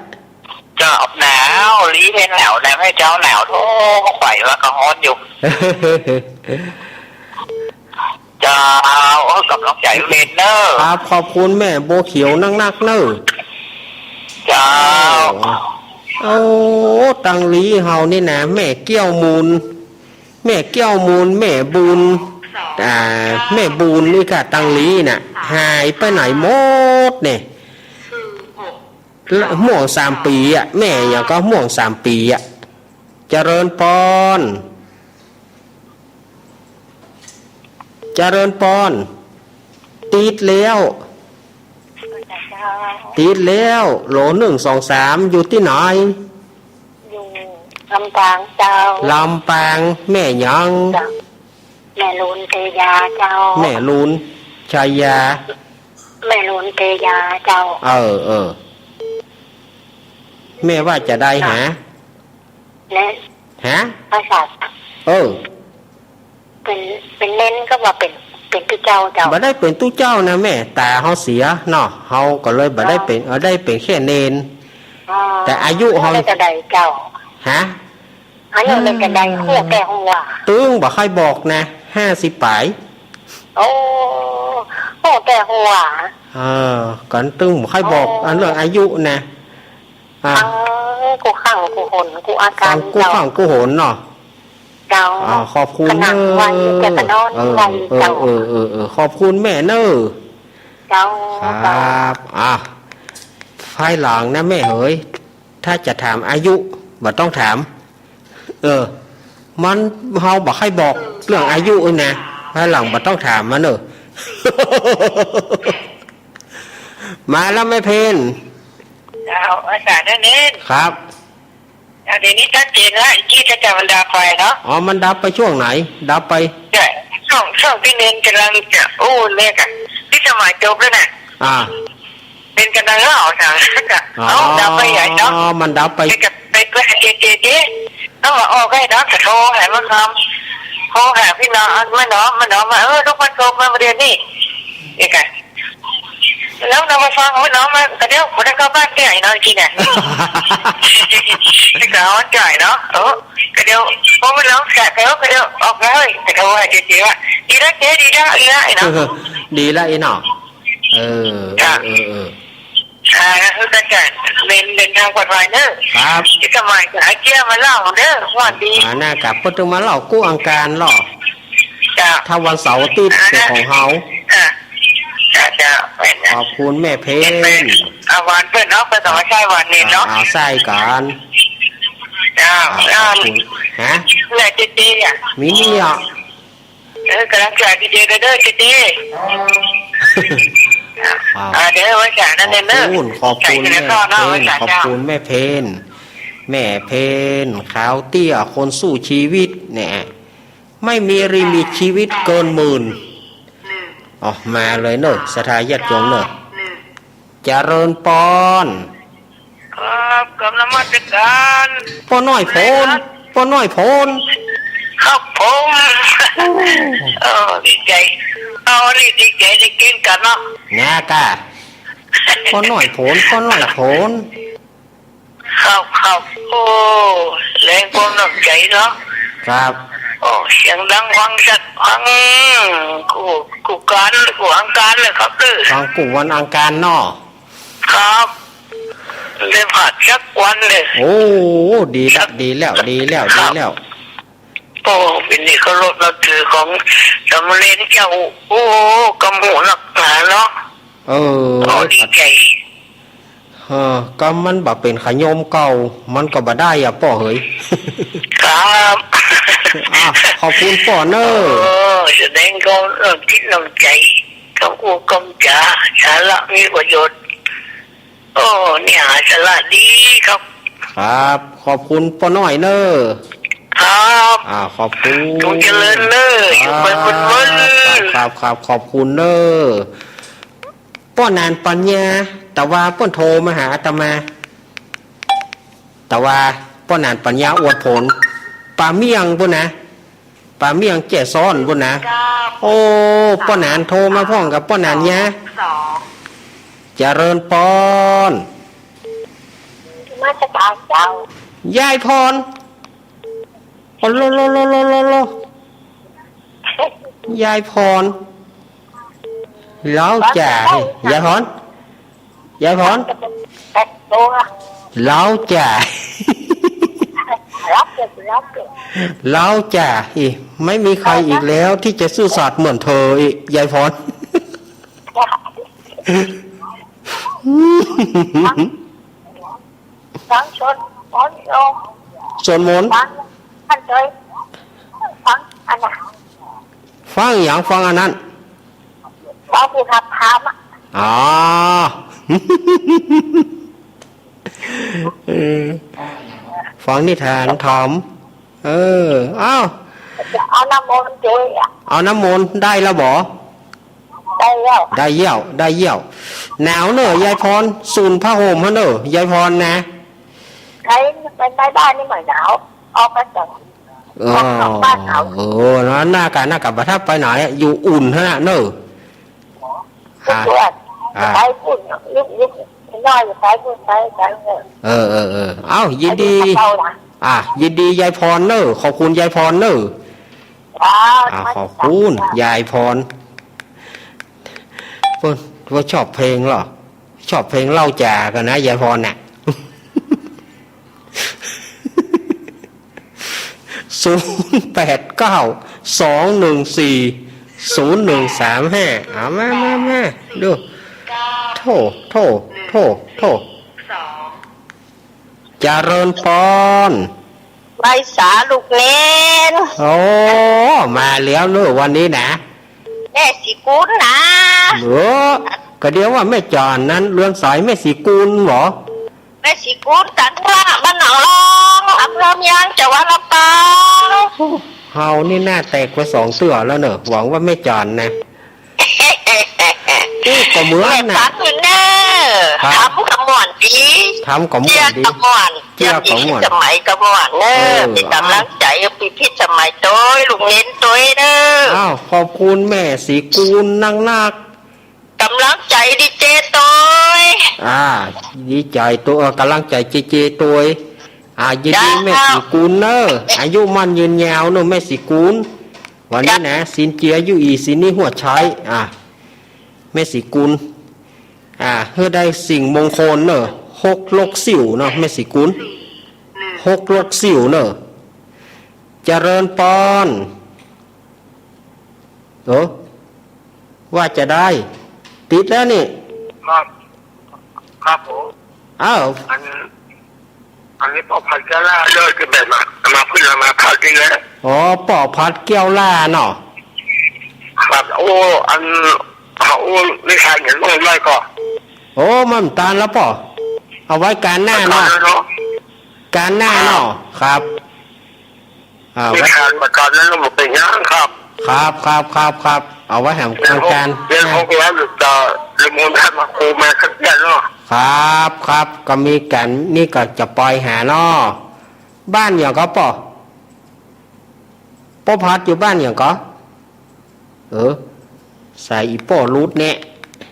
เจ้า หนาว ลี้เป๋นหนาว หนาวแม่เจ้า หนาว โธ่ ไปว่าก็ฮ้อนอยู่ เจ้า เออ ก๋ำลังใจ๋เปิ้นเนอะ ครับ ขอบคุณแม่บัวเขียวนักๆ เนอะ เจ้า โอ้ ตังลี้เฮานี่นะ แม่แก้วมูล แม่แก้วมูล แม่บุญ อ่า แม่บุญนี่กะ ตังลี้น่ะ หายไปไหนหมดเนี่ย ละ ม่วงสามปี๋อะ แม่หยังก็ม่วงสามปี๋อะ เจริญปอน เจริญปอน ติดแล้ว ติดแล้ว โหล หนึ่งสองสาม อยู่ตี้ไหน อยู่ลำปางเจ้า ลำปาง แม่หยัง เจ้า แม่ลูนเตยาเจ้า แม่ลูนชายา แม่ลูนเตยาเจ้า เออ เออ แม่ว่าจะได้หา แม่ ฮะ ภาษา เออ เป๋น เป๋นเณรก็ว่าเป๋น เป๋นตุ๊เจ้าเจ้า บ่ได้เป๋นตุ๊เจ้านะแม่ ต๋าเฮาเสียเนาะ เฮาก็เลยบ่ได้เป๋น เออ ได้เป๋นแค่เณร อ๋อ แต่อายุเฮา เฮาได้เต้าใดเจ้า ฮะ อายุเฮาได้เต้าใด ฮู้แก่ฮู้ว่า ตึงบ่ใค่บอกนะ ห้าสิบป๋าย โอ้ ฮู้แก่ฮู้ว่า เออ ก็ตึงบ่ใค่บอก อ๋อ อันเรื่องอายุนะ อ่ะ ฟังกู้ครั้งกู้หน กู้อาก๋าร ฟังกู้ เจ้า ครั้งกู้หนเนาะ เจ้า อ่า ขอบคุณ ขนาด เนอะ วันจะกะนอน เออ วัน เออ เจ้า เออ เออ เออ ขอบคุณแม่เนอะ เจ้า ครับ เจ้า อ่ะ ภายหลังนะแม่เหย ถ้าจะถามอายุ บ่ต้องถาม เออ มัน เฮาบ่ใค่บอกเรื่องอายุนะ ภายหลังบ่ต้องถามมันเนอะ มาแล้วแม่เพน เจ้า อาจารย์เณร ครับ อ่ะ เดี๋ยวนี้ชัดเจนละ อีกกี้ก็จะมันดับไปเนาะ อ๋อ มันดับไปช่วงไหน ดับไป เนี่ย ช่วง ช่วงตี้เณรก๋ำลังจะอู้เนี่ยกะ พิษสมัยจบแล้วน่ะ อ่า เณรก๋ำลังเล่าจังกะ อ๋อ เอ้า ดับไปใหญ่เนาะ มันดับไป ไปกับ ไป ไปหาเจเจ เจ ต้องมาออกให้เนาะ จะโทรหามันคำ โทรหาพี่น้อง แม่น้อง แม่น้องว่า เออ ลูกมันโทรมาเมื่อเดือนนี้ เอกอะ แล้วเรามาฟังว่าน้องมา ก็เดี๋ยวคนนั้นเข้าบ้านแก่อีกเนาะ อีกทีเนี่ย นี่ก็เอาจ่ายเนาะ เออ ก็เดี๋ยว เพราะว่าน้องแก่แล้ว ก็เดี๋ยวออกแล้ว แต่เขาว่าเจ๊ๆ ว่า ดีแล้วเจ๊ ดีแล้ว ดีแล้วไอ้เนาะ ดีแล้วไอ้เนาะ เออ จ้ะ เออ เออ เออ อ่า ก็คือการเดิน เดินทางปลอดภัยเนอะ ครับ ที่สมัยกับไอ้เจี๊ยบมาเล่าเด้อ ว่าดี อ่า น่ากลับ เปิ้นตึงมาเล่ากู้อังคารเหรอ เ เจ้า ถ้าวันเสาร์อาทิตย์ อ่า เป๋นของเฮา อ่า เจ้า เจ้า แม่น ขอบคุณแม่เพ็ญ แม่น เอาวันเปิ้นเนาะ เปิ้นก็มาใช้วันนี้เนาะ อ่า ใช้กั๋น เจ้า อ่า แล้ว ขอบคุณ ฮะ แล้วเจ๊เจ๊อะ มีนี่อ่ะ เออ ก๋ำลังใจ๋เจ๊เจ๊เด้อ เจ๊เจ๊ อ่า อ่า เดี๋ยวไว้จ๋านั่นเด้อ ขอบคุณ ขอบคุณแม่เพ็ญ ขอบคุณแม่เพ็ญ แม่เพ็ญ ขาวเตี้ย คนสู้ชีวิตเนี่ย ไม่มีลิมิตชีวิตเกินหมื่น อ๋อ มาเลยเนาะ ศรัทธาญาติโยมเนาะ เจริญปอน ครับ กราบนมัสการป้อน้อยโผน ป้อน้อยโผน ครับผม โอ้ เออ ดีใจ๋ เอา นี่ดีใจ๋ได้กิ๋นกั๋นเนาะ นะก้า ป้อน้อยโผน ป้อน้อยโผน ครับ ครับ โอ้ แสดงความน้ำใจ๋เนาะ ครับ โอ้ เสียงดังฟังชัด ฟังกู้ กู้ก๋าน กู้อังคารเลยครับเด้อ ฟังกู้วันอังคารเนาะ ครับ ได้พลาดสักวันเลย โอ้ ดีละ ครับ ดีแล้ว ดีแล้ว ครับ ดีแล้ว โอ้ เป๋นตี้เคารพนับถือของสามเณรเจ้า โอ้ กำหูนักหนาเนาะ เออ โอ้ ดีใจ๋ เออ ก็มันบ่เป๋นขะโยมเก่า มันก็บ่ได้อะป้อเหย ครับ อ่ะ ขอบคุณป้อเน่อ เออ แสดงความน้ำจิตน้ำใจ๋ กำอู้กำจ๋า สาระมีประโยชน์ โอ้ เนื้อหาสาระดีครับ ครับ ขอบคุณป้อน้อยเน่อ ครับ อ่า ขอบคุณ จงเจริญเน่อ ครับ อยู่ไปบนบน ครับ ครับ ครับ ขอบคุณเน่อ ป้อหนานปัญญา แต่ว่าเปิ้นโทรมาหาอาตมา แต่ว่าป้อหนานปัญญาอวดผล ป่าเมี่ยงปู้นนะ ป่าเมี่ยงแจ้ซ้อนปู้นนะ โอ้ ป้อหนานโทรมาพร้อมกับป้อหนานยา เจริญปอน นมัสการเจ้า ยายพร โอ้โลโลโลโลโลโล ยายพร เล้าจ๋า ยายพร ยายพร เล้าจ๋า เล้าจ๋า อีก ไม่มีใครอีกแล้วที่จะซื่อสัตย์เหมือนเธออีก ยายพร ฟังสวดมนต์โยม สวดมนต์ ฟังอันเตย ฟังอันนั้น ฟังหยัง ฟังอันนั้น ฟังผู้ทักถามอะ อ๋อ เออ ฟังนิทานธรรม เออ เอ้า จะเอาน้ำมนต์เจอะ เอาน้ำมนต์ได้แล้วบ่ ได้แล้ว ได้เยี่ยว ได้เยี่ยว หนาวเน่อ ยายพร สูนผ้าห่มหั้นเน่อ ยายพรนะ ใครเป็นแม่บ้านนี่ไม่หนาว ออกมาจาก เออ ออกนอกบ้านหนาว เออ นั่นน่ากะ น่ากะบ่ทับไปไหนอะ อยู่อุ่นหั้นน่ะเน่อ ค่ะ เพื่อน อ่า ไปพุ่น ยุบยุบน้อยไปพุ่น ไป ไปเถอะ เออ เออ เออ เอ้า ยินดี ไปดูกับเรานะ อ่ะ ยินดียายพรเน่อ ขอบคุณยายพรเน่อ อ่า อ่ะ ขอบคุณยายพร เปิ้นว่าชอบเพลงเหรอ ชอบเพลงเล้าจ๋ากั๋นนะ ยายพรน่ะ ศูนย์แปดเก้า สองหนึ่งสี่ ศูนย์หนึ่งสามห้า เอามา มา มา ดู โถ่ โถ่ โถ่ โถ่ เจริญปอน ไหว้สาลูกเณร โอ้ มาแล้วเน่อวันนี้นะ แม่ศรีกุลนะ เออ ก็เดี๋ยวว่าแม่จ๋อนนั้น เรือนสายแม่ศรีกุลเหรอ แม่ศรีกุล จันทร์ว่าบ้านหนองลอง อำเภอเมือง จังหวัดลำปาง เฮานี่หน้าแตกไปสองเตื้อแล้วเน่อ หวังว่าแม่จ๋อนนะ อู้ ก็เหมือนน่ะ แม่จ๋อนอยู่เน่อ ครับ ธรรมก็ม่วนดี ธรรมก็ม่วนดี เจื้อก็ม่วน เจื้อก็ม่วน สมัยก็ม่วนเน่อ เออ เป๋นก๋ำลังใจ๋ ปี๋พิษสมัยตวย ลูกเณรตวยเน่อ อ้าว ขอบคุณแม่ศรีกุลนักๆ ก๋ำลังใจ๋ดีเจตวย อ่า ดีใจ๋ตวย เออ ก๋ำลังใจ๋เจเจตวย อ่า ยินดี เจ้า แม่ศรีกุลเน่อ อายุมั่นยืนยาวเน่อ แม่ศรีกุล วันนี้นะ ศีลเจียอยู่อี้ ศีลนี้หัวใช้ อ่า แม่ศรีกุล อ่า หื้อได้สิ่งมงคลเน่อ หกลกสิวเนาะ แม่ศรีกุล หกลกสิวเน่อ เจริญปอน เออ ว่าจะได้ ติดแล้วนี่ ครับ ครับผม อ้าว อัน อันนี้ป้อพัดแก้วล่าเลิกจะแบบมา มาพึ่งมาคราวนี้แล้ว อ๋อ ป้อพัดแก้วล่าเนาะ ครับ โอ้ อัน เขา โอ้ ไม่ใช่เหมือนเมื่อไรก็ โอ้ มันตันแล้วป้อ เอาไว้ก๋านหน้าเนาะ ก๋านหน้าเนาะ ครับ อ่า ไม่ทันประกันนั้นก็บ่เป๋นหยังครับ ครับ ครับ ครับ ครับ เอาไว้แหมก๋าน เดี๋ยวผมจะเรียนมูลท่านมาครูมาสักเดือนเนาะ ครับ ครับ ก็มีก๋านนี่ก็จะปอยหาเนาะ บ้านหยังก่อป้อ ป้อพัดอยู่บ้านหยังก่อ เออ ใส่อีป้อหลุดแน่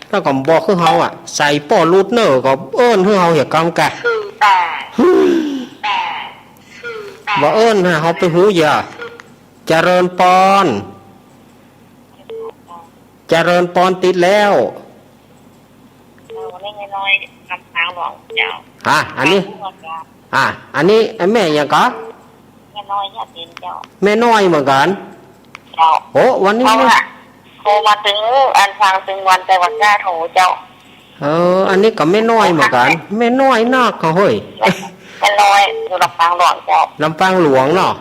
แล้วก็บอกคือเฮาอะ ใส่ป้อหลุดเน่อ ก็เอิ้นคือเฮาเหียกำกะ บ่เอิ้นหาเฮาไปฮู้เยียะ เจริญปอน เจริญปอนติดแล้ว เออ นี่แม่น้อยลำปางหลวงเจ้า ฮะ อันนี้ ลำปางหลวงเจ้า อ่ะ อันนี้แม่หยังก่อ แม่น้อยยอดเด่นเจ้า แม่น้อยเหมือนกั๋น เจ้า โอ้ วันนี้ เพราะว่าโทรมาตึง อันฟังตึงวันแต่วันจ้าโทรเจ้า เออ อันนี้ก็แม่น้อยเหมือนกั๋น แม่น้อยนักก็เฮ้ย แม่น้อยอยู่ลำปางหลวงเจ้า ลำปางหลวงเนาะ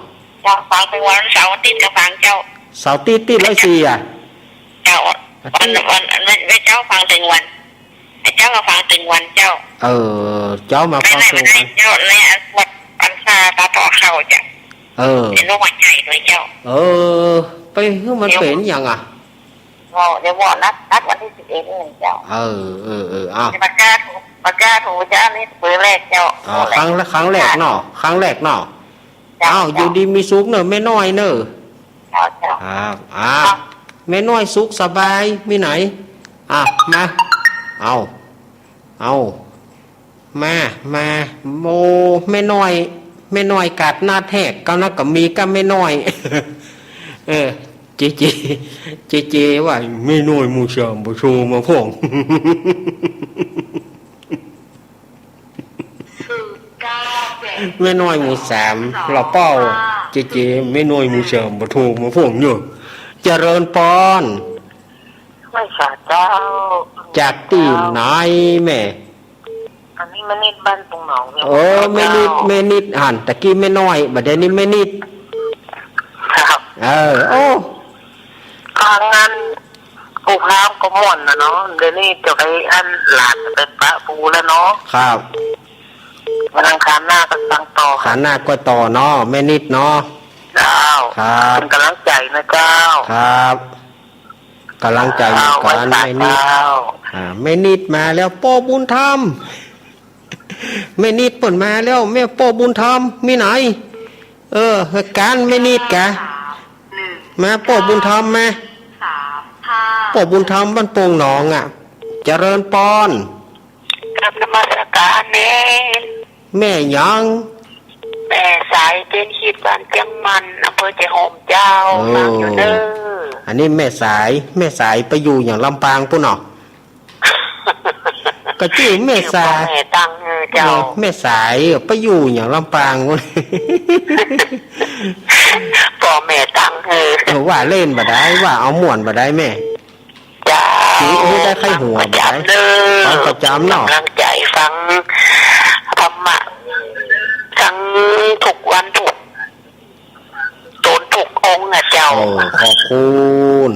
เจ้า ฟังตึงวันเสาร์อาทิตย์ก็ฟังเจ้า เสาร์อาทิตย์ติดร้อยสี่อะ เจ้า วัน วัน วัน วันเจ้าฟังตึงวัน ไอ้เจ้าก็ฟังตึงวันเจ้า เออ เจ้ามาฟังตึงวัน เจ้า ในอันพวกอันซาตาต่อเข้าเจ้า เออ เป๋นโรคหัวใจ๋ด้วยเจ้า เออ ไปหื้อมันเป๋นหยังอะ เดี๋ยวว่านัด นัดวันตี้สิบเอ็ดนี่เจ้า เออ เออ เออ อ้าว ปากกาโทร ปากกาโทรเจ้า นี่เบอร์แรกเจ้า อ๋อ ครั้ง ครั้งแรกเนาะ ครั้งแรกเนาะ เจ้า อ้าว เจ้า อยู่ดีมีสุขเน่อ แม่น้อยเน่อ เจ้า เจ้า ครับ อ้าว เจ้า แม่น้อยสุขสบาย มีไหน อ่ะ มา เอา เอา มา มา โอ้ แม่น้อย แม่น้อยกาดนัดแหก เก่านักก็มีกับแม่น้อย เออ เจเจ เจเจว่า แม่น้อยหมู่สามบ่โทรมาพ่อง แม่น้อยหมู่สาม ลาวเป้า เจเจ แม่น้อยหมู่สามบ่โทรมาพ่องเนาะ เจริญปอน ไหว้สาเจ้า จากตี้ไหนแม่ อันนี้แม่นิดบ้านปงหนองเนี่ย เออ แม่นิด แม่นิด หัน ตะกี้แม่น้อย บ่าเดี่ยวนี้แม่นิด ครับ เออ โอ้ ครั้งนั้น ปู่พราหมณ์ก็ม่วนน่ะเนาะ เดี๋ยวนี้จะไปอันหลานไปปะปู่แล้วเนาะ ครับ วันอังคารหน้าก็ฟังต่อ อังคารหน้าก็ต่อเนาะ แม่นิดเนาะ เจ้า ครับ เป๋นก๋ำลังใจ๋นะเจ้า ครับ ก๋ำลังใจ๋เหมือนกั๋น เจ้า ไหว้สาเจ้า แม่นิด อ่า แม่นิดมาแล้ว ป้อบุญธรรม แม่นิดเปิ้นมาแล้ว แม่ป้อบุญธรรม มีไหน เออ ก๋านแม่นิดกะ มาป้อบุญธรรมมา ป้อบุญธรรมบ้านปงหนองอะ เจริญปอน กราบนมัสก๋านแม่ แม่หยัง แม่สาย เจนขีด บ้านเจียงมัน อำเภอเจโฮมเจ้า เออ ฟังอยู่เน้อ อันนี้แม่สาย แม่สายไปอยู่หยังลำปางปู้นเนาะ ก็จื้อแม่สาย จื้อป้อแม่ตั้งหื้อเจ้า เออ แม่สายไปอยู่หยังลำปางปู้น ป้อแม่ตั้งหื้อ เออ ว่าเล่นบ่ได้ ว่าเอาม่วนบ่ได้แม่ เจ้า สิหื้อได้ใค่หัวบ่ได้ ฟังประจ๋ำเน้อ ฟังประจ๋ำเนาะ ก๋ำลังใจ๋ฟังธรรมะ ฟังกู้วันกู้ ต๋นกู้องค์นะเจ้า โอ้ ขอบคุณ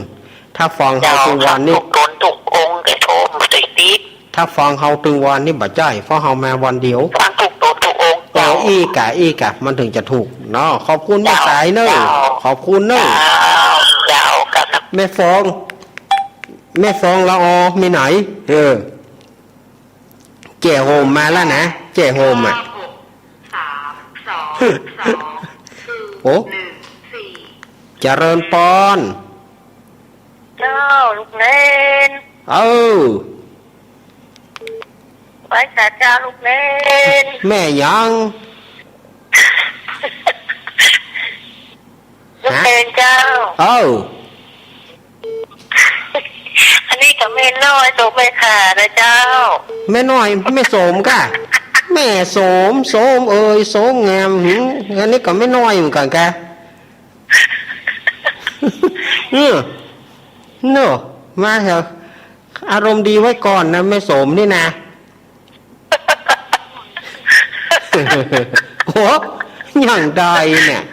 ถ้าฟังเฮาตึงวันนี่ เจ้า ฟังกู้ต๋นกู้องค์ แต่โทรบ่ได้ติด ถ้าฟังเฮาตึงวันนี่บ่ใจ้ เพราะเฮามาวันเดียว ฟังกู้ต๋นกู้องค์ เออ เจ้า อี้กะ อี้กะ มันถึงจะถูกเนาะ ขอบคุณแม่สายเน้อ เจ้า ขอบคุณเน้อ เจ้า เจ้า ครับ แม่ฟอง แม่ฟองละออ มีไหน เออ เจโฮมมาแล้วนะ เจโฮมอะ โอ้ เจริญปอน เจ้า ลูกเณร เออ ไหว้สาเจ้า ลูกเณร แม่หยัง ลูกเณรเจ้า เออ อันนี้ก็แม่น้อยโสมแม่ขานะเจ้า แม่น้อย แม่โสมกะ แม่โสม โสมเอ่ย โสมงาม หืม อันนี้ก็แม่น้อยเหมือนกั๋นกะ เออ เนาะ มาเถอะ อารมณ์ดีไว้ก่อนนะ แม่โสมนี่นะ โห อย่างใดเนี่ย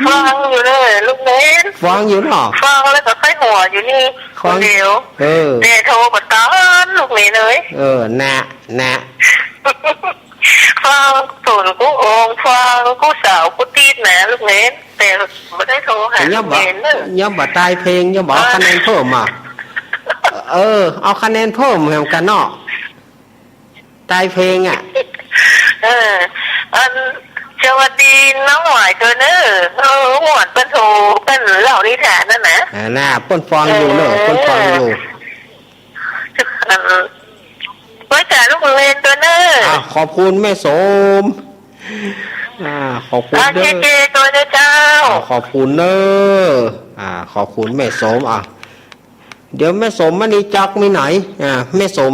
ฟังอยู่เลยลูกเนน ฟังอยู่เนาะ ฟังแล้วก็ใค่หัวอยู่นี่ ฟัง คนเดียว เออ แต่โทรบ่ตันลูกเนนเอ้ย เออ นะ นะ ฟังสนกู้องค์ ฟังกู้สาวกู้ตี้นะลูกเนน แต่บ่ได้โทรหา แต่ยังบ่ ลูกเนนเนอะ ยังบ่ตายเพลง ยังบ่เอาคะแนนเพิ่มอ่ะ เออ เอาคะแนนเพิ่มเหมือนกันเนาะ ตายเพลงอ่ะ เออ อัน สวัสดีน้องหวายเตอเนอ เออ ม่วนเปิ้นโทร เปิ้นเล่านิทานนั่นนะ อ่า น่ะ เปิ้นฟังอยู่เนอะ เออ เปิ้นฟังอยู่ อัน ไว้จ๋าลูกเนนเตอเนอ อ่า ขอบคุณแม่โสม อ่า ขอบคุณ อ่า เด้อ เจเจเตอเนอเจ้า อ่า ขอบคุณเนอะ อ่า ขอบคุณแม่โสม อ่ะ เดี๋ยวแม่โสมมณีจักรมีไหน อ่า แม่โสม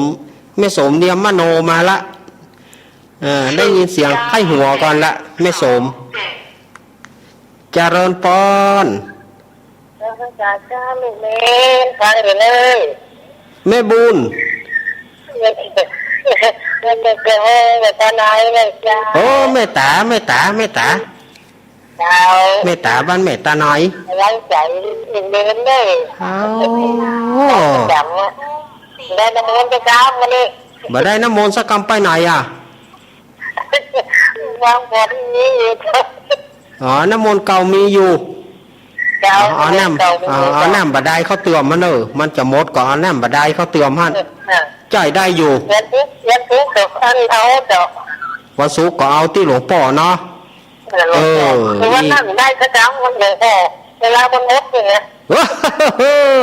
แม่โสมเตรียมมโนมาละ อ่า ได้ยินเสียงใค่หัวก่อนละ แม่โสม เจริญปอน เจ้าลูกเนน ฟังอยู่เลย แม่บุญ แม่ แม่ แม่ แม่ตาน้อย แม่จ๋า โอ้ แม่ตา แม่ตา แม่ตา เจ้า แม่ตาบ้านแม่ตาน้อย กำลังใจ๋เนนเด้อ เอ้า จ๋ำอะ ได้น้ำมนต์ไปกำมื้อนี้ บ่ได้น้ำมนต์สักกำไปไหนอ่ะ วางบ่อนมีอยู่ อ๋อ น้ำมนต์เก่ามีอยู่ เจ้า เอา เอาน้ำ น้ำมนต์เก่ามีอยู่ เอา เอาน้ำบาดาลเข้าเติมมันเนอะ มันจะหมดก็เอาน้ำบาดาลเข้าเติมหั่น เออ ใจ๊ได้อยู่ วันศุกร์ วันศุกร์ก็อันเอาเจ้า วันศุกร์ก็เอาตี้หลวงป้อเนาะ เออ หลวงป้อ เออ คือวันนั้นได้กระจังวันหลวงป้อ เวลามันหมดอย่างเงี้ย เออ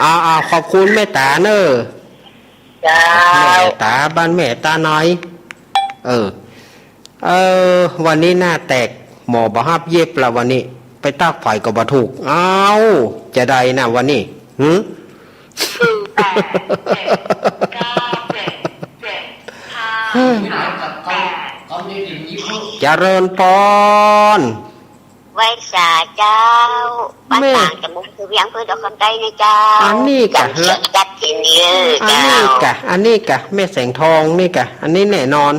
เอา เอา ขอบคุณแม่ตาเนอะ เจ้า แม่ตาบ้านแม่ตาน้อย เออ เออ วันนี้หน้าแตก หมอบ่ฮับเย็บละวันนี้ ไปตากไฝก็บ่ถูก เอ้า จะใดนะวันนี้ หึ เจริญปอน ไหว้สาเจ้า บ้าน แม่ ต่างจากเมืองคือเวียงเพื่อดอกคำใต้นะเจ้า อันนี้กะ จำเสียงชัดเจนดีเออ อันนี้ เจ้า กะ อันนี้กะ แม่แสงทองนี่กะ อันนี้แน่นอน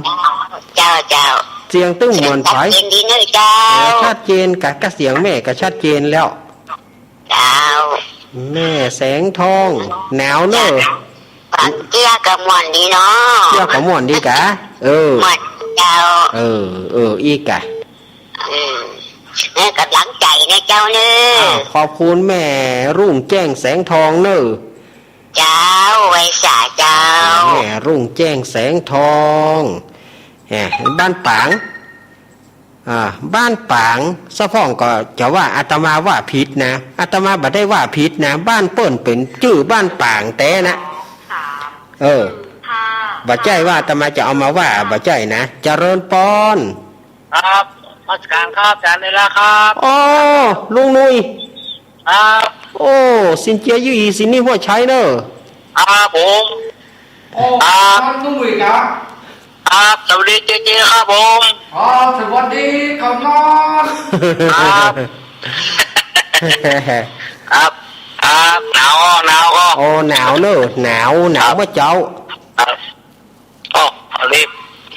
เจ้า เจ้า เสียงตึงเหมือนใผ ชัดเจนดีเนอะเจ้า เออ ชัดเจนกะ กะเสียงแม่กะชัดเจนแล้ว เจ้า แม่แสงทอง หนาวเนอะ เกี้ยกะม่วนดีเนาะ เกี้ยกะม่วนดีกะ เออ ม่วนเจ้า เออ เออ อีกกะ อืม ให้กำลังใจ๋นะเจ้าเนอะ อ้าว ขอบคุณแม่รุ่งแจ้งแสงทองเนอะ เจ้า ไหว้สาเจ้า แม่รุ่งแจ้งแสงทอง แหม บ้านป๋าง อ่า บ้านป๋าง สะพ่องก็จะว่าอาตมาว่าผิดนะ อาตมาบ่ได้ว่าผิดนะ บ้านเปิ้นเป๋นจื้อบ้านป๋างแต๊นะ เออ บ่ใจ้ว่าอาตมาจะเอามาว่า บ่ใจ้นะ เจริญปอน ครับ นมัสการครับ อาจ๋ารย์เวลาครับ อ๋อ ลุงหนุ่ย ครับ โอ้ สินเจียอยู่อีสินนี่หัวชัยเนอะ ครับผม โอ้ ครับ ลุงหนุ่ยครับ ครับ สวัสดีเจเจครับผม อ๋อ สวัสดีกำนัน ครับ ครับ ครับ หนาว หนาวก็ โอ้ หนาวเนอะ หนาว หนาว ครับ เมื่อเจ๊า ครับ อ๋อ อันนี้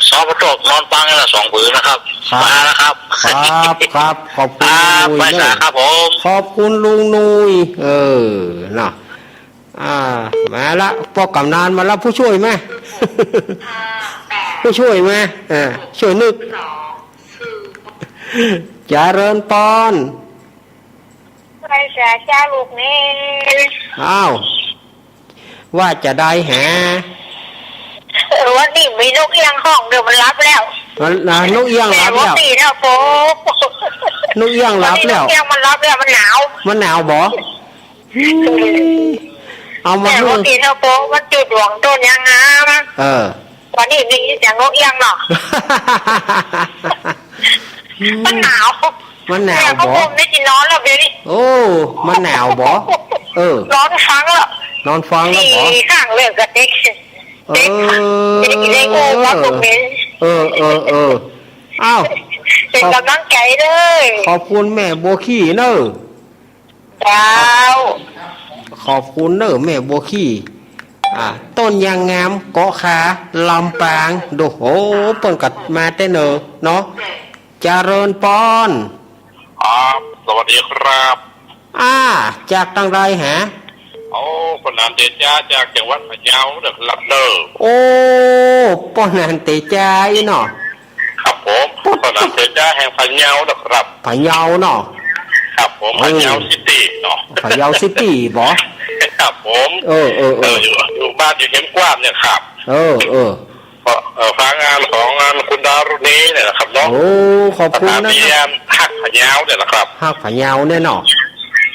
สปทนอนฟังแล้วสองผืนนะครับ ครับ มาแล้วครับ ครับ ครับ ขอบคุณ ครับ ลุงหนุ่ย ไปสาครับผม ขอบคุณลุงหนุ่ย เออ เนาะ อ่า มาละ ป้อกำนันมาละ ผู้ช่วยมา ผู้ช่วยมา อ่า ช่วยนึก เจริญปอน ไหว้สาเจ้าลูกเนน อ้าว ว่าจะใดแห เออ วันนี้มีนกเอี้ยงฮ้องเดี๋ยวมันหลับแล้ว มัน นะ นกเอี้ยงหลับแล้ว แม่ว่าปีเท่าโป๊ นกเอี้ยงหลับแล้ว วันนี้นกเอี้ยงมันหลับแล้ว มันหนาว มันหนาวบ่ อืม เอามา แม่ว่าปีเท่าโป๊ มันจุดหลวงต้นยางงาม เออ วันนี้มีเสียงนกเอี้ยงเนาะ มันหนาว มันหนาวบ่ แม่ก็คงได้กินนอนแล้วเดี๋ยวนี้ โอ้ มันหนาวบ่ เออ นอนฟังแล้ว นอนฟังแล้วบ่ นี่ข้างเลิกกับเด็ก เออ เด็ก เด็ก เด็ก โอ้ ว่าพวกนี้ เออ เออ เออ อ้าว เป็นกำลังใจเด้อ ขอบคุณแม่บัวขี้เนอะ เจ้า ขอบคุณเน่อแม่บัวขี้ อ่า ต้นยางงาม เกาะขา ลำปาง โด โห เปิ้นก็มาแต่เนิ่นเนาะ เจริญปอน ครับ สวัสดีครับ อ่า จากตังใดฮะ โอ้ ป้อหนานเตจ๊า จากจังหวัดพะเยานะครับเน่อ โอ้ ป้อหนานเตจ๊าอี้เนาะ ครับผม ป้อหนานเตจ๊าแห่งพะเยานะครับ พะเยาเนาะ ครับผม โอ้ พะเยาซิตี้เนาะ พะเยาซิตี้บ่ ครับผม เออ เออ เออ เออ อยู่ อยู่บ้านอยู่เข็มกว้านเนี่ยครับ เออ เออ ก็ เอ่อ ฟังงานของงานคุณดารุณีเนี่ยนะครับเนาะ โอ้ ขอบคุณนะ สถานีฮักพะเยาเนี่ยนะครับ ฮักพะเยาเนี่ยเนาะ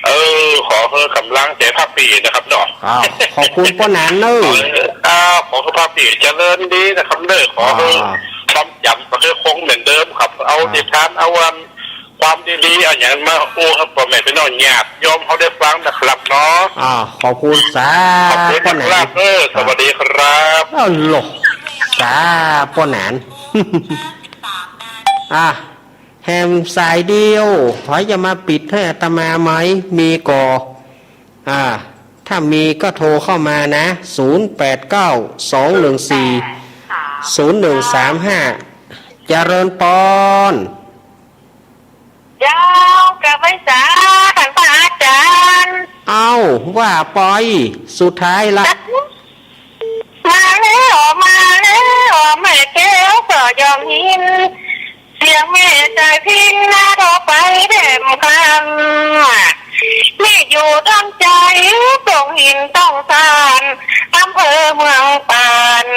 เออ ขอหื้อก๋ำลังใจ๋พวกปี้นะครับเนาะ อ้าว ขอบคุณป้อหนานเน่อ เออ ขอหื้อพวกปี้เจริญดีนะครับเน่อ ขอหื้อ อ่า ความจ๋ำก็หื้อคงเหมือนเดิมครับ เอา อ่า นิทาน เอาอัน ความดีๆ เอาหยังมาอู้หื้อป้อแม่ปี้น้องญาติโยมเฮาได้ฟังนะครับเนาะ อ่า ขอบคุณสา ขอบคุณ ป้อหนาน ครับ เออ ครับ สวัสดีครับ อ้าว โหล สา ป้อหนาน อ่ะ แหมสายเดียว ใผจะมาปิดหื้ออาตมาไหม มีก่อ อ่า ถ้ามีก็โทรเข้ามานะ ศูนย์แปดเก้า สองหนึ่งสี่ ศูนย์หนึ่งสามห้า เจริญปอน เจ้า กราบไหว้สา ต้านพระอาจ๋ารย์ เอ้า ว่าไป สุดท้ายละ มาแล้ว มาแล้ว แม่แก้วก็ยอมยิน เสียงแม่สายพิณน่ะโทรไปแด่มคำ แม่อยู่ดอนใจ๋ ตรงหินตองซาน อำเภอเมืองปาน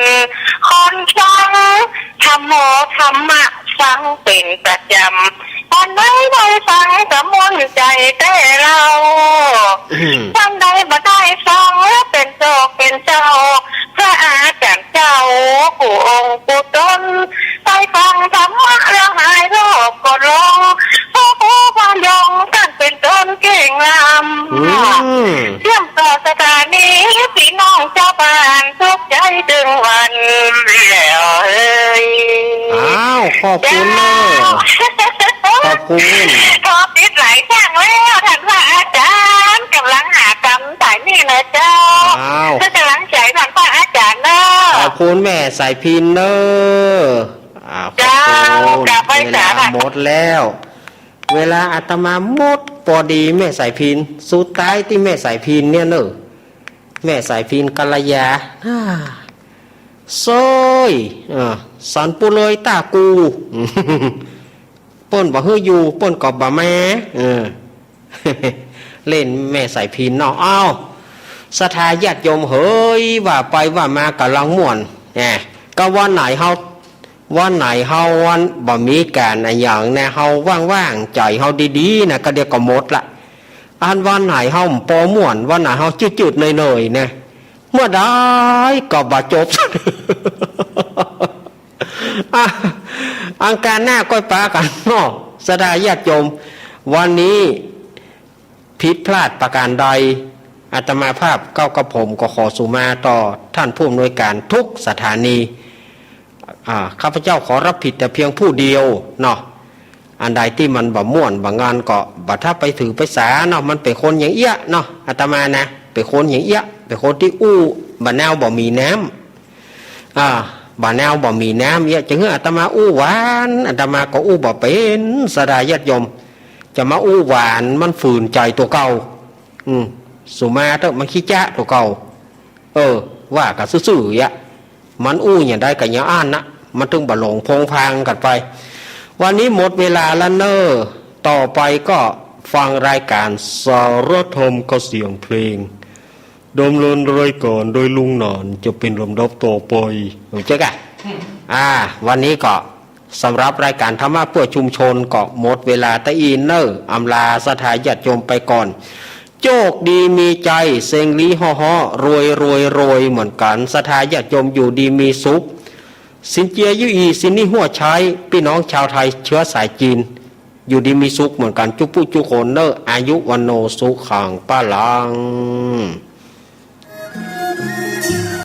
คอนฟัง ธรรมโม ธรรมะฟังเป๋นประจ๋ำ อันใดได้ฟังก็ม่วนใจ๋แต๊เล่า อืม อันใดบ่ได้ฟังแล้วเป๋นโศกเป๋นเศร้า พระอาจ๋ารย์เจ้ากู้องค์กู้ต๋น ไปฟังธรรมะแล้วหายโรคก็ลง พระครูพยงท่านเป๋นต้นเก่งล้ำ อืม เชื่อมต่อสถานี พี่น้องจาวบ้านสุขใจ๋ตึงวันแล้วเอ้ย อ้าว ขอบคุณเน่อ เจ้า ขอบคุณ ขอปิดหลายครั้งแล้ว ต้านพระอาจ๋ารย์ ก๋ำลังหากำสายนี่นะเจ้า อ้าว เปื้อก๋ำลังใจ๋ต้านพระอาจ๋ารย์เน่อ ขอบคุณแม่สายพิณเน่อ อ่า ขอบคุณ เจ้า กราบไหว้สา เวลาหมดแล้ว เวลาอาตมาหมดปอดีแม่สายพิณ สุดท้ายตี้แม่สายพิณเนี่ยเน่อ แม่สายพิณกัลยา อ่า เซ้ย อ่า สันปุเลยต้ากู เปิ้นบ่หื้ออยู่ เปิ้นก็บ่มา เออ เล่นแม่สายพิณเนาะ อ้าว ศรัทธาญาติโยมเหย ว่าไปว่ามาก๋ำลังม่วน แหม ก็วันไหนเฮา วันไหนเฮาวันบ่มีก๋านอะหยังนะ เฮาว่างๆ ใจ๋เฮาดีๆ นะ ก็เดี๋ยวก็หมดละ อันวันไหนเฮาปอม่วน วันไหนเฮาจืดๆ เหนื่อยๆ นะ เมื่อใดก็บ่จบ อ่ะ อังคารหน้าก้อยปากั๋นเนาะ ศรัทธาญาติโยม วันนี้ ผิดพลาดประการใด อาตมาภาพเก้ากระผมก็ขอสุมาต่อท่านผู้อำนวยการทุกสถานี อ่า ข้าพเจ้าขอรับผิดแต่เพียงผู้เดียวเนาะ อันใดตี้มันบ่ม่วนบ่งันก็บ่ถ้าไปถือไปสาเนาะ มันเป๋นคนอย่างเอี้ยเนาะ อาตมานะ เป๋นคนอย่างเอี้ย เป๋นคนตี้อู้บ่าแนวบ่มีน้ำ อ่า บ่าแนวบ่มีน้ำเอี้ย จะหื้ออาตมาอู้หวาน อาตมาก็อู้บ่เป๋น ศรัทธาญาติโยม จะมาอู้หวานมันฝืนใจ๋ตั๋วเก่า อืม สุมาเต๊อะ มันขี้จ๊ะตั๋วเก่า เออ ว่ากั๋นซื่อๆ เอี้ย มันอู้อย่างใดก็อย่างอั้นนะ มันถึงบ่หลงโผงผางกั๋นไป วันนี้หมดเวลาแล้วเน่อ ต่อไปก็ฟังรายการสารธรรมเสียงเพลง ดำเนินรายการโดยลุงหนาน จะเป๋นลำดับต่อไป เจอกั๋น อ่า วันนี้ก็สำหรับรายการธรรมะเพื่อชุมชนก็หมดเวลาตะอี้เน่อ อำลาศรัทธาญาติโยมไปก่อน โจคดีมีใจ๋ เซ็งลี้ฮ้อๆ รวยๆ รวยเหมือนกั๋น ศรัทธาญาติโยมอยู่ดีมีสุข สินเจียอยู่อี้ สินนี้หัวใช้ ปี้น้องชาวไทยเชื้อสายจีน อยู่ดีมีสุขเหมือนกั๋น จุ๊บปุ๊จุ๊บคนเน่อ อายุวัณโณสุขังพลัง